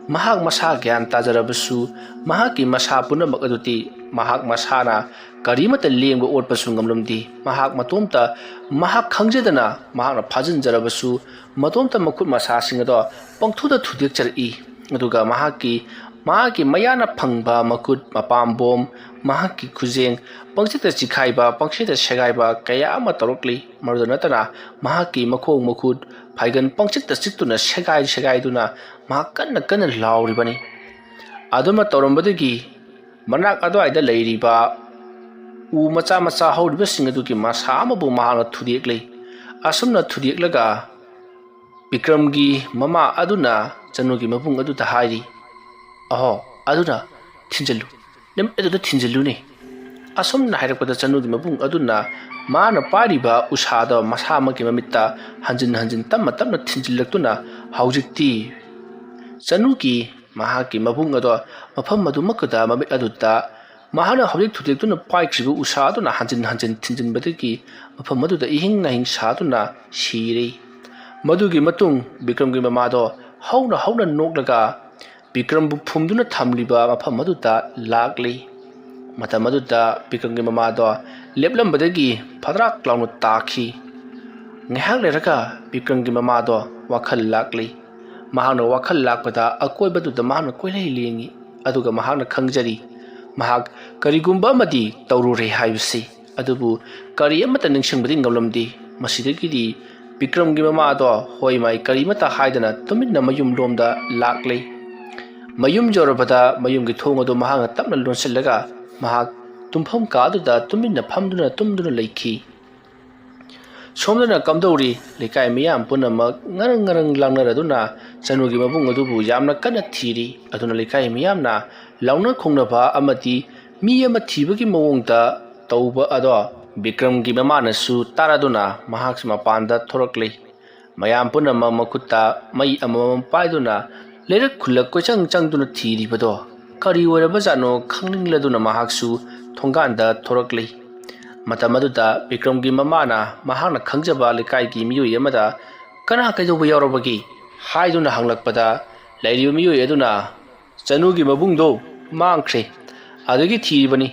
ꯃꯍꯥꯛ ꯃꯁꯥ ꯒ꯭ꯌꯥꯟ ꯇꯥꯖꯔꯕꯁꯨ, ꯃꯍꯥꯛꯀꯤ ꯃꯁꯥ ꯄꯨꯝꯅꯃꯛ ꯑꯗꯨꯗꯤ ꯃꯍꯥꯛ ꯃꯁꯥꯅ ꯀꯔꯤꯃꯠꯇ ꯂꯦꯡꯕ ꯑꯣꯠꯄꯁꯨ ꯉꯝꯂꯝꯗꯦ꯫ ꯃꯍꯥꯛ ꯃꯇꯣꯝꯇ, ꯃꯍꯥꯛ ꯈꯪꯖꯗꯅ ꯃꯍꯥꯛꯅ ꯐꯥꯖꯤꯟꯖꯔꯕꯁꯨ, ꯃꯇꯣꯝꯇ ꯃꯈꯨꯠ ꯃꯁꯥꯁꯤꯡ ꯑꯗꯣ ꯄꯪꯊꯨꯗ ꯊꯨꯗꯦꯛꯆꯔꯛꯏ꯫ ꯑꯗꯨꯒ ꯃꯍꯥꯛꯀꯤ, ꯃꯍꯥꯛꯀꯤ ꯃꯌꯥꯅ ꯐꯪꯕ ꯃꯈꯨꯠ, ꯃꯄꯥꯝꯕꯣꯝ, ꯃꯍꯥꯛꯀꯤ ꯈꯨꯖꯦꯡ, ꯄꯪꯆꯤꯛꯇ ꯆꯤꯈꯥꯏꯕ, ꯄꯪꯁꯤꯗ ꯁꯦꯒꯥꯏꯕ ꯀꯌꯥ ꯑꯃ ꯇꯧꯔꯛꯂꯤ꯫ ꯃꯗꯨꯗ ꯅꯠꯇꯅ ꯃꯍꯥꯛꯀꯤ ꯃꯈꯣꯡ ꯃꯈꯨꯠ, ꯐꯥꯏꯒꯟ ꯄꯪꯆꯤꯛꯇ ꯆꯤꯛꯇꯨꯅ ꯁꯦꯒꯥꯏ ꯁꯦꯒꯥꯏꯗꯨꯅ ꯃꯍꯥꯛ ꯀꯟꯅ ꯀꯟꯅ ꯂꯥꯎꯔꯤꯕꯅꯤ꯫ ꯑꯗꯨꯃ ꯇꯧꯔꯝꯕꯗꯒꯤ ꯃꯅꯥꯛ ꯑꯗꯨꯋꯥꯏꯗ ꯂꯩꯔꯤꯕ ꯎ ꯃꯆꯥ ꯃꯆꯥ ꯍꯧꯔꯤꯕꯁꯤꯡ ꯑꯗꯨꯒꯤ ꯃꯁꯥ ꯑꯃꯕꯨ ꯃꯍꯥꯛꯅ ꯊꯨꯗꯦꯛꯂꯤ꯫ ꯑꯁꯨꯝꯅ ꯊꯨꯗꯦꯛꯂꯒ ꯕꯤꯀ꯭ꯔꯝꯒꯤ ꯃꯃꯥ ꯑꯗꯨꯅ ꯆꯅꯨꯒꯤ ꯃꯕꯨꯡ ꯑꯗꯨꯗ ꯍꯥꯏꯔꯤ, "ꯑꯍꯣ, ꯑꯗꯨꯅ ꯊꯤꯟꯖꯤꯜꯂꯨ, ꯅꯨꯃꯤꯠ ꯑꯗꯨꯗ ꯊꯤꯟꯖꯤꯜꯂꯨꯅꯦ꯫" ꯑꯁꯨꯝꯅ ꯍꯥꯏꯔꯛꯄꯗ ꯆꯅꯨꯒꯤ ꯃꯕꯨꯡ ꯑꯗꯨꯅ ꯃꯥꯅ ꯄꯥꯏꯔꯤꯕ ꯎꯁꯥꯗꯣ ꯃꯁꯥꯃꯛꯀꯤ ꯃꯃꯤꯠꯇ ꯍꯟꯖꯤꯟ ꯍꯟꯖꯤꯟ ꯇꯞꯅ ꯇꯞꯅ ꯊꯤꯟꯖꯤꯜꯂꯛꯇꯨꯅ ꯍꯧꯖꯤꯛꯇꯤ ꯆꯅꯨꯒꯤ, ꯃꯍꯥꯛꯀꯤ ꯃꯕꯨꯡ ꯑꯗꯣ ꯃꯐꯝ ꯑꯗꯨꯃꯛꯇꯗ ꯃꯃꯤꯠ ꯑꯗꯨꯗ ꯃꯍꯥꯛꯅ ꯍꯧꯖꯤꯛ ꯊꯨꯗꯦꯛꯇꯨꯅ ꯄꯥꯏꯈ꯭ꯔꯤꯕ ꯎꯁꯥ ꯑꯗꯨꯅ ꯍꯟꯖꯤꯟ ꯍꯟꯖꯤꯟ ꯊꯤꯟꯖꯤꯟꯕꯗꯒꯤ ꯃꯐꯝ ꯑꯗꯨꯗ ꯏꯍꯤꯡ ꯅꯥꯍꯤꯡ ꯁꯥꯗꯨꯅ ꯁꯤꯔꯦ꯫ ꯃꯗꯨꯒꯤ ꯃꯇꯨꯡ ꯕꯤꯀ꯭ꯔꯝꯒꯤ ꯃꯃꯥꯗꯣ ꯍꯧꯅ ꯍꯧꯅ ꯅꯣꯛꯂꯒ ꯕꯤꯀ꯭ꯔꯝꯕꯨ ꯐꯨꯝꯗꯨꯅ ꯊꯝꯂꯤꯕ ꯃꯐꯝ ꯑꯗꯨꯗ ꯂꯥꯛꯂꯤ꯫ ꯃꯇꯝ ꯑꯗꯨꯗ ꯕꯤꯀ꯭ꯔꯝꯒꯤ ꯃꯃꯥꯗꯣ ꯂꯦꯞꯂꯝꯕꯗꯒꯤ ꯐꯗ꯭ꯔꯥꯛ ꯂꯥꯎꯅ ꯇꯥꯈꯤ꯫ ꯉꯥꯏꯍꯥꯛ ꯂꯩꯔꯒ ꯕꯤꯀ꯭ꯔꯝꯒꯤ ꯃꯃꯥꯗꯣ ꯋꯥꯈꯜ ꯂꯥꯛꯂꯤ꯫ ꯃꯍꯥꯛꯅ ꯋꯥꯈꯜ ꯂꯥꯛꯄꯗ ꯑꯀꯣꯏꯕꯗꯨꯗ ꯃꯍꯥꯛꯅ ꯀꯣꯏꯂꯩ ꯂꯦꯡꯉꯤ꯫ ꯑꯗꯨꯒ ꯃꯍꯥꯛꯅ ꯈꯪꯖꯔꯤ, ꯃꯍꯥꯛ ꯀꯔꯤꯒꯨꯝꯕ ꯑꯃꯗꯤ ꯇꯧꯔꯨꯔꯦ ꯍꯥꯏꯕꯁꯤ꯫ ꯑꯗꯨꯕꯨ ꯀꯔꯤ ꯑꯃꯠꯇ ꯅꯤꯡꯁꯤꯡꯕꯗꯤ ꯉꯝꯂꯝꯗꯦ꯫ ꯃꯁꯤꯗꯒꯤꯗꯤ ꯕꯤꯀ꯭ꯔꯝꯒꯤ ꯃꯃꯥꯗꯣ ꯍꯣꯏ ꯃꯥꯏ ꯀꯔꯤꯃꯠꯇ ꯍꯥꯏꯗꯅ ꯇꯨꯃꯤꯟꯅ ꯃꯌꯨꯝ ꯂꯣꯝꯗ ꯂꯥꯛꯂꯤ꯫ ꯃꯌꯨꯝ ꯌꯧꯔꯕꯗ ꯃꯌꯨꯝꯒꯤ ꯊꯣꯡ ꯑꯗꯨ ꯃꯍꯥꯛꯅ ꯇꯞꯅ ꯂꯣꯟꯁꯤꯜꯂꯒ ꯃꯍꯥꯛ ꯇꯨꯝꯐꯝ ꯀꯥ ꯑꯗꯨꯗ ꯇꯨꯃꯤꯟꯅ ꯐꯝꯗꯨꯅ ꯇꯨꯝꯗꯨꯅ ꯂꯩꯈꯤ꯫ ꯁꯣꯝꯗꯅ ꯀꯝꯗꯧꯔꯤ? ꯂꯩꯀꯥꯏ ꯃꯤꯌꯥꯝ ꯄꯨꯝꯅꯃꯛ ꯉꯔꯪ ꯉꯔꯪ ꯂꯥꯡꯅꯔꯗꯨꯅ ꯆꯅꯨꯒꯤ ꯃꯕꯨꯡ ꯑꯗꯨꯕꯨ ꯌꯥꯝꯅ ꯀꯟꯅ ꯊꯤꯔꯤ꯫ ꯑꯗꯨꯅ ꯂꯩꯀꯥꯏ ꯃꯤꯌꯥꯝꯅ ꯂꯥꯎꯅ ꯈꯣꯡꯅꯕ ꯑꯃꯗꯤ ꯃꯤ ꯑꯃ ꯊꯤꯕꯒꯤ ꯃꯑꯣꯡꯗ ꯇꯧꯕ ꯑꯗꯣ ꯕꯤꯀ꯭ꯔꯝꯒꯤ ꯃꯃꯥꯅꯁꯨ ꯇꯥꯔꯗꯨꯅ ꯃꯍꯥꯛꯁꯨ ꯃꯄꯥꯟꯗ ꯊꯣꯔꯛꯂꯤ꯫ ꯃꯌꯥꯝ ꯄꯨꯝꯅꯃꯛ ꯃꯈꯨꯠꯇ ꯃꯩ ꯑꯃꯃꯝ ꯄꯥꯏꯗꯨꯅ ꯂꯩꯔꯛ ꯈꯨꯜꯂꯛ ꯀꯣꯏꯆꯪ ꯆꯪꯗꯨꯅ ꯊꯤꯔꯤꯕꯗꯣ ꯀꯔꯤ ꯑꯣꯏꯔꯕꯖꯥꯠꯅꯣ ꯈꯪꯅꯤꯡꯂꯗꯨꯅ ꯃꯍꯥꯛꯁꯨ ꯊꯣꯡꯒꯥꯟꯗ ꯊꯣꯔꯛꯂꯤ꯫ ꯃꯇꯝ ꯑꯗꯨꯗ ꯕꯤꯀ꯭ꯔꯝꯒꯤ ꯃꯃꯥꯅ ꯃꯍꯥꯛꯅ ꯈꯪꯖꯕ ꯂꯩꯀꯥꯏꯒꯤ ꯃꯤꯑꯣꯏ ꯑꯃꯗ "ꯀꯅꯥ ꯀꯩꯗꯧꯕ ꯌꯥꯎꯔꯕꯒꯦ?" ꯍꯥꯏꯗꯨꯅ ꯍꯪꯂꯛꯄꯗ ꯂꯩꯔꯤꯕ ꯃꯤꯑꯣꯏ ꯑꯗꯨꯅ "ꯆꯅꯨꯒꯤ ꯃꯕꯨꯡꯗꯣ ꯃꯥꯡꯈ꯭ꯔꯦ, ꯑꯗꯨꯒꯤ ꯊꯤꯔꯤꯕꯅꯤ"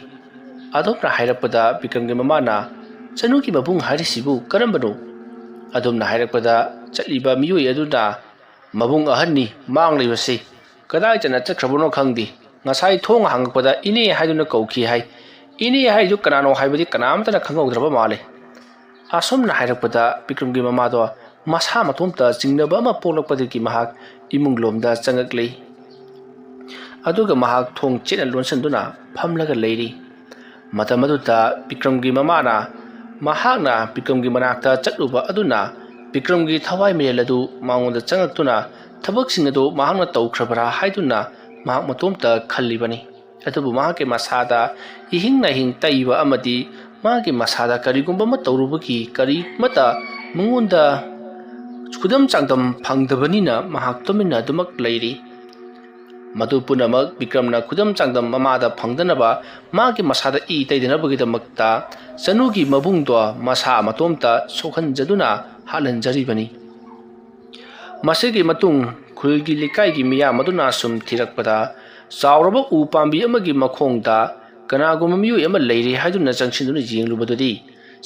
ꯑꯗꯣꯝꯅ ꯍꯥꯏꯔꯛꯄꯗ ꯕꯤꯀ꯭ꯔꯝꯒꯤ ꯃꯃꯥꯅ "ꯆꯅꯨꯒꯤ ꯃꯕꯨꯡ ꯍꯥꯏꯔꯤꯁꯤꯕꯨ ꯀꯔꯝꯕꯅꯣ?" ꯑꯗꯣꯝꯅ ꯍꯥꯏꯔꯛꯄꯗ ꯆꯠꯂꯤꯕ ꯃꯤꯑꯣꯏ ꯑꯗꯨꯅ "ꯃꯕꯨꯡ ꯑꯍꯟꯅꯤ ꯃꯥꯡꯂꯤꯕꯁꯤ, ꯀꯗꯥꯏ ꯆꯠꯅ ꯆꯠꯈ꯭ꯔꯕꯅꯣ ꯈꯪꯗꯦ꯫ ꯉꯁꯥꯏ ꯊꯣꯡ ꯍꯥꯡꯉꯛꯄꯗ ꯏꯅꯦ ꯍꯥꯏꯗꯨꯅ ꯀꯧꯈꯤ ꯍꯥꯏ꯫ ꯏꯅꯦ ꯍꯥꯏꯔꯤꯗꯨ ꯀꯅꯥꯅꯣ ꯍꯥꯏꯕꯗꯤ ꯀꯅꯥꯃꯠꯇꯅ ꯈꯪꯍꯧꯗ꯭ꯔꯕ ꯃꯥꯜꯂꯦ"꯫ ꯑꯁꯨꯝꯅ ꯍꯥꯏꯔꯛꯄꯗ ꯕꯤꯀ꯭ꯔꯝꯒꯤ ꯃꯃꯥꯗꯣ ꯃꯁꯥ ꯃꯇꯣꯝꯇ ꯆꯤꯡꯅꯕ ꯑꯃ ꯄꯣꯛꯂꯛꯄꯗꯒꯤ ꯃꯍꯥꯛ ꯏꯃꯨꯡ ꯂꯣꯝꯗ ꯆꯪꯉꯛꯂꯤ꯫ ꯑꯗꯨꯒ ꯃꯍꯥꯛ ꯊꯣꯡ ꯆꯦꯠꯅ ꯂꯣꯟꯁꯤꯟꯗꯨꯅ ꯐꯝꯂꯒ ꯂꯩꯔꯤ꯫ ꯃꯇꯝ ꯑꯗꯨꯗ ꯕꯤꯀ꯭ꯔꯝꯒꯤ ꯃꯃꯥꯅ ꯃꯍꯥꯛꯅ ꯕꯤꯀ꯭ꯔꯝꯒꯤ ꯃꯅꯥꯛꯇ ꯆꯠꯂꯨꯕ ꯑꯗꯨꯅ ꯕꯤꯀ꯭ꯔꯝꯒꯤ ꯊꯋꯥꯏ ꯃꯔꯦꯜ ꯑꯗꯨ ꯃꯉꯣꯟꯗ ꯆꯪꯉꯛꯇꯨꯅ ꯊꯕꯛꯁꯤꯡ ꯑꯗꯨ ꯃꯍꯥꯛꯅ ꯇꯧꯈ꯭ꯔꯕ꯭ꯔꯥ ꯍꯥꯏꯗꯨꯅ ꯃꯍꯥꯛ ꯃꯇꯣꯝꯇ ꯈꯜꯂꯤꯕꯅꯤ꯫ ꯑꯗꯨꯕꯨ ꯃꯍꯥꯛꯀꯤ ꯃꯁꯥꯗ ꯏꯍꯤꯡ ꯅꯥꯍꯤꯡ ꯇꯩꯕ ꯑꯃꯗꯤ ꯃꯥꯒꯤ ꯃꯁꯥꯗ ꯀꯔꯤꯒꯨꯝꯕ ꯑꯃ ꯇꯧꯔꯨꯕꯒꯤ ꯀꯔꯤꯃꯠꯇ ꯃꯉꯣꯟꯗ ꯈꯨꯗꯝ ꯆꯥꯡꯗꯝ ꯐꯪꯗꯕꯅꯤꯅ ꯃꯍꯥꯛ ꯇꯨꯃꯤꯟꯅ ꯑꯗꯨꯃꯛ ꯂꯩꯔꯤ꯫ ꯃꯗꯨ ꯄꯨꯝꯅꯃꯛ ꯕꯤꯀ꯭ꯔꯝꯅ ꯈꯨꯗꯝ ꯆꯥꯡꯗꯝ ꯃꯃꯥꯗ ꯐꯪꯗꯅꯕ ꯃꯥꯒꯤ ꯃꯁꯥꯗ ꯏ ꯇꯩꯗꯅꯕꯒꯤꯗꯃꯛꯇ ꯆꯅꯨꯒꯤ ꯃꯕꯨꯡꯗꯣ ꯃꯁꯥ ꯃꯇꯣꯝꯇ ꯁꯣꯛꯍꯟꯖꯗꯨꯅ ꯍꯥꯠꯍꯟꯖꯔꯤꯕꯅꯤ꯫ ꯃꯁꯤꯒꯤ ꯃꯇꯨꯡ ꯈꯨꯜꯒꯤ ꯂꯩꯀꯥꯏꯒꯤ ꯃꯤꯌꯥꯝ ꯑꯗꯨꯅ ꯁꯨꯝ ꯊꯤꯔꯛꯄꯗ ꯆꯥꯎꯔꯕ ꯎ ꯄꯥꯝꯕꯤ ꯑꯃꯒꯤ ꯃꯈꯣꯡꯗ ꯀꯅꯥꯒꯨꯝꯕ ꯃꯤꯑꯣꯏ ꯑꯃ ꯂꯩꯔꯦ ꯍꯥꯏꯗꯨꯅ ꯆꯪꯁꯤꯟꯗꯨꯅ ꯌꯦꯡꯂꯨꯕꯗꯗꯤ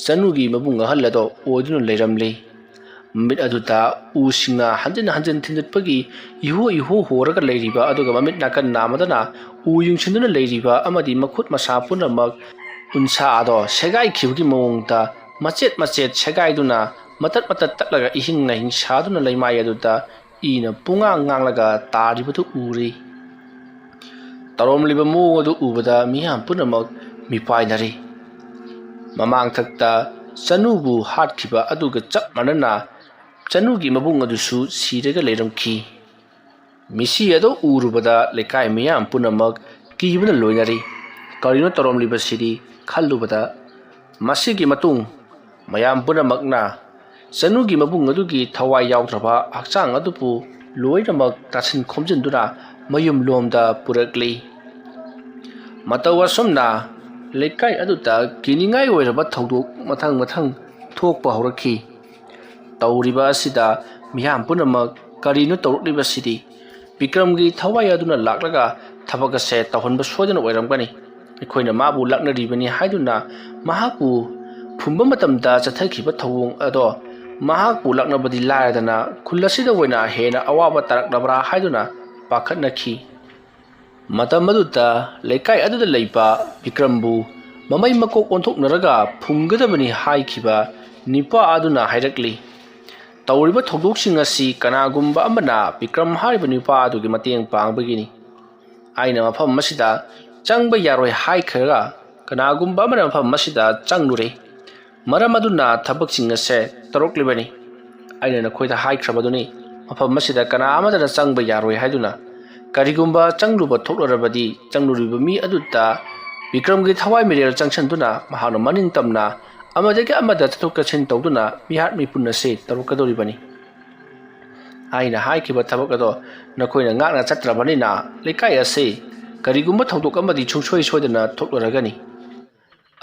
ꯆꯅꯨꯒꯤ ꯃꯕꯨꯡ ꯑꯍꯜ ꯑꯗꯣ ꯑꯣꯏꯗꯨꯅ ꯂꯩꯔꯝꯂꯦ꯫ ꯃꯃꯤꯠ ꯑꯗꯨꯗ ꯎꯁꯤꯡꯅ ꯍꯟꯖꯤꯟ ꯍꯟꯖꯤꯟ ꯊꯤꯟꯗꯠꯄꯒꯤ ꯏꯍꯣ ꯏꯍꯣ ꯍꯣꯔꯒ ꯂꯩꯔꯤꯕ ꯑꯗꯨꯒ ꯃꯃꯤꯠ ꯅꯥꯀꯟ ꯅꯥꯝꯃꯗꯅ ꯎ ꯌꯨꯡꯁꯤꯟꯗꯨꯅ ꯂꯩꯔꯤꯕ ꯑꯃꯗꯤ ꯃꯈꯨꯠ ꯃꯁꯥ ꯄꯨꯝꯅꯃꯛ ꯎꯟꯁꯥ ꯑꯗꯣ ꯁꯦꯒꯥꯏꯈꯤꯕꯒꯤ ꯃꯑꯣꯡꯗ ꯃꯆꯦꯠ ꯃꯆꯦꯠ ꯁꯦꯒꯥꯏꯗꯨꯅ ꯃꯇꯠ ꯃꯇꯠ ꯇꯠꯂꯒ ꯏꯍꯤꯡ ꯅꯥꯍꯤꯡ ꯁꯥꯗꯨꯅ ꯂꯩꯃꯥꯏ ꯑꯗꯨꯗ ꯏꯅ ꯄꯨꯡꯉꯥꯡ ꯉꯥꯡꯂꯒ ꯇꯥꯔꯤꯕꯗꯨ ꯎꯔꯤ꯫ ꯇꯧꯔꯝꯂꯤꯕ ꯃꯑꯣꯡ ꯑꯗꯨ ꯎꯕꯗ ꯃꯤꯌꯥꯝ ꯄꯨꯝꯅꯃꯛ ꯃꯤꯄꯥꯏꯅꯔꯤ꯫ ꯃꯃꯥꯡꯊꯛꯇ ꯆꯅꯨꯕꯨ ꯍꯥꯠꯈꯤꯕ ꯑꯗꯨꯒ ꯆꯞ ꯃꯥꯟꯅꯅ ꯆꯅꯨꯒꯤ ꯃꯕꯨꯡ ꯑꯗꯨꯁꯨ ꯁꯤꯔꯒ ꯂꯩꯔꯝꯈꯤ꯫ ꯃꯤꯁꯤ ꯑꯗꯨ ꯎꯔꯨꯕꯗ ꯂꯩꯀꯥꯏ ꯃꯤꯌꯥꯝ ꯄꯨꯝꯅꯃꯛ ꯀꯤꯕꯅ ꯂꯣꯏꯅꯔꯤ꯫ ꯀꯔꯤꯅꯣ ꯇꯧꯔꯝꯂꯤꯕꯁꯤꯗꯤ ꯈꯜꯂꯨꯕꯗ, ꯃꯁꯤꯒꯤ ꯃꯇꯨꯡ ꯃꯌꯥꯝ ꯄꯨꯝꯅꯃꯛꯅ ꯆꯅꯨꯒꯤ ꯃꯕꯨꯡ ꯑꯗꯨꯒꯤ ꯊꯋꯥꯏ ꯌꯥꯎꯗ꯭ꯔꯕ ꯍꯛꯆꯥꯡ ꯑꯗꯨꯕꯨ ꯂꯣꯏꯅꯃꯛ ꯇꯥꯁꯤꯟ ꯈꯣꯝꯖꯤꯟꯗꯨꯅ ꯃꯌꯨꯝ ꯂꯣꯝꯗ ꯄꯨꯔꯛꯂꯤ꯫ ꯃꯇꯧ ꯑꯁꯨꯝꯅ ꯂꯩꯀꯥꯏ ꯑꯗꯨꯗ ꯀꯤꯅꯤꯡꯉꯥꯏ ꯑꯣꯏꯔꯕ ꯊꯧꯗꯣꯛ ꯃꯊꯪ ꯃꯊꯪ ꯊꯣꯛꯄ ꯍꯧꯔꯛꯈꯤ꯫ ꯇꯧꯔꯤꯕ ꯑꯁꯤꯗ ꯃꯤꯌꯥꯝ ꯄꯨꯝꯅꯃꯛ ꯀꯔꯤꯅꯣ ꯇꯧꯔꯛꯂꯤꯕꯁꯤꯗꯤ? ꯕꯤꯀ꯭ꯔꯝꯒꯤ ꯊꯋꯥꯏ ꯑꯗꯨꯅ ꯂꯥꯛꯂꯒ ꯊꯕꯛ ꯑꯁꯦ ꯇꯧꯍꯟꯕ ꯁꯣꯏꯗꯅ ꯑꯣꯏꯔꯝꯒꯅꯤ꯫ ꯑꯩꯈꯣꯏꯅ ꯃꯥꯕꯨ ꯂꯥꯛꯅꯔꯤꯕꯅꯤ ꯍꯥꯏꯗꯨꯅ ꯃꯍꯥꯛꯄꯨ ꯐꯨꯝꯕ ꯃꯇꯝꯗ ꯆꯠꯊꯈꯤꯕ ꯊꯧꯑꯣꯡ ꯑꯗꯣ ꯃꯍꯥꯛꯄꯨ ꯂꯥꯛꯅꯕꯗꯤ ꯂꯥꯏꯔꯗꯅ ꯈꯨꯜ ꯑꯁꯤꯗ ꯑꯣꯏꯅ ꯍꯦꯟꯅ ꯑꯋꯥꯕ ꯇꯥꯔꯛꯂꯕ꯭ꯔꯥ ꯍꯥꯏꯗꯨꯅ ꯄꯥꯈꯠꯅꯈꯤ꯫ ꯃꯇꯝ ꯑꯗꯨꯗ ꯂꯩꯀꯥꯏ ꯑꯗꯨꯗ ꯂꯩꯕ ꯕꯤꯀ꯭ꯔꯝꯕꯨ ꯃꯃꯩ ꯃꯀꯣꯛ ꯑꯣꯟꯊꯣꯛꯅꯔꯒ ꯐꯨꯝꯒꯗꯕꯅꯤ ꯍꯥꯏꯈꯤꯕ ꯅꯤꯄꯥ ꯑꯗꯨꯅ ꯍꯥꯏꯔꯛꯂꯤ, "ꯇꯧꯔꯤꯕ ꯊꯧꯗꯣꯛꯁꯤꯡ ꯑꯁꯤ ꯀꯅꯥꯒꯨꯝꯕ ꯑꯃꯅ ꯕꯤꯀ꯭ꯔꯝ ꯍꯥꯏꯔꯤꯕ ꯅꯤꯄꯥ ꯑꯗꯨꯒꯤ ꯃꯇꯦꯡ ꯄꯥꯡꯕꯒꯤꯅꯤ꯫ ꯑꯩꯅ ꯃꯐꯝ ꯑꯁꯤꯗ ꯆꯪꯕ ꯌꯥꯔꯣꯏ ꯍꯥꯏꯈ꯭ꯔꯒ ꯀꯅꯥꯒꯨꯝꯕ ꯑꯃꯅ ꯃꯐꯝ ꯑꯁꯤꯗ ꯆꯪꯂꯨꯔꯦ꯫ ꯃꯔꯝ ꯑꯗꯨꯅ ꯊꯕꯛꯁꯤꯡ ꯑꯁꯦ ꯇꯧꯔꯛꯂꯤꯕꯅꯤ꯫ ꯑꯩꯅ ꯅꯈꯣꯏꯗ ꯍꯥꯏꯈ꯭ꯔꯕꯗꯨꯅꯤ, ꯃꯐꯝ ꯑꯁꯤꯗ ꯀꯅꯥ ꯑꯃꯠꯇꯅ ꯆꯪꯕ ꯌꯥꯔꯣꯏ ꯍꯥꯏꯗꯨꯅ꯫ ꯀꯔꯤꯒꯨꯝꯕ ꯆꯪꯂꯨꯕ ꯊꯣꯛꯂꯔꯕꯗꯤ ꯆꯪꯂꯨꯔꯤꯕ ꯃꯤ ꯑꯗꯨꯗ ꯕꯤꯀ꯭ꯔꯝꯒꯤ ꯊꯋꯥꯏ ꯃꯤꯔꯦꯜ ꯆꯪꯁꯤꯟꯗꯨꯅ ꯃꯍꯥꯛꯅ ꯃꯅꯤꯡ ꯇꯝꯅ ꯑꯃꯗꯒꯤ ꯑꯃꯗ ꯆꯠꯊꯣꯛ ꯆꯠꯁꯤꯟ ꯇꯧꯗꯨꯅ ꯃꯤꯍꯥꯠ ꯃꯤꯄꯨꯟ ꯑꯁꯦ ꯇꯧꯔꯛꯀꯗꯧꯔꯤꯕꯅꯤ꯫ ꯑꯩꯅ ꯍꯥꯏꯈꯤꯕ ꯊꯕꯛ ꯑꯗꯣ ꯅꯈꯣꯏꯅ ꯉꯥꯛꯅ ꯆꯠꯇ꯭ꯔꯕꯅꯤꯅ ꯂꯩꯀꯥꯏ ꯑꯁꯤ ꯀꯔꯤꯒꯨꯝꯕ ꯊꯧꯗꯣꯛ ꯑꯃꯗꯤ ꯁꯨꯡꯁꯣꯏ ꯁꯣꯏꯗꯅ ꯊꯣꯛꯂꯔꯒꯅꯤ꯫"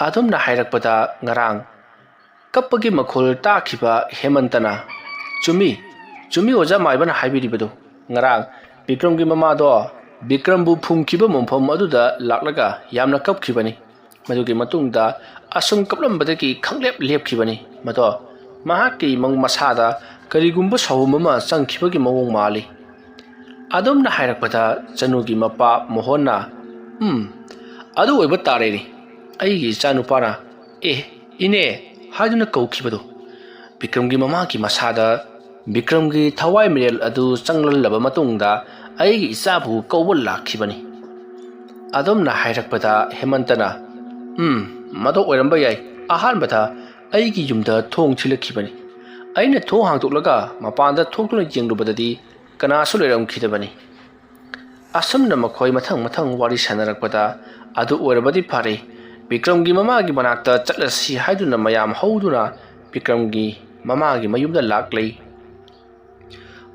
ꯑꯗꯨꯝꯅ ꯍꯥꯏꯔꯛꯄꯗ ꯉꯔꯥꯡ ꯀꯞꯄꯒꯤ ꯃꯈꯣꯜ ꯇꯥꯈꯤꯕ ꯍꯦꯃꯟꯇꯅ, "ꯆꯨꯝꯃꯤ, ꯆꯨꯝꯃꯤ ꯑꯣꯖꯥ ꯃꯥꯏꯕꯅ ꯍꯥꯏꯕꯤꯔꯤꯕꯗꯨ꯫ ꯉꯔꯥꯡ ꯕꯤꯀ꯭ꯔꯝꯒꯤ ꯃꯃꯥꯗꯣ ꯕꯤꯀ꯭ꯔꯝꯕꯨ ꯐꯨꯝꯈꯤꯕ ꯃꯐꯝ ꯑꯗꯨꯗ ꯂꯥꯛꯂꯒ ꯌꯥꯝꯅ ꯀꯞꯈꯤꯕꯅꯤ꯫ ꯃꯗꯨꯒꯤ ꯃꯇꯨꯡꯗ ꯑꯁꯨꯝ ꯀꯞꯂꯝꯕꯗꯒꯤ ꯈꯪꯂꯦꯞ ꯂꯦꯞꯈꯤꯕꯅꯤ꯫ ꯃꯗꯣ ꯃꯍꯥꯛꯀꯤ ꯃꯪ ꯃꯁꯥꯗ ꯀꯔꯤꯒꯨꯝꯕ ꯁꯥꯎꯍꯨꯝ ꯑꯃ ꯆꯪꯈꯤꯕꯒꯤ ꯃꯑꯣꯡ ꯃꯥꯜꯂꯤ꯫" ꯑꯗꯨꯝꯅ ꯍꯥꯏꯔꯛꯄꯗ ꯆꯅꯨꯒꯤ ꯃꯄꯥ ꯃꯣꯍꯟꯅ, "ꯎꯝ, ꯑꯗꯨ ꯑꯣꯏꯕ ꯇꯥꯔꯦꯅꯦ꯫ ꯑꯩꯒꯤ ꯏꯆꯥꯅꯨꯄꯥꯅ 'ꯑꯦ, ꯏꯅꯦ' ꯍꯥꯏꯗꯨꯅ ꯀꯧꯈꯤꯕꯗꯣ꯫ ꯕꯤꯀ꯭ꯔꯝꯒꯤ ꯃꯃꯥꯒꯤ ꯃꯁꯥꯗ ꯕꯤꯀ꯭ꯔꯝꯒꯤ ꯊꯋꯥꯏ ꯃꯤꯔꯦꯜ ꯑꯗꯨ ꯆꯪꯂꯜꯂꯕ ꯃꯇꯨꯡꯗ ꯑꯩꯒꯤ ꯏꯆꯥꯕꯨ ꯀꯧꯕ ꯂꯥꯛꯈꯤꯕꯅꯤ꯫ ꯑꯗꯨꯝꯅ ꯍꯥꯏꯔꯛꯄꯗ ꯍꯦꯃꯟꯇꯅ, "ꯎꯝ, ꯃꯗꯨ ꯑꯣꯏꯔꯝꯕ ꯌꯥꯏ꯫ ꯑꯍꯥꯟꯕꯗ ꯑꯩꯒꯤ ꯌꯨꯝꯗ ꯊꯣꯡ ꯊꯤꯜꯂꯛꯈꯤꯕꯅꯤ꯫ ꯑꯩꯅ ꯊꯣꯡ ꯍꯥꯡꯗꯣꯛꯂꯒ ꯃꯄꯥꯟꯗ ꯊꯣꯛꯇꯨꯅ ꯌꯦꯡꯂꯨꯕꯗꯗꯤ ꯀꯅꯥꯁꯨ ꯂꯩꯔꯝꯈꯤꯗꯕꯅꯤ꯫" ꯑꯁꯨꯝꯅ ꯃꯈꯣꯏ ꯃꯊꯪ ꯃꯊꯪ ꯋꯥꯔꯤ ꯁꯥꯟꯅꯔꯛꯄꯗ, "ꯑꯗꯨ ꯑꯣꯏꯔꯕꯗꯤ ꯐꯔꯦ, ꯕꯤꯀ꯭ꯔꯝꯒꯤ ꯃꯃꯥꯒꯤ ꯃꯅꯥꯛꯇ ꯆꯠꯂꯁꯤ" ꯍꯥꯏꯗꯨꯅ ꯃꯌꯥꯝ ꯍꯧꯗꯨꯅ ꯕꯤꯀ꯭ꯔꯝꯒꯤ ꯃꯃꯥꯒꯤ ꯃꯌꯨꯝꯗ ꯂꯥꯛꯂꯤ꯫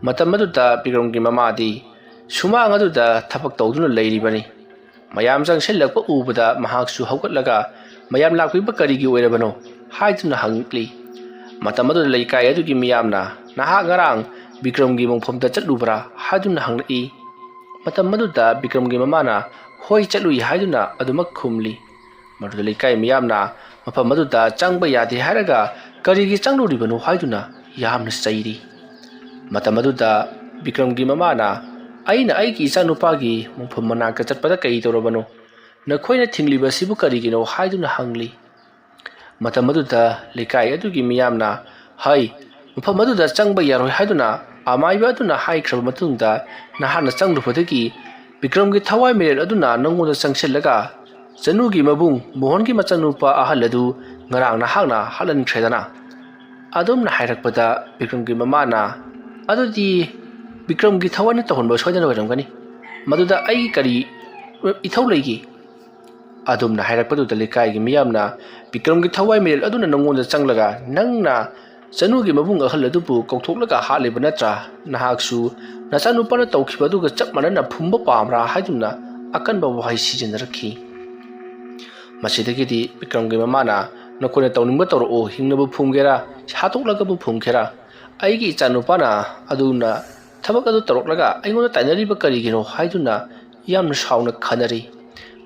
ꯃꯇꯝ ꯑꯗꯨꯗ ꯕꯤꯀ꯭ꯔꯝꯒꯤ ꯃꯃꯥꯗꯤ ꯁꯨꯃꯥꯡ ꯑꯗꯨꯗ ꯊꯕꯛ ꯇꯧꯗꯨꯅ ꯂꯩꯔꯤꯕꯅꯤ꯫ ꯃꯌꯥꯝ ꯆꯪꯁꯤꯜꯂꯛꯄ ꯎꯕꯗ ꯃꯍꯥꯛꯁꯨ ꯍꯧꯒꯠꯂꯒ, "ꯃꯌꯥꯝ ꯂꯥꯛꯄꯤꯕ ꯀꯔꯤꯒꯤ ꯑꯣꯏꯔꯕꯅꯣ?" ꯍꯥꯏꯗꯨꯅ ꯍꯪꯂꯛꯂꯤ꯫ ꯃꯇꯝ ꯑꯗꯨꯗ ꯂꯩꯀꯥꯏ ꯑꯗꯨꯒꯤ ꯃꯤꯌꯥꯝꯅ, "ꯅꯍꯥꯛ ꯉꯔꯥꯡ ꯕꯤꯀ꯭ꯔꯝꯒꯤ ꯃꯣꯡꯐꯝꯗ ꯆꯠꯂꯨꯕ꯭ꯔꯥ?" ꯍꯥꯏꯗꯨꯅ ꯍꯪꯂꯛꯏ꯫ ꯃꯇꯝ ꯑꯗꯨꯗ ꯕꯤꯀ꯭ꯔꯝꯒꯤ ꯃꯃꯥꯅ, "ꯍꯣꯏ, ꯆꯠꯂꯨꯏ" ꯍꯥꯏꯗꯨꯅ ꯑꯗꯨꯃꯛ ꯈꯨꯝꯂꯤ꯫ ꯃꯗꯨꯗ ꯂꯩꯀꯥꯏ ꯃꯤꯌꯥꯝꯅ, "ꯃꯐꯝ ꯑꯗꯨꯗ ꯆꯪꯕ ꯌꯥꯗꯦ ꯍꯥꯏꯔꯒ ꯀꯔꯤꯒꯤ ꯆꯪꯂꯨꯔꯤꯕꯅꯣ?" ꯍꯥꯏꯗꯨꯅ ꯌꯥꯝꯅ ꯆꯩꯔꯤ꯫ ꯃꯇꯝ ꯑꯗꯨꯗ ꯕꯤꯀ꯭ꯔꯝꯒꯤ ꯃꯃꯥꯅ, "ꯑꯩꯅ ꯑꯩꯒꯤ ꯏꯆꯥꯅꯨꯄꯥꯒꯤ ꯃꯣꯡꯐꯝ ꯃꯅꯥꯛꯇ ꯆꯠꯄꯗ ꯀꯔꯤ ꯇꯧꯔꯕꯅꯣ? ꯅꯈꯣꯏꯅ ꯊꯤꯡꯂꯤꯕꯁꯤꯕꯨ ꯀꯔꯤꯒꯤꯅꯣ?" ꯍꯥꯏꯗꯨꯅ ꯍꯪꯂꯤ꯫ ꯃꯇꯝ ꯑꯗꯨꯗ ꯂꯩꯀꯥꯏ ꯑꯗꯨꯒꯤ ꯃꯤꯌꯥꯝꯅ, "ꯍꯩ, ꯃꯐꯝ ꯑꯗꯨꯗ ꯆꯪꯕ ꯌꯥꯔꯣꯏ" ꯍꯥꯏꯗꯨꯅ ꯑꯃꯥꯏꯕ ꯑꯗꯨꯅ ꯍꯥꯏꯈ꯭ꯔꯕ ꯃꯇꯨꯡꯗ, "ꯅꯍꯥꯛꯅ ꯆꯪꯂꯨꯕꯗꯒꯤ ꯕꯤꯀ꯭ꯔꯝꯒꯤ ꯊꯋꯥꯏ ꯃꯤꯔꯦꯜ ꯑꯗꯨꯅ ꯅꯉꯣꯟꯗ ꯆꯪꯁꯤꯜꯂꯒ ꯆꯅꯨꯒꯤ ꯃꯕꯨꯡ ꯃꯣꯍꯟꯒꯤ ꯃꯆꯥꯅꯨꯄꯥ ꯑꯍꯜ ꯑꯗꯨ ꯉꯔꯥꯡ ꯅꯍꯥꯛꯅ ꯍꯥꯠꯍꯟꯈ꯭ꯔꯦꯗꯅ?" ꯑꯗꯨꯝꯅ ꯍꯥꯏꯔꯛꯄꯗ ꯕꯤꯀ꯭ꯔꯝꯒꯤ ꯃꯃꯥꯅ, "ꯑꯗꯨꯗꯤ ꯕꯤꯀ꯭ꯔꯝꯒꯤ ꯊꯋꯥꯏꯅ ꯇꯧꯍꯟꯕ ꯁꯣꯏꯗꯅ ꯑꯣꯏꯔꯝꯒꯅꯤ꯫ ꯃꯗꯨꯗ ꯑꯩꯒꯤ ꯀꯔꯤ ꯏꯊꯧ ꯂꯩꯒꯦ?" ꯑꯗꯨꯝꯅ ꯍꯥꯏꯔꯛꯄꯗꯨꯗ ꯂꯩꯀꯥꯏꯒꯤ ꯃꯤꯌꯥꯝꯅ, "ꯕꯤꯀ꯭ꯔꯝꯒꯤ ꯊꯋꯥꯏ ꯃꯤꯔꯦꯜ ꯑꯗꯨꯅ ꯅꯉꯣꯟꯗ ꯆꯪꯂꯒ ꯅꯪꯅ ꯆꯅꯨꯒꯤ ꯃꯕꯨꯡ ꯑꯍꯜ ꯑꯗꯨꯕꯨ ꯀꯧꯊꯣꯛꯂꯒ ꯍꯥꯠꯂꯤꯕ ꯅꯠꯇ꯭ꯔꯥ? ꯅꯍꯥꯛꯁꯨ ꯅꯆꯥꯅꯨꯄꯥꯅ ꯇꯧꯈꯤꯕ ꯑꯗꯨꯒ ꯆꯞ ꯃꯥꯟꯅꯅ ꯐꯨꯝꯕ ꯄꯥꯝꯕ꯭ꯔꯥ?" ꯍꯥꯏꯗꯨꯅ ꯑꯀꯟꯕ ꯋꯥꯍꯩ ꯁꯤꯖꯤꯟꯅꯔꯛꯈꯤ꯫ ꯃꯁꯤꯗꯒꯤꯗꯤ ꯕꯤꯀ꯭ꯔꯝꯒꯤ ꯃꯃꯥꯅ, "ꯅꯈꯣꯏꯅ ꯇꯧꯅꯤꯡꯕ ꯇꯧꯔꯛꯑꯣ, ꯍꯤꯡꯅꯕꯨ ꯐꯨꯝꯒꯦꯔꯥ, ꯍꯥꯠꯇꯣꯛꯂꯒꯕꯨ ꯐꯨꯝꯒꯦꯔꯥ, ꯑꯩꯒꯤ ꯏꯆꯥꯅꯨꯄꯥꯅ ꯑꯗꯨꯅ ꯊꯕꯛ ꯑꯗꯨ ꯇꯧꯔꯛꯂꯒ ꯑꯩꯉꯣꯟꯗ ꯇꯥꯏꯅꯔꯤꯕ ꯀꯔꯤꯒꯤꯅꯣ?" ꯍꯥꯏꯗꯨꯅ ꯌꯥꯝꯅ ꯁꯥꯎꯅ ꯈꯟꯅꯔꯤ꯫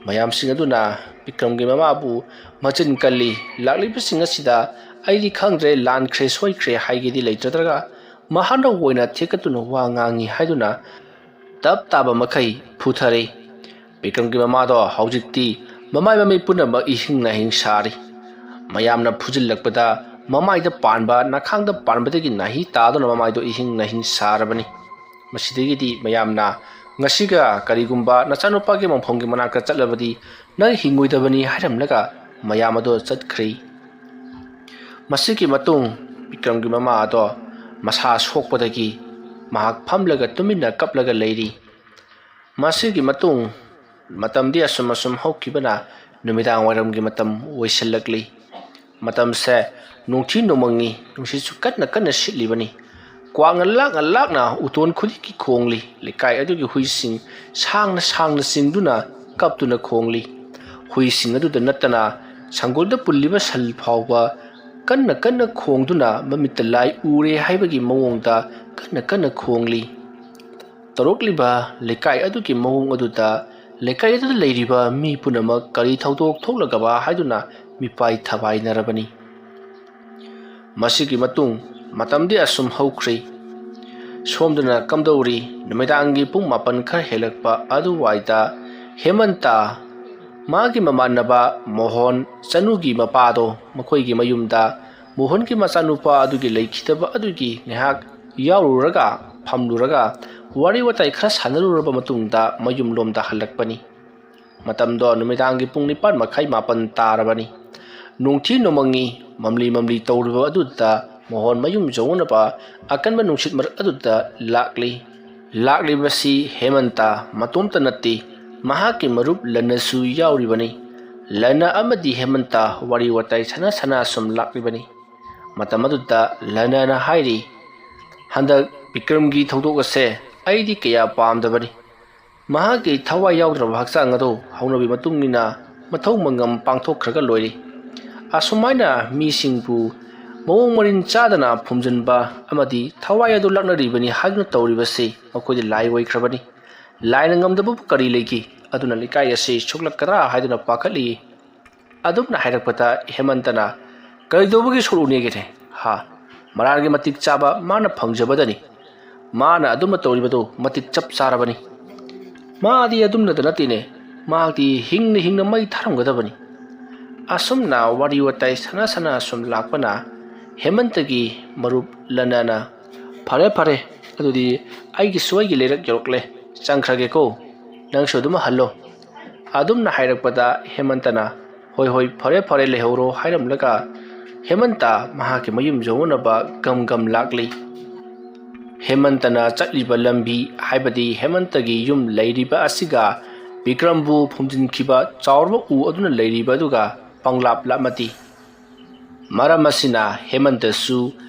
ꯃꯌꯥꯝꯁꯤꯡ ꯑꯗꯨꯅ ꯕꯤꯀ꯭ꯔꯝꯒꯤ ꯃꯃꯥꯕꯨ ꯃꯆꯤꯟ ꯀꯜꯂꯤ꯫ "ꯂꯥꯛꯂꯤꯕꯁꯤꯡ ꯑꯁꯤꯗ ꯑꯩꯗꯤ ꯈꯪꯗ꯭ꯔꯦ, ꯂꯥꯟꯈ꯭ꯔꯦ, ꯁꯣꯏꯈ꯭ꯔꯦ ꯍꯥꯏꯒꯦꯗꯤ ꯂꯩꯇ꯭ꯔꯒ ꯃꯍꯥꯛꯅ ꯑꯣꯏꯅ ꯊꯦꯛꯀꯠꯇꯨꯅ ꯋꯥ ꯉꯥꯡꯉꯤ" ꯍꯥꯏꯗꯨꯅ ꯇꯞ ꯇꯥꯕ ꯃꯈꯩ ꯐꯨꯊꯔꯦ꯫ ꯕꯤꯀ꯭ꯔꯝꯒꯤ ꯃꯃꯥꯗꯣ ꯍꯧꯖꯤꯛꯇꯤ ꯃꯃꯥꯏ ꯃꯃꯤꯠ ꯄꯨꯝꯅꯃꯛ ꯏꯍꯤꯡ ꯅꯥꯍꯤꯡ ꯁꯥꯔꯤ꯫ ꯃꯌꯥꯝꯅ ꯐꯨꯖꯤꯜꯂꯛꯄꯗ ꯃꯃꯥꯏꯗ ꯄꯥꯟꯕ ꯅꯈꯥꯡꯗ ꯄꯥꯟꯕꯗꯒꯤ ꯅꯥꯍꯤ ꯇꯥꯗꯨꯅ ꯃꯃꯥꯏꯗꯣ ꯏꯍꯤꯡ ꯅꯥꯍꯤꯡ ꯁꯥꯔꯕꯅꯤ꯫ ꯃꯁꯤꯗꯒꯤꯗꯤ ꯃꯌꯥꯝꯅ, "ꯉꯁꯤꯒ ꯀꯔꯤꯒꯨꯝꯕ ꯅꯆꯥꯅꯨꯄꯥꯒꯤ ꯃꯪꯐꯝꯒꯤ ꯃꯅꯥꯛꯇ ꯆꯠꯂꯕꯗꯤ ꯅꯪ ꯍꯤꯡꯉꯣꯏꯗꯕꯅꯤ" ꯍꯥꯏꯔꯝꯂꯒ ꯃꯌꯥꯝ ꯑꯗꯣ ꯆꯠꯈ꯭ꯔꯦ꯫ ꯃꯁꯤꯒꯤ ꯃꯇꯨꯡ ꯕꯤꯀ꯭ꯔꯝꯒꯤ ꯃꯃꯥ ꯑꯗꯣ ꯃꯁꯥ ꯁꯣꯛꯄꯗꯒꯤ ꯃꯍꯥꯛ ꯐꯝꯂꯒ ꯇꯨꯃꯤꯟꯅ ꯀꯞꯂꯒ ꯂꯩꯔꯤ꯫ ꯃꯁꯤꯒꯤ ꯃꯇꯨꯡ ꯃꯇꯝꯗꯤ ꯑꯁꯨꯝ ꯑꯁꯨꯝ ꯍꯧꯈꯤꯕꯅ ꯅꯨꯃꯤꯗꯥꯡ ꯋꯥꯏꯔꯝꯒꯤ ꯃꯇꯝ ꯑꯣꯏꯁꯤꯜꯂꯛꯂꯤ꯫ ꯃꯇꯝꯁꯦ ꯅꯨꯡꯊꯤ ꯅꯣꯡꯃꯪꯉꯤ, ꯅꯨꯡꯁꯤꯠꯁꯨ ꯀꯟꯅ ꯀꯟꯅ ꯁꯤꯠꯂꯤꯕꯅꯤ꯫ ꯀ꯭ꯋꯥꯛꯅ ꯂꯥꯛꯅ ꯂꯥꯛꯅ ꯎꯇꯣꯟ ꯈꯨꯗꯤꯡꯒꯤ ꯈꯣꯡꯂꯤ꯫ ꯂꯩꯀꯥꯏ ꯑꯗꯨꯒꯤ ꯍꯨꯏꯁꯤꯡ ꯁꯥꯡꯅ ꯁꯥꯡꯅ ꯆꯤꯡꯗꯨꯅ ꯀꯞꯇꯨꯅ ꯈꯣꯡꯂꯤ꯫ ꯍꯨꯏꯁꯤꯡ ꯑꯗꯨꯗ ꯅꯠꯇꯅ ꯁꯪꯒꯣꯜꯗ ꯄꯨꯜꯂꯤꯕ ꯁꯟ ꯐꯥꯎꯕ ꯀꯟꯅ ꯀꯟꯅ ꯈꯣꯡꯗꯨꯅ ꯃꯃꯤꯠꯇ ꯂꯥꯏ ꯎꯔꯦ ꯍꯥꯏꯕꯒꯤ ꯃꯑꯣꯡꯗ ꯀꯟꯅ ꯀꯟꯅ ꯈꯣꯡꯂꯤ꯫ ꯇꯧꯔꯛꯂꯤꯕ ꯂꯩꯀꯥꯏ ꯑꯗꯨꯒꯤ ꯃꯑꯣꯡ ꯑꯗꯨꯗ ꯂꯩꯀꯥꯏ ꯑꯗꯨꯗ ꯂꯩꯔꯤꯕ ꯃꯤ ꯄꯨꯝꯅꯃꯛ ꯀꯔꯤ ꯊꯧꯗꯣꯛ ꯊꯣꯛꯂꯒꯕ ꯍꯥꯏꯗꯨꯅ ꯃꯤꯄꯥꯏ ꯊꯕꯥꯏꯅꯔꯕꯅꯤ꯫ ꯃꯁꯤꯒꯤ ꯃꯇꯨꯡ ꯃꯇꯝꯗꯤ ꯑꯁꯨꯝ ꯍꯧꯈ꯭ꯔꯤ꯫ ꯁꯣꯝꯗꯅ ꯀꯝꯗꯧꯔꯤ? ꯅꯨꯃꯤꯗꯥꯡꯒꯤ ꯄꯨꯡ ꯃꯥꯄꯟ ꯈꯔ ꯍꯦꯜꯂꯛꯄ ꯑꯗꯨꯋꯥꯏꯗ ꯍꯦꯃꯟꯇ ꯃꯥꯒꯤ ꯃꯃꯥꯟꯅꯕ ꯃꯣꯍꯣꯟ, ꯆꯅꯨꯒꯤ ꯃꯄꯥꯗꯣ, ꯃꯈꯣꯏꯒꯤ ꯃꯌꯨꯝꯗ ꯃꯣꯍꯟꯒꯤ ꯃꯆꯥꯅꯨꯄꯥ ꯑꯗꯨꯒꯤ ꯂꯩꯈꯤꯗꯕ ꯑꯗꯨꯒꯤ ꯉꯥꯏꯍꯥꯛ ꯌꯥꯎꯔꯨꯔꯒ, ꯐꯝꯂꯨꯔꯒ, ꯋꯥꯔꯤ ꯋꯥꯇꯥꯏ ꯈꯔ ꯁꯥꯟꯅꯔꯨꯔꯕ ꯃꯇꯨꯡꯗ ꯃꯌꯨꯝꯂꯣꯝꯗ ꯍꯜꯂꯛꯄꯅꯤ꯫ ꯃꯇꯝꯗꯣ ꯅꯨꯃꯤꯗꯥꯡꯒꯤ ꯄꯨꯡ ꯅꯤꯄꯥꯟ ꯃꯈꯥꯏ, ꯃꯥꯄꯟ ꯇꯥꯔꯕꯅꯤ꯫ ꯅꯨꯡꯊꯤ ꯅꯣꯡꯃꯪꯉꯤ, ꯃꯝꯂꯤ ꯃꯝꯂꯤ ꯇꯧꯔꯤꯕ ꯑꯗꯨꯗ ꯃꯣꯍꯣꯟ ꯃꯌꯨꯝ ꯌꯧꯅꯕ ꯑꯀꯟꯕ ꯅꯨꯡꯁꯤꯠ ꯃꯔꯛ ꯑꯗꯨꯗ ꯂꯥꯛꯂꯤ꯫ ꯂꯥꯛꯂꯤꯕꯁꯤ ꯍꯦꯃꯟꯇ ꯃꯇꯣꯝꯇ ꯅꯠꯇꯦ, ꯃꯍꯥꯛꯀꯤ ꯃꯔꯨꯞ ꯂꯟꯅꯁꯨ ꯌꯥꯎꯔꯤꯕꯅꯤ꯫ ꯂꯟꯅ ꯑꯃꯗꯤ ꯍꯦꯃꯟꯇ ꯋꯥꯔꯤ ꯋꯥꯇꯥꯏ ꯁꯥꯟꯅ ꯁꯥꯟꯅ ꯁꯨꯝ ꯂꯥꯛꯂꯤꯕꯅꯤ꯫ ꯃꯇꯝ ꯑꯗꯨꯗ ꯂꯟꯅꯅ ꯍꯥꯏꯔꯤ, "ꯍꯟꯗꯛ ꯕꯤꯀ꯭ꯔꯝꯒꯤ ꯊꯧꯗꯣꯛ ꯑꯁꯦ ꯑꯩꯗꯤ ꯀꯌꯥ ꯄꯥꯝꯗꯕꯅꯤ꯫ ꯃꯍꯥꯛꯀꯤ ꯊꯋꯥꯏ ꯌꯥꯎꯗ꯭ꯔꯕ ꯍꯛꯆꯥꯡ ꯑꯗꯨ ꯍꯧꯅꯕꯤ ꯃꯇꯨꯡ ꯏꯟꯅ ꯃꯊꯧ ꯃꯉꯝ ꯄꯥꯡꯊꯣꯛꯈ꯭ꯔꯒ ꯂꯣꯏꯔꯦ꯫ ꯑꯁꯨꯃꯥꯏꯅ ꯃꯤꯁꯤꯡꯕꯨ ꯃꯑꯣꯡ ꯃꯔꯤꯟ ꯆꯥꯗꯅ ꯐꯨꯝꯖꯤꯟꯕ ꯑꯃꯗꯤ ꯊꯋꯥꯏ ꯑꯗꯨ ꯂꯥꯛꯅꯔꯤꯕꯅꯤ ꯍꯥꯏꯗꯨꯅ ꯇꯧꯔꯤꯕꯁꯤ ꯃꯈꯣꯏꯗꯤ ꯂꯥꯏ ꯑꯣꯏꯈ꯭ꯔꯕꯅꯤ꯫ ꯂꯥꯏꯅ ꯉꯝꯗꯕꯕꯨ ꯀꯔꯤ ꯂꯩꯒꯦ? ꯑꯗꯨꯅ ꯂꯩꯀꯥꯏ ꯑꯁꯤ ꯁꯣꯛꯂꯛꯀꯗ꯭ꯔꯥ ꯍꯥꯏꯗꯨꯅ ꯄꯥꯈꯠꯂꯤ"꯫ ꯑꯗꯨꯝꯅ ꯍꯥꯏꯔꯛꯄꯗ ꯍꯦꯃꯟꯇꯅ, "ꯀꯔꯤꯗꯧꯕꯒꯤ ꯁꯣꯛꯂꯨꯅꯦꯒꯦꯅꯦ? ꯍꯥ? ꯃꯔꯥꯜꯒꯤ ꯃꯇꯤꯛ ꯆꯥꯕ ꯃꯥꯅ ꯐꯪꯖꯕꯗꯅꯤ꯫ ꯃꯥꯅ ꯑꯗꯨꯝꯅ ꯇꯧꯔꯤꯕꯗꯨ ꯃꯇꯤꯛ ꯆꯞ ꯆꯥꯔꯕꯅꯤ꯫ ꯃꯥꯗꯤ ꯑꯗꯨꯝꯅꯗ ꯅꯠꯇꯦꯅꯦ, ꯃꯍꯥꯛꯇꯤ ꯍꯤꯡꯅ ꯍꯤꯡꯅ ꯃꯩ ꯊꯥꯔꯝꯒꯗꯕꯅꯤ"꯫ ꯑꯁꯨꯝꯅ ꯋꯥꯔꯤ ꯋꯥꯇꯥꯏ ꯁꯥꯟꯅ ꯁꯥꯟꯅ ꯁꯨꯝ ꯂꯥꯛꯄꯅ ꯍꯦꯃꯟꯇꯒꯤ ꯃꯔꯨꯞ ꯂꯅꯥꯅ, "ꯐꯔꯦ, ꯐꯔꯦ, ꯑꯗꯨꯗꯤ ꯑꯩꯒꯤꯁꯨ ꯑꯩꯒꯤ ꯂꯩꯔꯛ ꯌꯧꯔꯛꯂꯦ, ꯆꯪꯈ꯭ꯔꯒꯦꯀꯣ, ꯅꯪꯁꯨ ꯑꯗꯨꯝ ꯍꯜꯂꯣ"꯫ ꯑꯗꯨꯝꯅ ꯍꯥꯏꯔꯛꯄꯗ ꯍꯦꯃꯟꯇꯅ, "ꯍꯣꯏ, ꯍꯣꯏ, ꯐꯔꯦ, ꯐꯔꯦ, ꯂꯩꯍꯧꯔꯣ" ꯍꯥꯏꯔꯝꯂꯒ ꯍꯦꯃꯟꯇ ꯃꯍꯥꯛꯀꯤ ꯃꯌꯨꯝ ꯌꯧꯅꯅꯕ ꯒꯝ ꯒꯝ ꯂꯥꯛꯂꯤ꯫ ꯍꯦꯃꯟꯇꯅ ꯆꯠꯂꯤꯕ ꯂꯝꯕꯤ, ꯍꯥꯏꯕꯗꯤ ꯍꯦꯃꯟꯇꯒꯤ ꯌꯨꯝ ꯂꯩꯔꯤꯕ ꯑꯁꯤꯒ ꯕꯤꯀ꯭ꯔꯝꯕꯨ ꯐꯨꯝꯖꯤꯟꯈꯤꯕ ꯆꯥꯎꯔꯕ ꯎ ꯑꯗꯨꯅ ꯂꯩꯔꯤꯕ ꯑꯗꯨꯒ ꯄꯪꯂꯥꯞ ꯂꯥꯞꯃꯗꯦ꯫ ꯃꯔꯝ ꯑꯁꯤꯅ ꯍꯦꯃꯟꯇꯁꯨ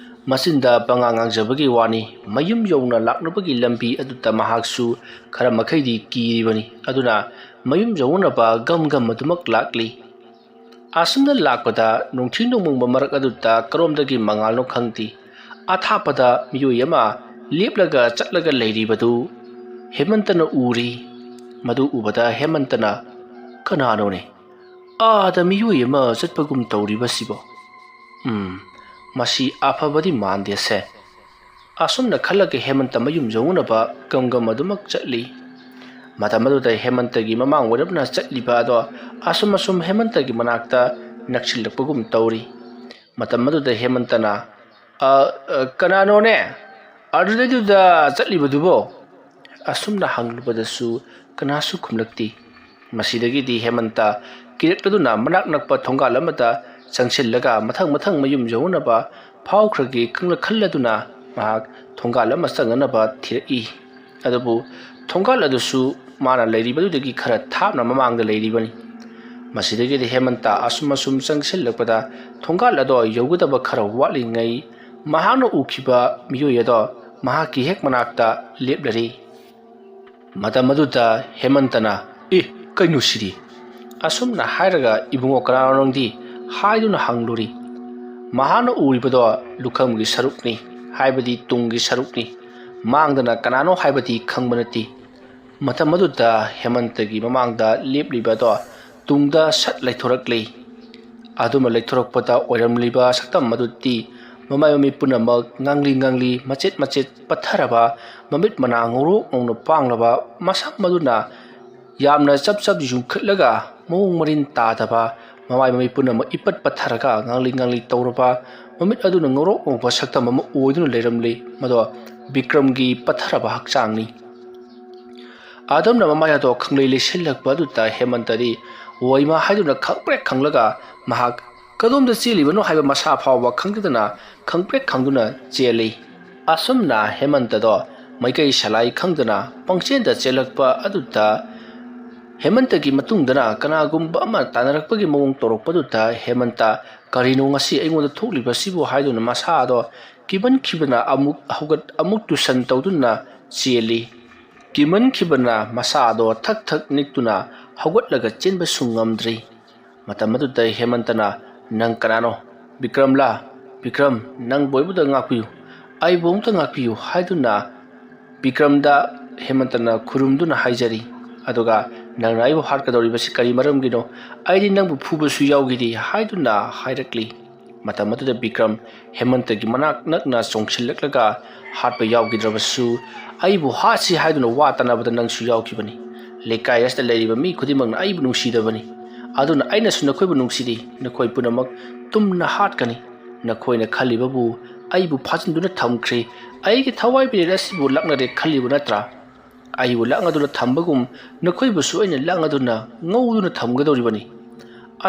ꯃꯆꯤꯟꯗ ꯄꯉꯥꯡ ꯉꯥꯡꯖꯕꯒꯤ ꯋꯥꯅꯤ, ꯃꯌꯨꯝ ꯌꯧꯅ ꯂꯥꯛꯅꯕꯒꯤ ꯂꯝꯕꯤ ꯑꯗꯨꯗ ꯃꯍꯥꯛꯁꯨ ꯈꯔ ꯃꯈꯩꯗꯤ ꯀꯤꯔꯤꯕꯅꯤ꯫ ꯑꯗꯨꯅ ꯃꯌꯨꯝ ꯌꯧꯅꯅꯕ ꯒꯝ ꯒꯝ ꯑꯗꯨꯃꯛ ꯂꯥꯛꯂꯤ꯫ ꯑꯁꯨꯝꯅ ꯂꯥꯛꯄꯗ ꯅꯨꯡꯊꯤ ꯅꯣꯡꯃꯪꯕ ꯃꯔꯛ ꯑꯗꯨꯗ ꯀꯔꯣꯝꯗꯒꯤ ꯃꯉꯥꯜꯅꯣ ꯈꯪꯗꯦ, ꯑꯊꯥꯞꯄꯗ ꯃꯤꯑꯣꯏ ꯑꯃ ꯂꯦꯞꯂꯒ ꯆꯠꯂꯒ ꯂꯩꯔꯤꯕꯗꯨ ꯍꯦꯃꯟꯇꯅ ꯎꯔꯤ꯫ ꯃꯗꯨ ꯎꯕꯗ ꯍꯦꯃꯟꯇꯅ, "ꯀꯅꯥꯅꯣꯅꯦ? ꯑꯥꯗ ꯃꯤꯑꯣꯏ ꯑꯃ ꯆꯠꯄꯒꯨꯝ ꯇꯧꯔꯤꯕꯁꯤꯕꯣ? ꯎꯝ, ꯃꯁꯤ ꯑꯐꯕꯗꯤ ꯃꯥꯟꯗꯦꯁꯦ"꯫ ꯑꯁꯨꯝꯅ ꯈꯜꯂꯒ ꯍꯦꯃꯟꯇ ꯃꯌꯨꯝ ꯌꯧꯅꯅꯕ ꯒꯝ ꯒꯝ ꯑꯗꯨꯃꯛ ꯆꯠꯂꯤ꯫ ꯃꯇꯝ ꯑꯗꯨꯗ ꯍꯦꯃꯟꯇꯒꯤ ꯃꯃꯥꯡ ꯑꯣꯏꯔꯞꯅ ꯆꯠꯂꯤꯕ ꯑꯗꯣ ꯑꯁꯨꯝ ꯑꯁꯨꯝ ꯍꯦꯃꯟꯇꯒꯤ ꯃꯅꯥꯛꯇ ꯅꯛꯁꯤꯜꯂꯛꯄꯒꯨꯝ ꯇꯧꯔꯤ꯫ ꯃꯇꯝ ꯑꯗꯨꯗ ꯍꯦꯃꯟꯇꯅ, "ꯑ, ꯑ, ꯀꯅꯥꯅꯣꯅꯦ ꯑꯗꯨꯗꯩꯗꯨꯗ ꯆꯠꯂꯤꯕꯗꯨꯕꯣ?" ꯑꯁꯨꯝꯅ ꯍꯪꯂꯨꯕꯗꯁꯨ ꯀꯅꯥꯁꯨ ꯈꯨꯝꯂꯛꯇꯦ꯫ ꯃꯁꯤꯗꯒꯤꯗꯤ ꯍꯦꯃꯟꯇ ꯀꯤꯔꯛꯂꯗꯨꯅ ꯃꯅꯥꯛ ꯅꯛꯄ ꯊꯣꯡꯒꯥꯜ ꯑꯃꯗ ꯆꯪꯁꯤꯜꯂꯒ ꯃꯊꯪ ꯃꯊꯪ ꯃꯌꯨꯝ ꯌꯧꯅꯅꯕ ꯐꯥꯎꯈ꯭ꯔꯒꯦ ꯈꯪꯂ-, ꯈꯜꯂꯗꯨꯅ ꯃꯍꯥꯛ ꯊꯣꯡꯒꯥꯜ ꯑꯃ ꯆꯪꯅꯅꯕ ꯊꯤꯔꯛꯏ꯫ ꯑꯗꯨꯕꯨ ꯊꯣꯡꯒꯥꯜ ꯑꯗꯨꯁꯨ ꯃꯥꯅ ꯂꯩꯔꯤꯕꯗꯨꯗꯒꯤ ꯈꯔ ꯊꯥꯞꯅ ꯃꯃꯥꯡꯗ ꯂꯩꯔꯤꯕꯅꯤ꯫ ꯃꯁꯤꯗꯒꯤꯗꯤ ꯍꯦꯃꯟꯇ ꯑꯁꯨꯝ ꯑꯁꯨꯝ ꯆꯪꯁꯤꯜꯂꯛꯄꯗ ꯊꯣꯡꯒꯥꯜ ꯑꯗꯣ ꯌꯧꯒꯗꯕ ꯈꯔ ꯋꯥꯠꯂꯤꯉꯩ ꯃꯍꯥꯛꯅ ꯎꯈꯤꯕ ꯃꯤꯑꯣꯏ ꯑꯗꯣ ꯃꯍꯥꯛꯀꯤ ꯍꯦꯛ ꯃꯅꯥꯛꯇ ꯂꯦꯞꯂꯔꯤ꯫ ꯃꯇꯝ ꯑꯗꯨꯗ ꯍꯦꯃꯟꯇꯅ, "ꯑꯦ, ꯀꯩꯅꯣ ꯁꯤꯗꯤ?" ꯑꯁꯨꯝꯅ ꯍꯥꯏꯔꯒ, "ꯏꯕꯨꯡꯉꯣ, ꯀꯅꯥꯅꯣ ꯅꯪꯗꯤ?" ꯍꯥꯏꯗꯨꯅ ꯍꯪꯂꯨꯔꯤ꯫ ꯃꯍꯥꯛꯅ ꯎꯔꯤꯕꯗꯣ ꯂꯨꯈꯝꯒꯤ ꯁꯔꯨꯛꯅꯤ, ꯍꯥꯏꯕꯗꯤ ꯇꯨꯡꯒꯤ ꯁꯔꯨꯛꯅꯤ꯫ ꯃꯥꯡꯗꯅ ꯀꯅꯥꯅꯣ ꯍꯥꯏꯕꯗꯤ ꯈꯪꯕ ꯅꯠꯇꯦ꯫ ꯃꯇꯝ ꯑꯗꯨꯗ ꯍꯦꯃꯟꯇꯒꯤ ꯃꯃꯥꯡꯗ ꯂꯦꯞꯂꯤꯕ ꯑꯗꯣ ꯇꯨꯡꯗ ꯁꯠ ꯂꯩꯊꯣꯔꯛꯂꯤ꯫ ꯑꯗꯨꯃ ꯂꯩꯊꯣꯔꯛꯄꯗ ꯑꯣꯏꯔꯝꯂꯤꯕ ꯁꯛꯇꯝ ꯑꯗꯨꯗꯤ ꯃꯃꯥꯏ ꯃꯃꯤꯠ ꯄꯨꯝꯅꯃꯛ ꯉꯥꯡꯂꯤ ꯉꯥꯡꯂꯤ, ꯃꯆꯦꯠ ꯃꯆꯦꯠ ꯄꯠꯊꯔꯕ, ꯃꯃꯤꯠ ꯃꯅꯥ ꯉꯧꯔꯣꯛ ꯉꯧꯅ ꯄꯥꯡꯂꯕ, ꯃꯁꯝ ꯑꯗꯨꯅ ꯌꯥꯝꯅ ꯆꯞ ꯆꯞ ꯌꯨꯡꯈꯠꯂꯒ ꯃꯑꯣꯡ ꯃꯔꯤꯟ ꯇꯥꯗꯕ, ꯃꯃꯥꯏ ꯃꯃꯤꯠ ꯄꯨꯝꯅꯃꯛ ꯏꯄꯠ ꯄꯠꯊꯔꯒ ꯉꯥꯡꯂꯤ ꯉꯥꯡꯂꯤ ꯇꯧꯔꯕ, ꯃꯃꯤꯠ ꯑꯗꯨꯅ ꯉꯧꯔꯣꯛ ꯉꯧꯕ ꯁꯛꯇꯝ ꯑꯃ ꯑꯣꯏꯗꯨꯅ ꯂꯩꯔꯝꯂꯤ꯫ ꯃꯗꯣ ꯕꯤꯀ꯭ꯔꯝꯒꯤ ꯄꯠꯊꯔꯕ ꯍꯛꯆꯥꯡꯅꯤ꯫ ꯑꯗꯨꯝꯅ ꯃꯃꯥꯏ ꯑꯗꯣ ꯈꯪꯂꯩ ꯂꯩꯁꯤꯜꯂꯛꯄ ꯑꯗꯨꯗ ꯍꯦꯃꯟꯇꯗꯤ ꯋꯥꯏꯃꯥ ꯍꯥꯏꯗꯨꯅ ꯈꯪꯄ꯭ꯔꯦꯛ ꯈꯪꯂꯒ ꯃꯍꯥꯛ ꯀꯗꯣꯝꯗ ꯆꯦꯜꯂꯤꯕꯅꯣ ꯍꯥꯏꯕ ꯃꯁꯥ ꯐꯥꯎꯕ ꯈꯪꯗꯗꯅ ꯈꯪꯄ꯭ꯔꯦꯛ ꯈꯪꯗꯨꯅ ꯆꯦꯜꯂꯤ꯫ ꯑꯁꯨꯝꯅ ꯍꯦꯃꯟꯇꯗꯣ ꯃꯥꯏꯀꯩ ꯁꯂꯥꯏ ꯈꯪꯗꯅ ꯄꯪꯆꯦꯟꯗ ꯆꯦꯜꯂꯛꯄ ꯑꯗꯨꯗ ꯍꯦꯃꯟꯇꯒꯤ ꯃꯇꯨꯡꯗꯅ ꯀꯅꯥꯒꯨꯝꯕ ꯑꯃ ꯇꯥꯟꯅꯔꯛꯄꯒꯤ ꯃꯑꯣꯡ ꯇꯧꯔꯛꯄꯗꯨꯗ ꯍꯦꯃꯟꯇ, "ꯀꯔꯤꯅꯣ ꯉꯁꯤ ꯑꯩꯉꯣꯟꯗ ꯊꯣꯛꯂꯤꯕꯁꯤꯕꯨ?" ꯍꯥꯏꯗꯨꯅ ꯃꯁꯥꯗꯣ ꯀꯤꯃꯟꯈꯤꯕꯅ ꯑꯃꯨꯛ ꯍꯧꯒꯠ ꯑꯃꯨꯛ ꯇꯨꯁꯟ ꯇꯧꯗꯨꯅ ꯆꯦꯜꯂꯤ꯫ ꯀꯤꯃꯟꯈꯤꯕꯅ ꯃꯁꯥꯗꯣ ꯊꯛ ꯊꯛ ꯅꯤꯛꯇꯨꯅ ꯍꯧꯒꯠꯂꯒ ꯆꯦꯟꯕꯁꯨ ꯉꯝꯗ꯭ꯔꯤ꯫ ꯃꯇꯝ ꯑꯗꯨꯗ ꯍꯦꯃꯟꯇꯅ, "ꯅꯪ ꯀꯅꯥꯅꯣ? ꯕꯤꯀ꯭ꯔꯝꯂꯥ? ꯕꯤꯀ꯭ꯔꯝ, ꯅꯪꯕꯨ ꯑꯩꯕꯨꯗ ꯉꯥꯛꯄꯤꯌꯨ, ꯑꯩꯕꯨ ꯑꯃꯨꯛꯇ ꯉꯥꯛꯄꯤꯌꯨ" ꯍꯥꯏꯗꯨꯅ ꯕꯤꯀ꯭ꯔꯝꯗ ꯍꯦꯃꯟꯇꯅ ꯈꯨꯔꯨꯝꯗꯨꯅ ꯍꯥꯏꯖꯔꯤ꯫ ꯑꯗꯨꯒ, "ꯅꯪꯅ ꯑꯩꯕꯨ ꯍꯥꯠꯀꯗꯧꯔꯤꯕꯁꯤ ꯀꯔꯤ ꯃꯔꯝꯒꯤꯅꯣ? ꯑꯩꯗꯤ ꯅꯪꯕꯨ ꯐꯨꯕꯁꯨ ꯌꯥꯎꯈꯤꯗꯦ" ꯍꯥꯏꯗꯨꯅ ꯍꯥꯏꯔꯛꯂꯤ꯫ ꯃꯇꯝ ꯑꯗꯨꯗ ꯕꯤꯀ꯭ꯔꯝ ꯍꯦꯃꯟꯇꯒꯤ ꯃꯅꯥꯛ ꯅꯛꯅ ꯆꯣꯡꯁꯤꯜꯂꯛꯂꯒ, "ꯍꯥꯠꯄ ꯌꯥꯎꯈꯤꯗ꯭ꯔꯕꯁꯨ ꯑꯩꯕꯨ ꯍꯥꯠꯁꯤ ꯍꯥꯏꯗꯨꯅ ꯋꯥ ꯇꯥꯅꯕꯗ ꯅꯪꯁꯨ ꯌꯥꯎꯈꯤꯕꯅꯤ꯫ ꯂꯩꯀꯥꯏ ꯑꯁꯤꯗ ꯂꯩꯔꯤꯕ ꯃꯤ ꯈꯨꯗꯤꯡꯃꯛꯅ ꯑꯩꯕꯨ ꯅꯨꯡꯁꯤꯗꯕꯅꯤ꯫ ꯑꯗꯨꯅ ꯑꯩꯅꯁꯨ ꯅꯈꯣꯏꯕꯨ ꯅꯨꯡꯁꯤꯗꯦ꯫ ꯅꯈꯣꯏ ꯄꯨꯝꯅꯃꯛ ꯇꯨꯝꯅ ꯍꯥꯠꯀꯅꯤ꯫ ꯅꯈꯣꯏꯅ ꯈꯜꯂꯤꯕꯕꯨ ꯑꯩꯕꯨ ꯐꯥꯖꯤꯟꯗꯨꯅ ꯊꯝꯈ꯭ꯔꯦ꯫ ꯑꯩꯒꯤ ꯊꯋꯥꯏ ꯃꯤꯔꯦꯜ ꯑꯁꯤꯕꯨ ꯂꯥꯛꯅꯔꯦ ꯈꯜꯂꯤꯕ ꯅꯠꯇ꯭ꯔꯥ? ꯑꯩꯕꯨ ꯂꯥꯛꯅꯗꯨꯅ ꯊꯝꯕꯒꯨꯝ ꯅꯈꯣꯏꯕꯨꯁꯨ ꯑꯩꯅ ꯂꯥꯛꯅꯗꯨꯅ ꯉꯧꯗꯨꯅ ꯊꯝꯒꯗꯧꯔꯤꯕꯅꯤ"꯫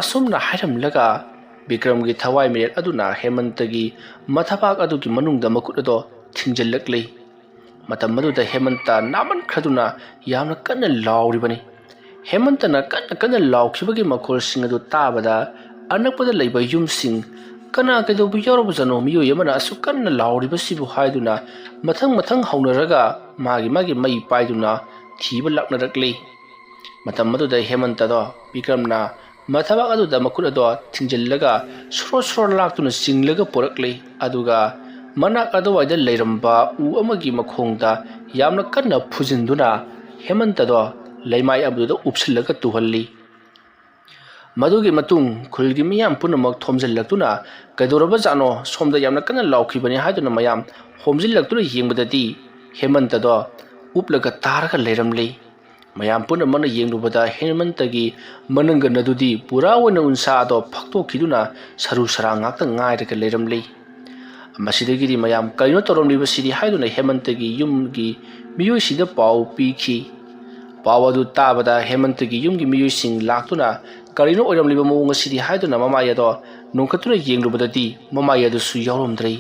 ꯑꯁꯨꯝꯅ ꯍꯥꯏꯔꯝꯂꯒ ꯕꯤꯀ꯭ꯔꯝꯒꯤ ꯊꯋꯥꯏ ꯃꯤꯔꯦꯜ ꯑꯗꯨꯅ ꯍꯦꯃꯟꯇꯒꯤ ꯃꯊꯕꯥꯛ ꯑꯗꯨꯒꯤ ꯃꯅꯨꯡꯗ ꯃꯈꯨꯠ ꯑꯗꯣ ꯊꯤꯡꯖꯤꯜꯂꯛꯂꯤ꯫ ꯃꯇꯝ ꯑꯗꯨꯗ ꯍꯦꯃꯟꯇ ꯅꯥꯃꯟꯈ꯭ꯔꯗꯨꯅ ꯌꯥꯝꯅ ꯀꯟꯅ ꯂꯥꯎꯔꯤꯕꯅꯤ꯫ ꯍꯦꯃꯟꯇꯅ ꯀꯟꯅ ꯀꯟꯅ ꯂꯥꯎꯈꯤꯕꯒꯤ ꯃꯈꯣꯜꯁꯤꯡ ꯑꯗꯨ ꯇꯥꯕꯗ ꯑꯅꯛꯄꯗ ꯂꯩꯕ ꯌꯨꯝꯁꯤꯡ, "ꯀꯅꯥ ꯀꯩꯗꯧꯕ ꯌꯥꯎꯔꯕꯖꯥꯠꯅꯣ? ꯃꯤꯑꯣꯏ ꯑꯃꯅ ꯑꯁꯨꯛ ꯀꯟꯅ ꯂꯥꯎꯔꯤꯕꯁꯤꯕꯨ?" ꯍꯥꯏꯗꯨꯅ ꯃꯊꯪ ꯃꯊꯪ ꯍꯧꯅꯔꯒ ꯃꯥꯒꯤ ꯃꯥꯒꯤ ꯃꯩ ꯄꯥꯏꯗꯨꯅ ꯊꯤꯕ ꯂꯥꯛꯅꯔꯛꯂꯤ꯫ ꯃꯇꯝ ꯑꯗꯨꯗ ꯍꯦꯃꯟꯇꯗꯣ ꯕꯤꯀ꯭ꯔꯝꯅ ꯃꯊꯕꯥꯛ ꯑꯗꯨꯗ ꯃꯈꯨꯠ ꯑꯗꯣ ꯊꯤꯡꯖꯤꯜꯂꯒ ꯁꯣꯔꯣ ꯁꯣꯔꯣ ꯂꯥꯛꯇꯨꯅ ꯆꯤꯡꯂꯒ ꯄꯨꯔꯛꯂꯤ꯫ ꯑꯗꯨꯒ ꯃꯅꯥꯛ ꯑꯗꯨꯋꯥꯏꯗ ꯂꯩꯔꯝꯕ ꯎ ꯑꯃꯒꯤ ꯃꯈꯣꯡꯗ ꯌꯥꯝꯅ ꯀꯟꯅ ꯐꯨꯖꯤꯟꯗꯨꯅ ꯍꯦꯃꯟꯇꯗꯣ ꯂꯩꯃꯥꯏ ꯑꯗꯨꯗ ꯎꯞꯁꯤꯜꯂꯒ ꯇꯨꯍꯜꯂꯤ꯫ ꯃꯗꯨꯒꯤ ꯃꯇꯨꯡ ꯈꯨꯜꯒꯤ ꯃꯤꯌꯥꯝ ꯄꯨꯝꯅꯃꯛ ꯊꯣꯝꯖꯤꯜꯂꯛꯇꯨꯅ, "ꯀꯩꯗꯧꯔꯕꯖꯥꯠꯅꯣ? ꯁꯣꯝꯗ ꯌꯥꯝꯅ ꯀꯟꯅ ꯂꯥꯎꯈꯤꯕꯅꯤ" ꯍꯥꯏꯗꯨꯅ ꯃꯌꯥꯝ ꯍꯣꯝꯖꯤꯜꯂꯛꯇꯨꯅ ꯌꯦꯡꯕꯗꯗꯤ ꯍꯦꯃꯟꯇꯗꯣ ꯎꯞꯂꯒ ꯇꯥꯔꯒ ꯂꯩꯔꯝꯂꯤ꯫ ꯃꯌꯥꯝ ꯄꯨꯝꯅꯃꯛꯅ ꯌꯦꯡꯂꯨꯕꯗ ꯍꯦꯃꯟꯇꯒꯤ ꯃꯅꯪꯒꯟ ꯑꯗꯨꯗꯤ ꯄꯨꯔꯥ ꯑꯣꯏꯅ ꯎꯟꯁꯥ ꯑꯗꯣ ꯐꯛꯇꯣꯛꯈꯤꯗꯨꯅ ꯁꯔꯨ ꯁꯔꯥꯡ ꯉꯥꯛꯇ ꯉꯥꯏꯔꯒ ꯂꯩꯔꯝꯂꯤ꯫ ꯃꯁꯤꯗꯒꯤꯗꯤ ꯃꯌꯥꯝ "ꯀꯔꯤꯅꯣ ꯇꯧꯔꯝꯂꯤꯕꯁꯤꯗꯤ?" ꯍꯥꯏꯗꯨꯅ ꯍꯦꯃꯟꯇꯒꯤ ꯌꯨꯝꯒꯤ ꯃꯤꯑꯣꯏꯁꯤꯡꯗ ꯄꯥꯎ ꯄꯤꯈꯤ꯫ ꯄꯥꯎ ꯑꯗꯨ ꯇꯥꯕꯗ ꯍꯦꯃꯟꯇꯒꯤ ꯌꯨꯝꯒꯤ ꯃꯤꯑꯣꯏꯁꯤꯡ ꯂꯥꯛꯇꯨꯅ "ꯀꯔꯤꯅꯣ ꯑꯣꯏꯔꯝꯂꯤꯕ ꯃꯑꯣꯡ ꯑꯁꯤꯗꯤ?" ꯍꯥꯏꯗꯨꯅ ꯃꯃꯥꯏ ꯑꯗꯣ ꯅꯣꯡꯈꯠꯇꯨꯅ ꯌꯦꯡꯂꯨꯕꯗꯗꯤ ꯃꯃꯥꯏ ꯑꯗꯨꯁꯨ ꯌꯥꯎꯔꯝꯗ꯭ꯔꯦ꯫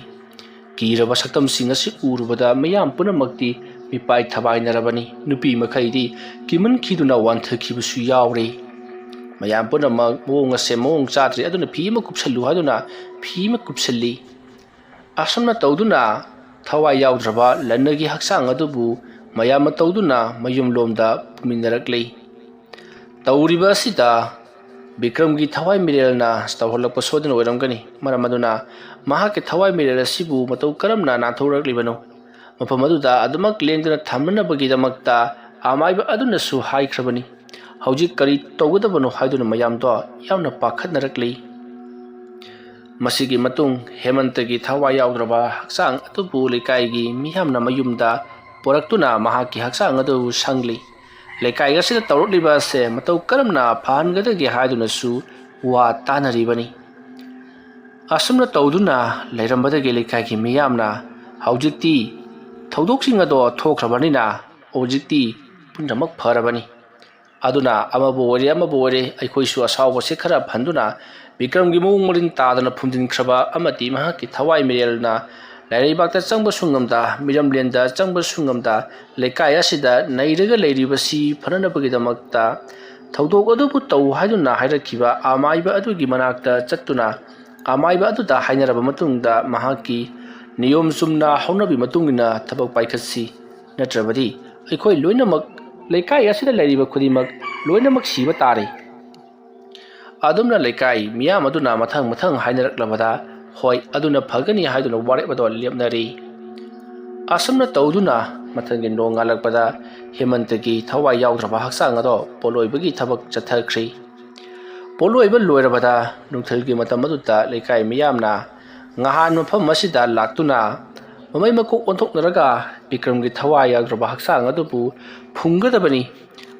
ꯀꯤꯔꯕ ꯁꯛꯇꯝꯁꯤꯡ ꯑꯁꯤ ꯎꯔꯨꯕꯗ ꯃꯤꯌꯥꯝ ꯄꯨꯝꯅꯃꯛꯇꯤ ꯃꯤꯄꯥꯏ ꯊꯕꯥꯏꯅꯔꯕꯅꯤ꯫ ꯅꯨꯄꯤ ꯃꯈꯩꯗꯤ ꯀꯤꯃꯟꯈꯤꯗꯨꯅ ꯋꯥꯟꯊꯈꯤꯕꯁꯨ ꯌꯥꯎꯔꯦ꯫ ꯃꯌꯥꯝ ꯄꯨꯝꯅꯃꯛ ꯃꯑꯣꯡ ꯑꯁꯦ ꯃꯑꯣꯡ ꯆꯥꯗ꯭ꯔꯦ, ꯑꯗꯨꯅ ꯐꯤ ꯑꯃ ꯀꯨꯞꯁꯜꯂꯨ ꯍꯥꯏꯗꯨꯅ ꯐꯤ ꯑꯃ ꯀꯨꯞꯁꯜꯂꯤ꯫ ꯑꯁꯨꯝꯅ ꯇꯧꯗꯨꯅ ꯊꯋꯥꯏ ꯌꯥꯎꯗ꯭ꯔꯕ ꯂꯟꯅꯒꯤ ꯍꯛꯆꯥꯡ ꯑꯗꯨꯕꯨ ꯃꯌꯥꯝꯅ ꯇꯧꯗꯨꯅ ꯃꯌꯨꯝꯂꯣꯝꯗ ꯄꯨꯃꯤꯟꯅꯔꯛꯂꯤ꯫ ꯇꯧꯔꯤꯕ ꯑꯁꯤꯗ ꯕꯤꯀ꯭ꯔꯝꯒꯤ ꯊꯋꯥꯏ ꯃꯤꯔꯦꯜꯅ ꯇꯧꯍꯜꯂꯛꯄ ꯁꯣꯏꯗꯅ ꯑꯣꯏꯔꯝꯒꯅꯤ꯫ ꯃꯔꯝ ꯑꯗꯨꯅ ꯃꯍꯥꯛꯀꯤ ꯊꯋꯥꯏ ꯃꯤꯔꯦꯜ ꯑꯁꯤꯕꯨ ꯃꯇꯧ ꯀꯔꯝꯅ ꯅꯥꯟꯊꯣꯛꯂꯛꯂꯤꯕꯅꯣ? ꯃꯐꯝ ꯑꯗꯨꯗ ꯑꯗꯨꯃꯛ ꯂꯦꯡꯗꯅ ꯊꯝꯅꯅꯕꯒꯤꯗꯃꯛꯇ ꯑꯃꯥꯏꯕ ꯑꯗꯨꯅꯁꯨ ꯍꯥꯏꯈ꯭ꯔꯕꯅꯤ꯫ ꯍꯧꯖꯤꯛ ꯀꯔꯤ ꯇꯧꯒꯗꯕꯅꯣ ꯍꯥꯏꯗꯨꯅ ꯃꯌꯥꯝꯗꯣ ꯌꯥꯝꯅ ꯄꯥꯈꯠꯅꯔꯛꯂꯤ꯫ ꯃꯁꯤꯒꯤ ꯃꯇꯨꯡ ꯍꯦꯃꯟꯇꯒꯤ ꯊꯋꯥꯏ ꯌꯥꯎꯗ꯭ꯔꯕ ꯍꯛꯆꯥꯡ ꯑꯗꯨꯕꯨ ꯂꯩꯀꯥꯏꯒꯤ ꯃꯤꯌꯥꯝꯅ ꯃꯌꯨꯝꯗ ꯄꯨꯔꯛꯇꯨꯅ ꯃꯍꯥꯛꯀꯤ ꯍꯛꯆꯥꯡ ꯑꯗꯨ ꯁꯪꯂꯤ꯫ ꯂꯩꯀꯥꯏ ꯑꯁꯤꯗ ꯇꯧꯔꯛꯂꯤꯕ ꯑꯁꯦ ꯃꯇꯧ ꯀꯔꯝꯅ ꯐꯍꯟꯒꯗꯒꯦ ꯍꯥꯏꯗꯨꯅꯁꯨ ꯋꯥ ꯇꯥꯅꯔꯤꯕꯅꯤ꯫ ꯑꯁꯨꯝꯅ ꯇꯧꯗꯨꯅ ꯂꯩꯔꯝꯕꯗꯒꯤ ꯂꯩꯀꯥꯏꯒꯤ ꯃꯤꯌꯥꯝꯅ ꯍꯧꯖꯤꯛꯇꯤ ꯊꯧꯗꯣꯛꯁꯤꯡ ꯑꯗꯣ ꯊꯣꯛꯈ꯭ꯔꯕꯅꯤꯅ ꯍꯧꯖꯤꯛꯇꯤ ꯄꯨꯝꯅꯃꯛ ꯐꯔꯕꯅꯤ꯫ ꯑꯗꯨꯅ ꯑꯃꯕꯨ ꯑꯣꯏꯔꯦ ꯑꯃꯕꯨ ꯑꯣꯏꯔꯦ ꯑꯩꯈꯣꯏꯁꯨ ꯑꯁꯥꯎꯕꯁꯦ ꯈꯔ ꯐꯟꯗꯨꯅ ꯕꯤꯀ꯭ꯔꯝꯒꯤ ꯃꯑꯣꯡ ꯃꯔꯤꯟ ꯇꯥꯗꯅ ꯐꯨꯝꯖꯤꯟꯈ꯭ꯔꯕ ꯑꯃꯗꯤ ꯃꯍꯥꯛꯀꯤ ꯊꯋꯥꯏ ꯃꯤꯔꯦꯜꯅ ꯂꯥꯏꯔꯩꯕꯥꯛꯇ ꯆꯪꯕꯁꯨ ꯉꯝꯗ, ꯃꯤꯔꯝꯂꯦꯟꯗ ꯆꯪꯕꯁꯨ ꯉꯝꯗ, ꯂꯩꯀꯥꯏ ꯑꯁꯤꯗ ꯅꯩꯔꯒ ꯂꯩꯔꯤꯕꯁꯤ ꯐꯅꯅꯕꯒꯤꯗꯃꯛꯇ ꯊꯧꯗꯣꯛ ꯑꯗꯨꯕꯨ ꯇꯧ ꯍꯥꯏꯗꯨꯅ ꯍꯥꯏꯔꯛꯈꯤꯕ ꯑꯃꯥꯏꯕ ꯑꯗꯨꯒꯤ ꯃꯅꯥꯛꯇ ꯆꯠꯇꯨꯅ ꯑꯃꯥꯏꯕ ꯑꯗꯨꯗ ꯍꯥꯏꯅꯔꯕ ꯃꯇꯨꯡꯗ ꯃꯍꯥꯛꯀꯤ ꯅꯤꯌꯣꯝ ꯆꯨꯝꯅ ꯍꯧꯅꯕꯤ ꯃꯇꯨꯡ ꯏꯟꯅ ꯊꯕꯛ ꯄꯥꯏꯈꯠꯁꯤ, ꯅꯠꯇ꯭ꯔꯕꯗꯤ ꯑꯩꯈꯣꯏ ꯂꯣꯏꯅꯃꯛ, ꯂꯩꯀꯥꯏ ꯑꯁꯤꯗ ꯂꯩꯔꯤꯕ ꯈꯨꯗꯤꯡꯃꯛ ꯂꯣꯏꯅꯃꯛ ꯁꯤꯕ ꯇꯥꯔꯦ꯫ ꯑꯗꯨꯝꯅ ꯂꯩꯀꯥꯏ ꯃꯤꯌꯥꯝ ꯑꯗꯨꯅ ꯃꯊꯪ ꯃꯊꯪ ꯍꯥꯏꯅꯔꯛꯂꯕꯗ ꯍꯣꯏ, ꯑꯗꯨꯅ ꯐꯒꯅꯤ ꯍꯥꯏꯗꯨꯅ ꯋꯥꯔꯦꯞ ꯑꯗꯣ ꯂꯦꯞꯅꯔꯤ꯫ ꯑꯁꯨꯝꯅ ꯇꯧꯗꯨꯅ ꯃꯊꯪꯒꯤ ꯅꯣꯡꯉꯥꯜꯂꯛꯄꯗ ꯍꯦꯃꯟꯇꯒꯤ ꯊꯋꯥꯏ ꯌꯥꯎꯗ꯭ꯔꯕ ꯍꯛꯆꯥꯡ ꯑꯗꯣ ꯄꯣꯠꯂꯣꯏꯕꯒꯤ ꯊꯕꯛ ꯆꯠꯊꯈ꯭ꯔꯤ꯫ ꯄꯣꯠꯂꯣꯏꯕ ꯂꯣꯏꯔꯕꯗ ꯅꯨꯡꯊꯤꯜꯒꯤ ꯃꯇꯝ ꯑꯗꯨꯗ ꯂꯩꯀꯥꯏ ꯃꯤꯌꯥꯝꯅ ꯉꯍꯥꯟ ꯃꯐꯝ ꯑꯁꯤꯗ ꯂꯥꯛꯇꯨꯅ ꯃꯃꯩ ꯃꯀꯣꯛ ꯑꯣꯟꯊꯣꯛꯅꯔꯒ ꯕꯤꯀ꯭ꯔꯝꯒꯤ ꯊꯋꯥꯏ ꯌꯥꯎꯗ꯭ꯔꯕ ꯍꯛꯆꯥꯡ ꯑꯗꯨꯕꯨ ꯐꯨꯝꯒꯗꯕꯅꯤ꯫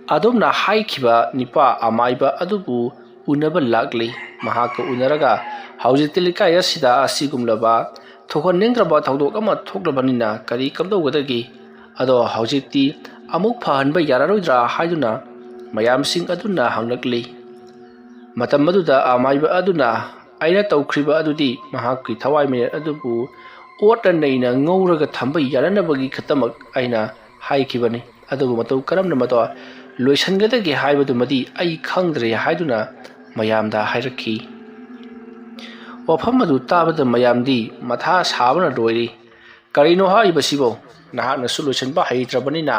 ꯑꯗꯨꯝꯅ ꯍꯥꯏꯈꯤꯕ ꯅꯤꯄꯥ ꯑꯃꯥꯏꯕ ꯑꯗꯨꯕꯨ ꯎꯅꯕ ꯂꯥꯛꯂꯤ꯫ ꯃꯍꯥꯛꯀ ꯎꯅꯔꯒ, "ꯍꯧꯖꯤꯛꯇꯤ ꯂꯩꯀꯥꯏ ꯑꯁꯤꯗ ꯑꯁꯤꯒꯨꯝꯂꯕ ꯊꯣꯛꯍꯟꯅꯤꯡꯗ꯭ꯔꯕ ꯊꯧꯗꯣꯛ ꯑꯃ ꯊꯣꯛꯂꯕꯅꯤꯅ ꯀꯔꯤ ꯀꯝꯗꯧꯒꯗꯒꯦ? ꯑꯗꯣ ꯍꯧꯖꯤꯛꯇꯤ ꯑꯃꯨꯛ ꯐꯍꯟꯕ ꯌꯥꯔꯔꯣꯏꯗ꯭ꯔꯥ?" ꯍꯥꯏꯗꯨꯅ ꯃꯌꯥꯝꯁꯤꯡ ꯑꯗꯨꯅ ꯍꯪꯂꯛꯂꯤ꯫ ꯃꯇꯝ ꯑꯗꯨꯗ ꯑꯃꯥꯏꯕ ꯑꯗꯨꯅ, "ꯑꯩꯅ ꯇꯧꯈ꯭ꯔꯤꯕ ꯑꯗꯨꯗꯤ ꯃꯍꯥꯛꯀꯤ ꯊꯋꯥꯏ ꯃꯤꯅꯠ ꯑꯗꯨꯕꯨ ꯑꯣꯠꯅ ꯅꯩꯅ ꯉꯧꯔꯒ ꯊꯝꯕ ꯌꯥꯅꯅꯕꯒꯤ ꯈꯛꯇꯃꯛ ꯑꯩꯅ ꯍꯥꯏꯈꯤꯕꯅꯤ꯫ ꯑꯗꯨꯕꯨ ꯃꯇꯧ ꯀꯔꯝꯅ ꯃꯗꯣ ꯂꯣꯏꯁꯤꯟꯒꯗꯒꯦ ꯍꯥꯏꯕꯗꯨꯃꯗꯤ ꯑꯩ ꯈꯪꯗ꯭ꯔꯦ" ꯍꯥꯏꯗꯨꯅ ꯃꯌꯥꯝꯗ ꯍꯥꯏꯔꯛꯈꯤ꯫ ꯋꯥꯐꯝ ꯑꯗꯨ ꯇꯥꯕꯗ ꯃꯌꯥꯝꯗꯤ ꯃꯊꯥ ꯁꯥꯕꯅ ꯂꯣꯏꯔꯤ꯫ "ꯀꯔꯤꯅꯣ ꯍꯥꯏꯔꯤꯕꯁꯤꯕꯣ? ꯅꯍꯥꯛꯅꯁꯨ ꯂꯣꯏꯁꯤꯟꯕ ꯍꯩꯇ꯭ꯔꯕꯅꯤꯅ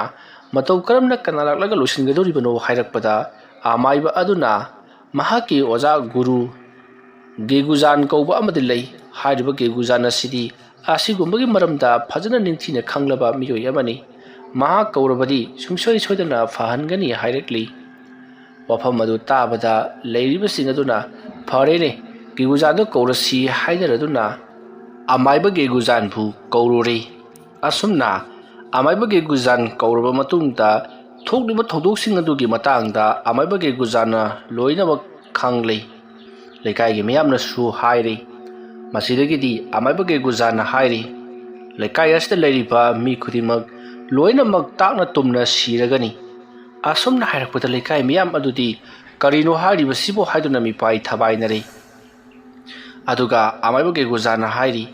ꯃꯇꯧ ꯀꯔꯝꯅ ꯀꯅꯥ ꯂꯥꯛꯂꯒ ꯂꯣꯏꯁꯤꯟꯒꯗꯧꯔꯤꯕꯅꯣ?" ꯍꯥꯏꯔꯛꯄꯗ, ꯑꯃꯥꯏꯕ ꯑꯗꯨꯅ ꯃꯍꯥꯛꯀꯤ ꯑꯣꯖꯥ ꯒꯨꯔꯨ ꯒꯦꯒꯨꯖꯥꯟ ꯀꯧꯕ ꯑꯃꯗꯤ ꯂꯩ꯫ ꯍꯥꯏꯔꯤꯕ ꯒꯦꯒꯨꯖꯥꯟ ꯑꯁꯤꯗꯤ ꯑꯁꯤꯒꯨꯝꯕꯒꯤ ꯃꯔꯝꯗ ꯐꯖꯅ ꯅꯤꯡꯊꯤꯅ ꯈꯪꯂꯕ ꯃꯤꯑꯣꯏ ꯑꯃꯅꯤ꯫ ꯃꯍꯥꯛ ꯀꯧꯔꯕꯗꯤ ꯁꯨꯡꯁꯣꯏ ꯁꯣꯏꯗꯅ ꯐꯍꯟꯒꯅꯤ ꯍꯥꯏꯔꯛꯂꯤ꯫ ꯋꯥꯐꯝ ꯑꯗꯨ ꯇꯥꯕꯗ ꯂꯩꯔꯤꯕꯁꯤꯡ ꯑꯗꯨꯅ, "ꯐꯔꯦꯅꯦ, ꯒꯦꯒꯨꯖꯥꯟꯗꯨ ꯀꯧꯔꯁꯤ" ꯍꯥꯏꯅꯔꯗꯨꯅ ꯑꯃꯥꯏꯕ ꯒꯦꯒꯨꯖꯥꯟꯕꯨ ꯀꯧꯔꯨꯔꯦ꯫ ꯑꯁꯨꯝꯅ ꯑꯃꯥꯏꯕ ꯒꯦꯒꯨꯖꯥꯟ ꯀꯧꯔꯕ ꯃꯇꯨꯡꯗ ꯊꯣꯛꯂꯤꯕ ꯊꯧꯗꯣꯛꯁꯤꯡ ꯑꯗꯨꯒꯤ ꯃꯇꯥꯡꯗ ꯑꯃꯥꯏꯕ ꯒꯦꯒꯨꯖꯥꯟꯅ ꯂꯣꯏꯅꯃꯛ ꯈꯪꯂꯦ꯫ ꯂꯩꯀꯥꯏꯒꯤ ꯃꯤꯌꯥꯝꯅꯁꯨ ꯍꯥꯏꯔꯤ꯫ ꯃꯁꯤꯗꯒꯤꯗꯤ ꯑꯃꯥꯏꯕ ꯒꯦꯒꯨꯖꯥꯟꯅ ꯍꯥꯏꯔꯤ, "ꯂꯩꯀꯥꯏ ꯑꯁꯤꯗ ꯂꯩꯔꯤꯕ ꯃꯤ ꯈꯨꯗꯤꯡꯃꯛ ꯂꯣꯏꯅꯃꯛ ꯇꯥꯛꯅ ꯇꯨꯝꯅ ꯁꯤꯔꯒꯅꯤ"꯫ ꯑꯁꯨꯝꯅ ꯍꯥꯏꯔꯛꯄꯗ ꯂꯩꯀꯥꯏ ꯃꯤꯌꯥꯝ ꯑꯗꯨꯗꯤ "ꯀꯔꯤꯅꯣ ꯍꯥꯏꯔꯤꯕꯁꯤꯕꯨ?" ꯍꯥꯏꯗꯨꯅ ꯃꯤꯄꯥꯏ ꯊꯕꯥꯏꯅꯔꯤ꯫ ꯑꯗꯨꯒ ꯑꯃꯥꯏꯕ ꯒꯦꯒꯨꯖꯥꯟꯅ ꯍꯥꯏꯔꯤ,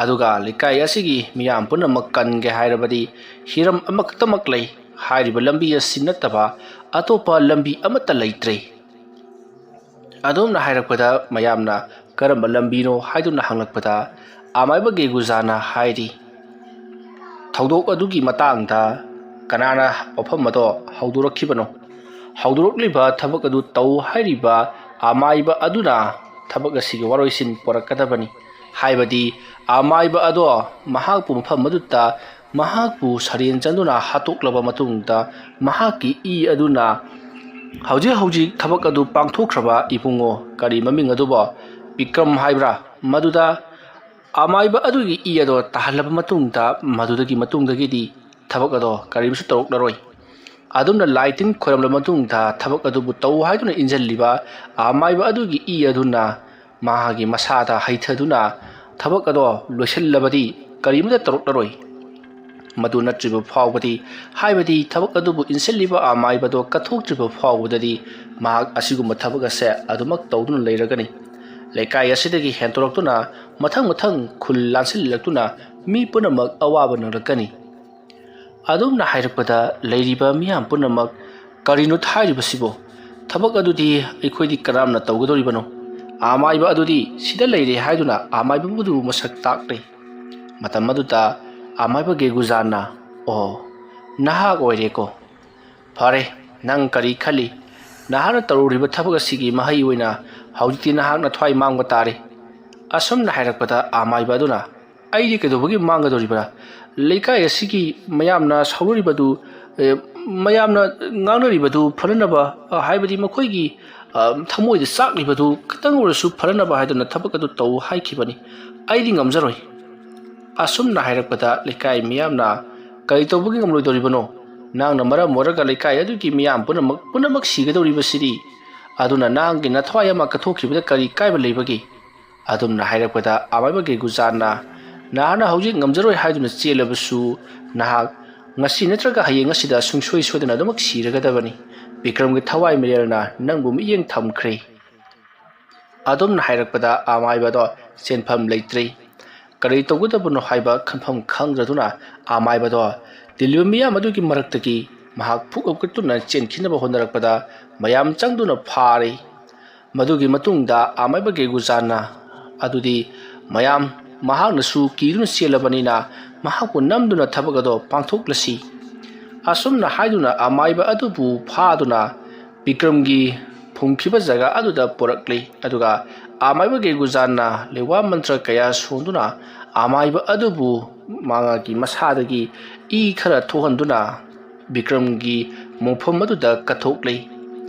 "ꯑꯗꯨꯒ ꯂꯩꯀꯥꯏ ꯑꯁꯤꯒꯤ ꯃꯤꯌꯥꯝ ꯄꯨꯝꯅꯃꯛ ꯀꯟꯒꯦ ꯍꯥꯏꯔꯕꯗꯤ ꯍꯤꯔꯝ ꯑꯃꯈꯛꯇꯃꯛ ꯂꯩ꯫ ꯍꯥꯏꯔꯤꯕ ꯂꯝꯕꯤ ꯑꯁꯤ ꯅꯠꯇꯕ ꯑꯇꯣꯞꯄ ꯂꯝꯕꯤ ꯑꯃꯠꯇ ꯂꯩꯇ꯭ꯔꯦ"꯫ ꯑꯗꯨꯝꯅ ꯍꯥꯏꯔꯛꯄꯗ ꯃꯌꯥꯝꯅ "ꯀꯔꯝꯕ ꯂꯝꯕꯤꯅꯣ?" ꯍꯥꯏꯗꯨꯅ ꯍꯪꯂꯛꯄꯗ, ꯑꯃꯥꯏꯕ ꯒꯦꯒꯨꯖꯥꯟꯅ ꯍꯥꯏꯔꯤ, "ꯊꯧꯗꯣꯛ ꯑꯗꯨꯒꯤ ꯃꯇꯥꯡꯗ ꯀꯅꯥꯅ ꯋꯥꯐꯝ ꯑꯗꯣ ꯍꯧꯗꯣꯔꯛꯈꯤꯕꯅꯣ? ꯍꯧꯗꯣꯔꯛꯂꯤꯕ ꯊꯕꯛ ꯑꯗꯨ ꯇꯧ ꯍꯥꯏꯔꯤꯕ ꯑꯃꯥꯏꯕ ꯑꯗꯨꯅ ꯊꯕꯛ ꯑꯁꯤꯒꯤ ꯋꯥꯔꯣꯏꯁꯤꯟ ꯄꯨꯔꯛꯀꯗꯕꯅꯤ꯫ ꯍꯥꯏꯕꯗꯤ ꯑꯃꯥꯏꯕ ꯑꯗꯣ ꯃꯍꯥꯛꯄꯨ ꯃꯐꯝ ꯑꯗꯨꯗ ꯃꯍꯥꯛꯄꯨ ꯁꯔꯦꯟ ꯆꯪꯗꯨꯅ ꯍꯥꯠꯇꯣꯛꯂꯕ ꯃꯇꯨꯡꯗ ꯃꯍꯥꯛꯀꯤ ꯏ ꯑꯗꯨꯅ ꯍꯧꯖꯤꯛ ꯍꯧꯖꯤꯛ ꯊꯕꯛ ꯑꯗꯨ ꯄꯥꯡꯊꯣꯛꯈ꯭ꯔꯕ ꯏꯕꯨꯡꯉꯣ, ꯀꯔꯤ ꯃꯃꯤꯡ ꯑꯗꯨꯕꯣ? ꯕꯤꯀ꯭ꯔꯝ ꯍꯥꯏꯕ꯭ꯔꯥ? ꯃꯗꯨꯗ ꯑꯃꯥꯏꯕ ꯑꯗꯨꯒꯤ ꯏ ꯑꯗꯣ ꯇꯥꯍꯜꯂꯕ ꯃꯇꯨꯡꯗ ꯃꯗꯨꯗꯒꯤ ꯃꯇꯨꯡꯗꯒꯤꯗꯤ ꯊꯕꯛ ꯑꯗꯣ ꯀꯔꯤꯝꯁꯨ ꯇꯧꯔꯛꯂꯔꯣꯏ"꯫ ꯑꯗꯨꯝꯅ ꯂꯥꯏ ꯇꯤꯟ ꯈꯣꯏꯔꯝꯂꯕ ꯃꯇꯨꯡꯗ ꯊꯕꯛ ꯑꯗꯨꯕꯨ ꯇꯧ ꯍꯥꯏꯗꯨꯅ ꯏꯟꯖꯜꯂꯤꯕ ꯑꯃꯥꯏꯕ ꯑꯗꯨꯒꯤ ꯏ ꯑꯗꯨꯅ ꯃꯍꯥꯛꯀꯤ ꯃꯁꯥꯗ ꯍꯩꯊꯗꯨꯅ ꯊꯕꯛ ꯑꯗꯣ ꯂꯣꯏꯁꯤꯜꯂꯕꯗꯤ ꯀꯔꯤꯃꯠꯇ ꯇꯧꯔꯛꯂꯔꯣꯏ꯫ ꯃꯗꯨ ꯅꯠꯇ꯭ꯔꯤꯕ ꯐꯥꯎꯕꯗꯤ, ꯍꯥꯏꯕꯗꯤ ꯊꯕꯛ ꯑꯗꯨꯕꯨ ꯏꯟꯁꯤꯜꯂꯤꯕ ꯑꯃꯥꯏꯕꯗꯣ ꯀꯠꯊꯣꯛꯇ꯭ꯔꯤꯕ ꯐꯥꯎꯕꯗꯗꯤ ꯃꯍꯥꯛ ꯑꯁꯤꯒꯨꯝꯕ ꯊꯕꯛ ꯑꯁꯦ ꯑꯗꯨꯃꯛ ꯇꯧꯗꯨꯅ ꯂꯩꯔꯒꯅꯤ꯫ ꯂꯩꯀꯥꯏ ꯑꯁꯤꯗꯒꯤ ꯍꯦꯟꯇꯣꯔꯛꯇꯨꯅ ꯃꯊꯪ ꯃꯊꯪ ꯈꯨꯜ ꯂꯥꯟꯁꯤꯜꯂꯛꯇꯨꯅ ꯃꯤ ꯄꯨꯝꯅꯃꯛ ꯑꯋꯥꯕ ꯅꯪꯂꯛꯀꯅꯤ꯫ ꯑꯗꯨꯝꯅ ꯍꯥꯏꯔꯛꯄꯗ ꯂꯩꯔꯤꯕ ꯃꯤꯌꯥꯝ ꯄꯨꯝꯅꯃꯛ, "ꯀꯔꯤꯅꯣ ꯍꯥꯏꯔꯤꯕꯁꯤꯕꯣ? ꯊꯕꯛ ꯑꯗꯨꯗꯤ ꯑꯩꯈꯣꯏꯗꯤ ꯀꯔꯝꯅ ꯇꯧꯒꯗꯧꯔꯤꯕꯅꯣ?" ꯑꯃꯥꯏꯕ ꯑꯗꯨꯗꯤ ꯁꯤꯗ ꯂꯩꯔꯦ ꯍꯥꯏꯗꯨꯅ ꯑꯃꯥꯏꯕꯕꯨ ꯃꯁꯛ ꯇꯥꯛꯂꯦ꯫ ꯃꯇꯝ ꯑꯗꯨꯗ ꯑꯃꯥꯏꯕ ꯒꯦꯒꯨꯖꯥꯟꯅ, "ꯑꯣ, ꯅꯍꯥꯛ ꯑꯣꯏꯔꯦꯀꯣ? ꯐꯔꯦ, ꯅꯪ ꯀꯔꯤ ꯈꯜꯂꯤ? ꯅꯍꯥꯛꯅ ꯇꯧꯔꯨꯔꯤꯕ ꯊꯕꯛ ꯑꯁꯤꯒꯤ ꯃꯍꯩ ꯑꯣꯏꯅ ꯍꯧꯖꯤꯛꯇꯤ ꯅꯍꯥꯛꯅ ꯊ꯭ꯋꯥꯏ ꯃꯥꯡꯕ ꯇꯥꯔꯦ꯫" ꯑꯁꯨꯝꯅ ꯍꯥꯏꯔꯛꯄꯗ ꯑꯃꯥꯏꯕ ꯑꯗꯨꯅ, "ꯑꯩꯗꯤ ꯀꯩꯗꯧꯕꯒꯤ ꯃꯥꯡꯒꯗꯧꯔꯤꯕ꯭ꯔꯥ? ꯂꯩꯀꯥꯏ ꯑꯁꯤꯒꯤ ꯃꯌꯥꯝꯅ ꯁꯥꯎꯅꯔꯤꯕꯗꯨ, ꯑꯦ, ꯃꯌꯥꯝꯅ ꯉꯥꯡꯅꯔꯤꯕꯗꯨ ꯐꯅꯅꯕ, ꯑ, ꯍꯥꯏꯕꯗꯤ ꯃꯈꯣꯏꯒꯤ, ꯑ, ꯊꯃꯣꯏꯗ ꯆꯥꯛꯂꯤꯕꯗꯨ ꯈꯤꯇꯪ ꯑꯣꯏꯔꯁꯨ ꯐꯅꯅꯕ ꯍꯥꯏꯗꯨꯅ ꯊꯕꯛ ꯑꯗꯨ ꯇꯧ ꯍꯥꯏꯈꯤꯕꯅꯤ꯫ ꯑꯩꯗꯤ ꯉꯝꯖꯔꯣꯏ꯫" ꯑꯁꯨꯝꯅ ꯍꯥꯏꯔꯛꯄꯗ ꯂꯩꯀꯥꯏ ꯃꯤꯌꯥꯝꯅ, "ꯀꯔꯤ ꯇꯧꯕꯒꯤ ꯉꯝꯂꯣꯏꯗꯧꯔꯤꯕꯅꯣ? ꯅꯍꯥꯛꯅ ꯃꯔꯝ ꯑꯣꯏꯔꯒ ꯂꯩꯀꯥꯏ ꯑꯗꯨꯒꯤ ꯃꯤꯌꯥꯝ ꯄꯨꯝꯅꯃꯛ, ꯄꯨꯝꯅꯃꯛ ꯁꯤꯒꯗꯧꯔꯤꯕꯁꯤꯗꯤ꯫ ꯑꯗꯨꯅ ꯅꯍꯥꯛꯀꯤ ꯅꯊ꯭ꯋꯥꯏ ꯑꯃ ꯀꯠꯊꯣꯛꯈꯤꯕꯗ ꯀꯔꯤ ꯀꯥꯏꯕ ꯂꯩꯕꯒꯦ?" ꯑꯗꯨꯝꯅ ꯍꯥꯏꯔꯛꯄꯗ ꯑꯃꯥꯏꯕ ꯒꯦꯒꯨꯖꯥꯟꯅ, "ꯅꯍꯥꯛꯅ ꯍꯧꯖꯤꯛ ꯉꯝꯖꯔꯣꯏ ꯍꯥꯏꯗꯨꯅ ꯆꯦꯜꯂꯕꯁꯨ ꯅꯍꯥꯛ ꯉꯁꯤ ꯅꯠꯇ꯭ꯔꯒ ꯍꯌꯦꯡ ꯑꯁꯤꯗ ꯁꯨꯡꯁꯣꯏ ꯁꯣꯏꯗꯅ ꯑꯗꯨꯃꯛ ꯁꯤꯔꯒꯗꯕꯅꯤ꯫ ꯕꯤꯀ꯭ꯔꯝꯒꯤ ꯊꯋꯥꯏ ꯃꯤꯔꯦꯜꯅ ꯅꯪꯕꯨ ꯃꯤꯠꯌꯦꯡ ꯊꯝꯈ꯭ꯔꯦ꯫" ꯑꯗꯨꯝꯅ ꯍꯥꯏꯔꯛꯄꯗ ꯑꯃꯥꯏꯕꯗꯣ ꯆꯦꯟꯐꯝ ꯂꯩꯇ꯭ꯔꯦ꯫ ꯀꯔꯤ ꯇꯧꯒꯗꯕꯅꯣ ꯍꯥꯏꯕ ꯈꯟꯐꯝ ꯈꯪꯗ꯭ꯔꯗꯨꯅ ꯑꯃꯥꯏꯕꯗꯣ ꯇꯤꯜꯂꯤꯕ ꯃꯤꯌꯥꯝ ꯑꯗꯨꯒꯤ ꯃꯔꯛꯇꯒꯤ ꯃꯍꯥꯛ ꯐꯨꯛ ꯍꯧꯒꯠꯇꯨꯅ ꯆꯦꯟꯈꯤꯅꯕ ꯍꯣꯠꯅꯔꯛꯄꯗ ꯃꯌꯥꯝ ꯆꯪꯗꯨꯅ ꯐꯥꯔꯦ꯫ ꯃꯗꯨꯒꯤ ꯃꯇꯨꯡꯗ ꯑꯃꯥꯏꯕ ꯒꯦꯒꯨꯖꯥꯟꯅ ꯑꯗꯨꯗꯤ ꯃꯌꯥꯝ ꯃꯍꯥꯛꯅꯁꯨ ꯀꯤꯗꯨꯅ ꯆꯦꯜꯂꯕꯅꯤꯅ ꯃꯍꯥꯛꯄꯨ ꯅꯝꯗꯨꯅ ꯊꯕꯛ ꯑꯗꯣ ꯄꯥꯡꯊꯣꯛꯂꯁꯤ꯫ ꯑꯁꯨꯝꯅ ꯍꯥꯏꯗꯨꯅ ꯑꯃꯥꯏꯕ ꯑꯗꯨꯕꯨ ꯐꯥꯗꯨꯅ ꯕꯤꯀ꯭ꯔꯝꯒꯤ ꯐꯨꯝꯈꯤꯕ ꯖꯒꯥ ꯑꯗꯨꯗ ꯄꯨꯔꯛꯂꯤ꯫ ꯑꯗꯨꯒ ꯑꯃꯥꯏꯕ ꯒꯦꯒꯨꯖꯥꯟꯅ ꯂꯩꯋꯥ ꯃꯟꯇ꯭ꯔ ꯀꯌꯥ ꯁꯣꯟꯗꯨꯅ ꯑꯃꯥꯏꯕ ꯑꯗꯨꯕꯨ ꯃꯥꯒꯤ ꯃꯁꯥꯗꯒꯤ ꯏ ꯈꯔ ꯊꯣꯛꯍꯟꯗꯨꯅ ꯕꯤꯀ꯭ꯔꯝꯒꯤ ꯃꯣꯡꯐꯝ ꯑꯗꯨꯗ ꯀꯠꯊꯣꯛꯂꯤ꯫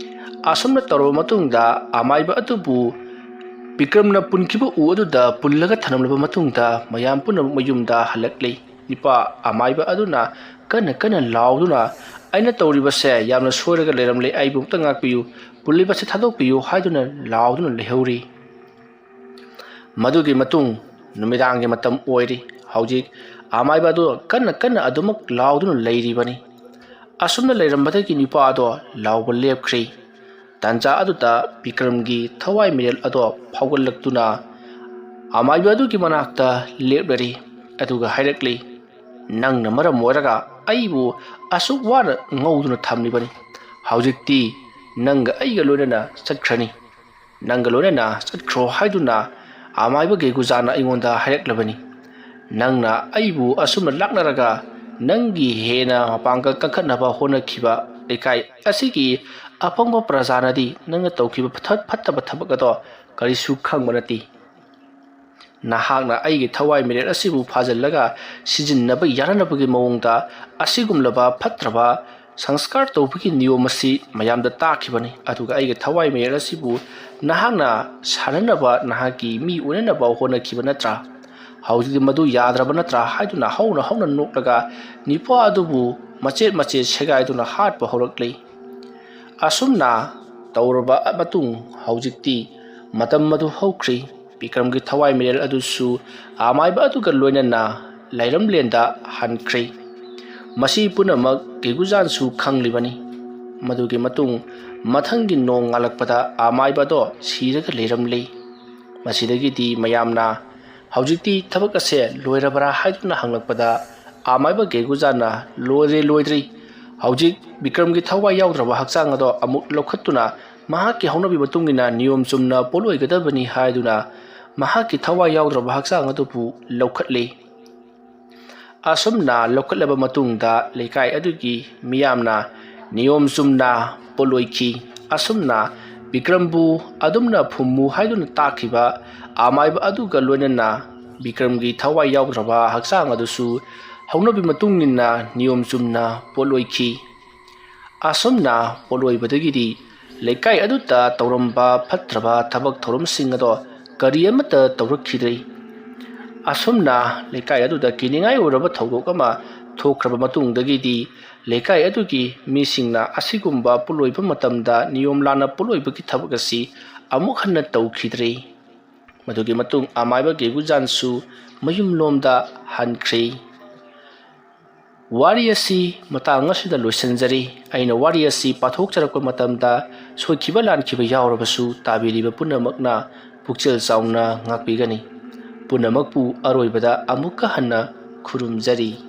ꯑꯁꯨꯝꯅ ꯇꯧꯔꯕ ꯃꯇꯨꯡꯗ ꯑꯃꯥꯏꯕ ꯑꯗꯨꯕꯨ ꯕꯤꯀ꯭ꯔꯝꯅ ꯄꯨꯟꯈꯤꯕ ꯎ ꯑꯗꯨꯗ ꯄꯨꯜꯂꯒ ꯊꯝꯂꯝꯂꯕ ꯃꯇꯨꯡꯗ ꯃꯌꯥꯝ ꯄꯨꯝꯅꯃꯛ ꯃꯌꯨꯝꯗ ꯍꯜꯂꯛꯂꯤ꯫ ꯅꯨꯄꯥ ꯑꯃꯥꯏꯕ ꯑꯗꯨꯅ ꯀꯟꯅ ꯀꯟꯅ ꯂꯥꯎꯗꯨꯅ, "ꯑꯩꯅ ꯇꯧꯔꯤꯕꯁꯦ ꯌꯥꯝꯅ ꯁꯣꯏꯔꯒ ꯂꯩꯔꯝꯂꯦ, ꯑꯩꯕꯨ ꯑꯝꯇ ꯉꯥꯛꯄꯤꯌꯨ, ꯄꯨꯜꯂꯤꯕꯁꯦ ꯊꯥꯗꯣꯛꯄꯤꯌꯨ" ꯍꯥꯏꯗꯨꯅ ꯂꯥꯎꯗꯨꯅ ꯂꯩꯍꯧꯔꯤ꯫ ꯃꯗꯨꯒꯤ ꯃꯇꯨꯡ ꯅꯨꯃꯤꯗꯥꯡꯒꯤ ꯃꯇꯝ ꯑꯣꯏꯔꯤ꯫ ꯍꯧꯖꯤꯛ ꯑꯃꯥꯏꯕ ꯑꯗꯨ ꯀꯟꯅ ꯀꯟꯅ ꯑꯗꯨꯃꯛ ꯂꯥꯎꯗꯨꯅ ꯂꯩꯔꯤꯕꯅꯤ꯫ ꯑꯁꯨꯝꯅ ꯂꯩꯔꯝꯕꯗꯒꯤ ꯅꯨꯄꯥ ꯑꯗꯣ ꯂꯥꯎꯕ ꯂꯦꯞꯈ꯭ꯔꯤ꯫ ꯇꯥꯟꯖꯥ ꯑꯗꯨꯗ ꯕꯤꯀ꯭ꯔꯝꯒꯤ ꯊꯋꯥꯏ ꯃꯤꯔꯦꯜ ꯑꯗꯣ ꯐꯥꯎꯒꯠꯂꯛꯇꯨꯅ ꯑꯃꯥꯏꯕ ꯑꯗꯨꯒꯤ ꯃꯅꯥꯛꯇ ꯂꯦꯞꯂꯔꯤ꯫ ꯑꯗꯨꯒ ꯍꯥꯏꯔꯛꯂꯤ, "ꯅꯪꯅ ꯃꯔꯝ ꯑꯣꯏꯔꯒ ꯑꯩꯕꯨ ꯑꯁꯨꯛ ꯋꯥꯅ ꯉꯧꯗꯨꯅ ꯊꯝꯂꯤꯕꯅꯤ꯫ ꯍꯧꯖꯤꯛꯇꯤ ꯅꯪꯒ ꯑꯩꯒ ꯂꯣꯏꯅꯅ ꯆꯠꯈ꯭ꯔꯅꯤ꯫ ꯅꯪꯒ ꯂꯣꯏꯅꯅ ꯆꯠꯈ꯭ꯔꯣ" ꯍꯥꯏꯗꯨꯅ ꯑꯃꯥꯏꯕ ꯒꯦꯒꯨꯖꯥꯅ ꯑꯩꯉꯣꯟꯗ ꯍꯥꯏꯔꯛꯂꯕꯅꯤ꯫ ꯅꯪꯅ ꯑꯩꯕꯨ ꯑꯁꯨꯝꯅ ꯂꯥꯛꯅꯔꯒ ꯅꯪꯒꯤ ꯍꯦꯟꯅ ꯃꯄꯥꯡꯒꯜ ꯀꯟꯈꯠꯅꯕ ꯍꯣꯠꯅꯈꯤꯕ ꯂꯩꯀꯥꯏ ꯑꯁꯤꯒꯤ ꯑꯄꯪꯕ ꯄ꯭ꯔꯖꯥꯅꯗꯤ ꯅꯪꯅ ꯇꯧꯈꯤꯕ ꯐꯠꯇ-, ꯐꯠꯇꯕ ꯊꯕꯛ ꯑꯗꯣ ꯀꯔꯤꯁꯨ ꯈꯪꯕ ꯅꯠꯇꯦ꯫ ꯅꯍꯥꯛꯅ ꯑꯩꯒꯤ ꯊꯋꯥꯏ ꯃꯤꯔꯦꯜ ꯑꯁꯤꯕꯨ ꯐꯥꯖꯤꯜꯂꯒ ꯁꯤꯖꯤꯟꯅꯕ ꯌꯥꯅꯅꯕꯒꯤ ꯃꯑꯣꯡꯗ ꯑꯁꯤꯒꯨꯝꯂꯕ ꯐꯠꯇ꯭ꯔꯕ ꯁꯪꯁꯀꯥꯔ ꯇꯧꯕꯒꯤ ꯅꯤꯌꯣꯝ ꯑꯁꯤ ꯃꯌꯥꯝꯗ ꯇꯥꯛꯈꯤꯕꯅꯤ꯫ ꯑꯗꯨꯒ ꯑꯩꯒꯤ ꯊꯋꯥꯏ ꯃꯤꯔꯦꯜ ꯑꯁꯤꯕꯨ ꯅꯍꯥꯛꯅ ꯁꯥꯟꯅꯅꯕ, ꯅꯍꯥꯛꯀꯤ ꯃꯤ ꯑꯣꯏꯅꯅꯕ ꯍꯣꯠꯅꯈꯤꯕ ꯅꯠꯇ꯭ꯔꯥ? ꯍꯧꯖꯤꯛꯇꯤ ꯃꯗꯨ ꯌꯥꯗ꯭ꯔꯕ ꯅꯠꯇ꯭ꯔꯥ ꯍꯥꯏꯗꯨꯅ ꯍꯧꯅ ꯍꯧꯅ ꯅꯣꯛꯂꯒ ꯅꯨꯄꯥ ꯑꯗꯨꯕꯨ ꯃꯆꯦꯠ ꯃꯆꯦꯠ ꯁꯦꯒꯥꯏꯗꯨꯅ ꯍꯥꯠꯄ ꯍꯧꯔꯛꯂꯤ꯫ ꯑꯁꯨꯝꯅ ꯇꯧꯔꯕ ꯃꯇꯨꯡ ꯍꯧꯖꯤꯛꯇꯤ ꯃꯇꯝ ꯑꯗꯨ ꯍꯧꯈ꯭ꯔꯤ꯫ ꯕꯤꯀ꯭ꯔꯝꯒꯤ ꯊꯋꯥꯏ ꯃꯤꯔꯦꯜ ꯑꯗꯨꯁꯨ ꯑꯃꯥꯏꯕ ꯑꯗꯨꯒ ꯂꯣꯏꯅꯅ ꯂꯩꯔꯝꯂꯦꯟꯗ ꯍꯟꯈ꯭ꯔꯦ꯫ ꯃꯁꯤ ꯄꯨꯝꯅꯃꯛ ꯒꯦꯒꯨꯖꯥꯟꯁꯨ ꯈꯪꯂꯤꯕꯅꯤ꯫ ꯃꯗꯨꯒꯤ ꯃꯇꯨꯡ ꯃꯊꯪꯒꯤ ꯅꯣꯡ ꯉꯥꯜꯂꯛꯄꯗ ꯑꯃꯥꯏꯕꯗꯣ ꯁꯤꯔꯒ ꯂꯩꯔꯝꯂꯦ꯫ ꯃꯁꯤꯗꯒꯤꯗꯤ ꯃꯌꯥꯝꯅ "ꯍꯧꯖꯤꯛꯇꯤ ꯊꯕꯛ ꯑꯁꯦ ꯂꯣꯏꯔꯕ꯭ꯔꯥ?" ꯍꯥꯏꯗꯨꯅ ꯍꯪꯂꯛꯄꯗ ꯑꯃꯥꯏꯕ ꯒꯦꯒꯨꯖꯥꯟꯅ, "ꯂꯣꯏꯔꯦ, ꯂꯣꯏꯗ꯭ꯔꯤ꯫ ꯍꯧꯖꯤꯛ ꯕꯤꯀ꯭ꯔꯝꯒꯤ ꯊꯋꯥꯏ ꯌꯥꯎꯗ꯭ꯔꯕ ꯍꯛꯆꯥꯡ ꯑꯗꯣ ꯑꯃꯨꯛ ꯂꯧꯈꯠꯇꯨꯅ ꯃꯍꯥꯛꯀꯤ ꯍꯧꯅꯕꯤ ꯃꯇꯨꯡ ꯏꯟꯅ ꯅꯤꯌꯣꯝ ꯆꯨꯝꯅ ꯄꯣꯠꯂꯣꯏꯒꯗꯕꯅꯤ" ꯍꯥꯏꯗꯨꯅ ꯃꯍꯥꯛꯀꯤ ꯊꯋꯥꯏ ꯌꯥꯎꯗ꯭ꯔꯕ ꯍꯛꯆꯥꯡ ꯑꯗꯨꯕꯨ ꯂꯧꯈꯠꯂꯤ꯫ ꯑꯁꯨꯝꯅ ꯂꯧꯈꯠꯂꯕ ꯃꯇꯨꯡꯗ ꯂꯩꯀꯥꯏ ꯑꯗꯨꯒꯤ ꯃꯤꯌꯥꯝꯅ ꯅꯤꯌꯣꯝ ꯆꯨꯝꯅ ꯄꯣꯠꯂꯣꯏꯈꯤ꯫ ꯑꯁꯨꯝꯅ ꯕꯤꯀ꯭ꯔꯝꯕꯨ ꯑꯗꯨꯝꯅ ꯐꯨꯝꯃꯨ ꯍꯥꯏꯗꯨꯅ ꯇꯥꯛꯈꯤꯕ ꯑꯃꯥꯏꯕ ꯑꯗꯨꯒ ꯂꯣꯏꯅꯅ ꯕꯤꯀ꯭ꯔꯝꯒꯤ ꯊꯋꯥꯏ ꯌꯥꯎꯗ꯭ꯔꯕ ꯍꯛꯆꯥꯡ ꯑꯗꯨꯁꯨ ꯍꯧꯅꯕꯤ ꯃꯇꯨꯡ ꯏꯟꯅ ꯅꯤꯌꯣꯝ ꯆꯨꯝꯅ ꯄꯣꯠꯂꯣꯏꯈꯤ꯫ ꯑꯁꯨꯝꯅ ꯄꯣꯠꯂꯣꯏꯕꯗꯒꯤꯗꯤ ꯂꯩꯀꯥꯏ ꯑꯗꯨꯗ ꯇꯧꯔꯝꯕ ꯐꯠꯇ꯭ꯔꯕ ꯊꯕꯛ ꯊꯧꯔꯝꯁꯤꯡ ꯑꯗꯣ ꯀꯔꯤ ꯑꯃꯠꯇ ꯇꯧꯔꯛꯈꯤꯗ꯭ꯔꯦ꯫ ꯑꯁꯨꯝꯅ ꯂꯩꯀꯥꯏ ꯑꯗꯨꯗ ꯀꯤꯅꯤꯡꯉꯥꯏ ꯑꯣꯏꯔꯕ ꯊꯧꯗꯣꯛ ꯑꯃ ꯊꯣꯛꯈ꯭ꯔꯕ ꯃꯇꯨꯡꯗꯒꯤꯗꯤ ꯂꯩꯀꯥꯏ ꯑꯗꯨꯒꯤ ꯃꯤꯁꯤꯡꯅ ꯑꯁꯤꯒꯨꯝꯕ ꯄꯣꯠꯂꯣꯏꯕ ꯃꯇꯝꯗ ꯅꯤꯌꯣꯝ ꯂꯥꯟꯅ ꯄꯣꯠꯂꯣꯏꯕꯒꯤ ꯊꯕꯛ ꯑꯁꯤ ꯑꯃꯨꯛ ꯍꯟꯅ ꯇꯧꯈꯤꯗ꯭ꯔꯦ꯫ ꯃꯗꯨꯒꯤ ꯃꯇꯨꯡ ꯑꯃꯥꯏꯕ ꯒꯦꯒꯨꯖꯥꯟꯁꯨ ꯃꯌꯨꯝꯂꯣꯝꯗ ꯍꯟꯈ꯭ꯔꯦ꯫ ꯋꯥꯔꯤ ꯑꯁꯤ ꯃꯇꯥꯡ ꯑꯁꯤꯗ ꯂꯣꯏꯁꯤꯟꯖꯔꯤ꯫ ꯑꯩꯅ ꯋꯥꯔꯤ ꯑꯁꯤ ꯄꯥꯊꯣꯛꯆꯔꯛꯄ ꯃꯇꯝꯗ ꯁꯣꯏꯈꯤꯕ ꯂꯥꯟꯈꯤꯕ ꯌꯥꯎꯔꯕꯁꯨ ꯇꯥꯕꯤꯔꯤꯕ ꯄꯨꯝꯅꯃꯛꯅ ꯄꯨꯛꯆꯦꯜ ꯆꯥꯎꯅ ꯉꯥꯛꯄꯤꯒꯅꯤ꯫ ꯄꯨꯝꯅꯃꯛꯄꯨ ꯑꯔꯣꯏꯕꯗ ꯑꯃꯨꯛꯀ ꯍꯟꯅ ꯈꯨꯔꯨꯝꯖꯔꯤ꯫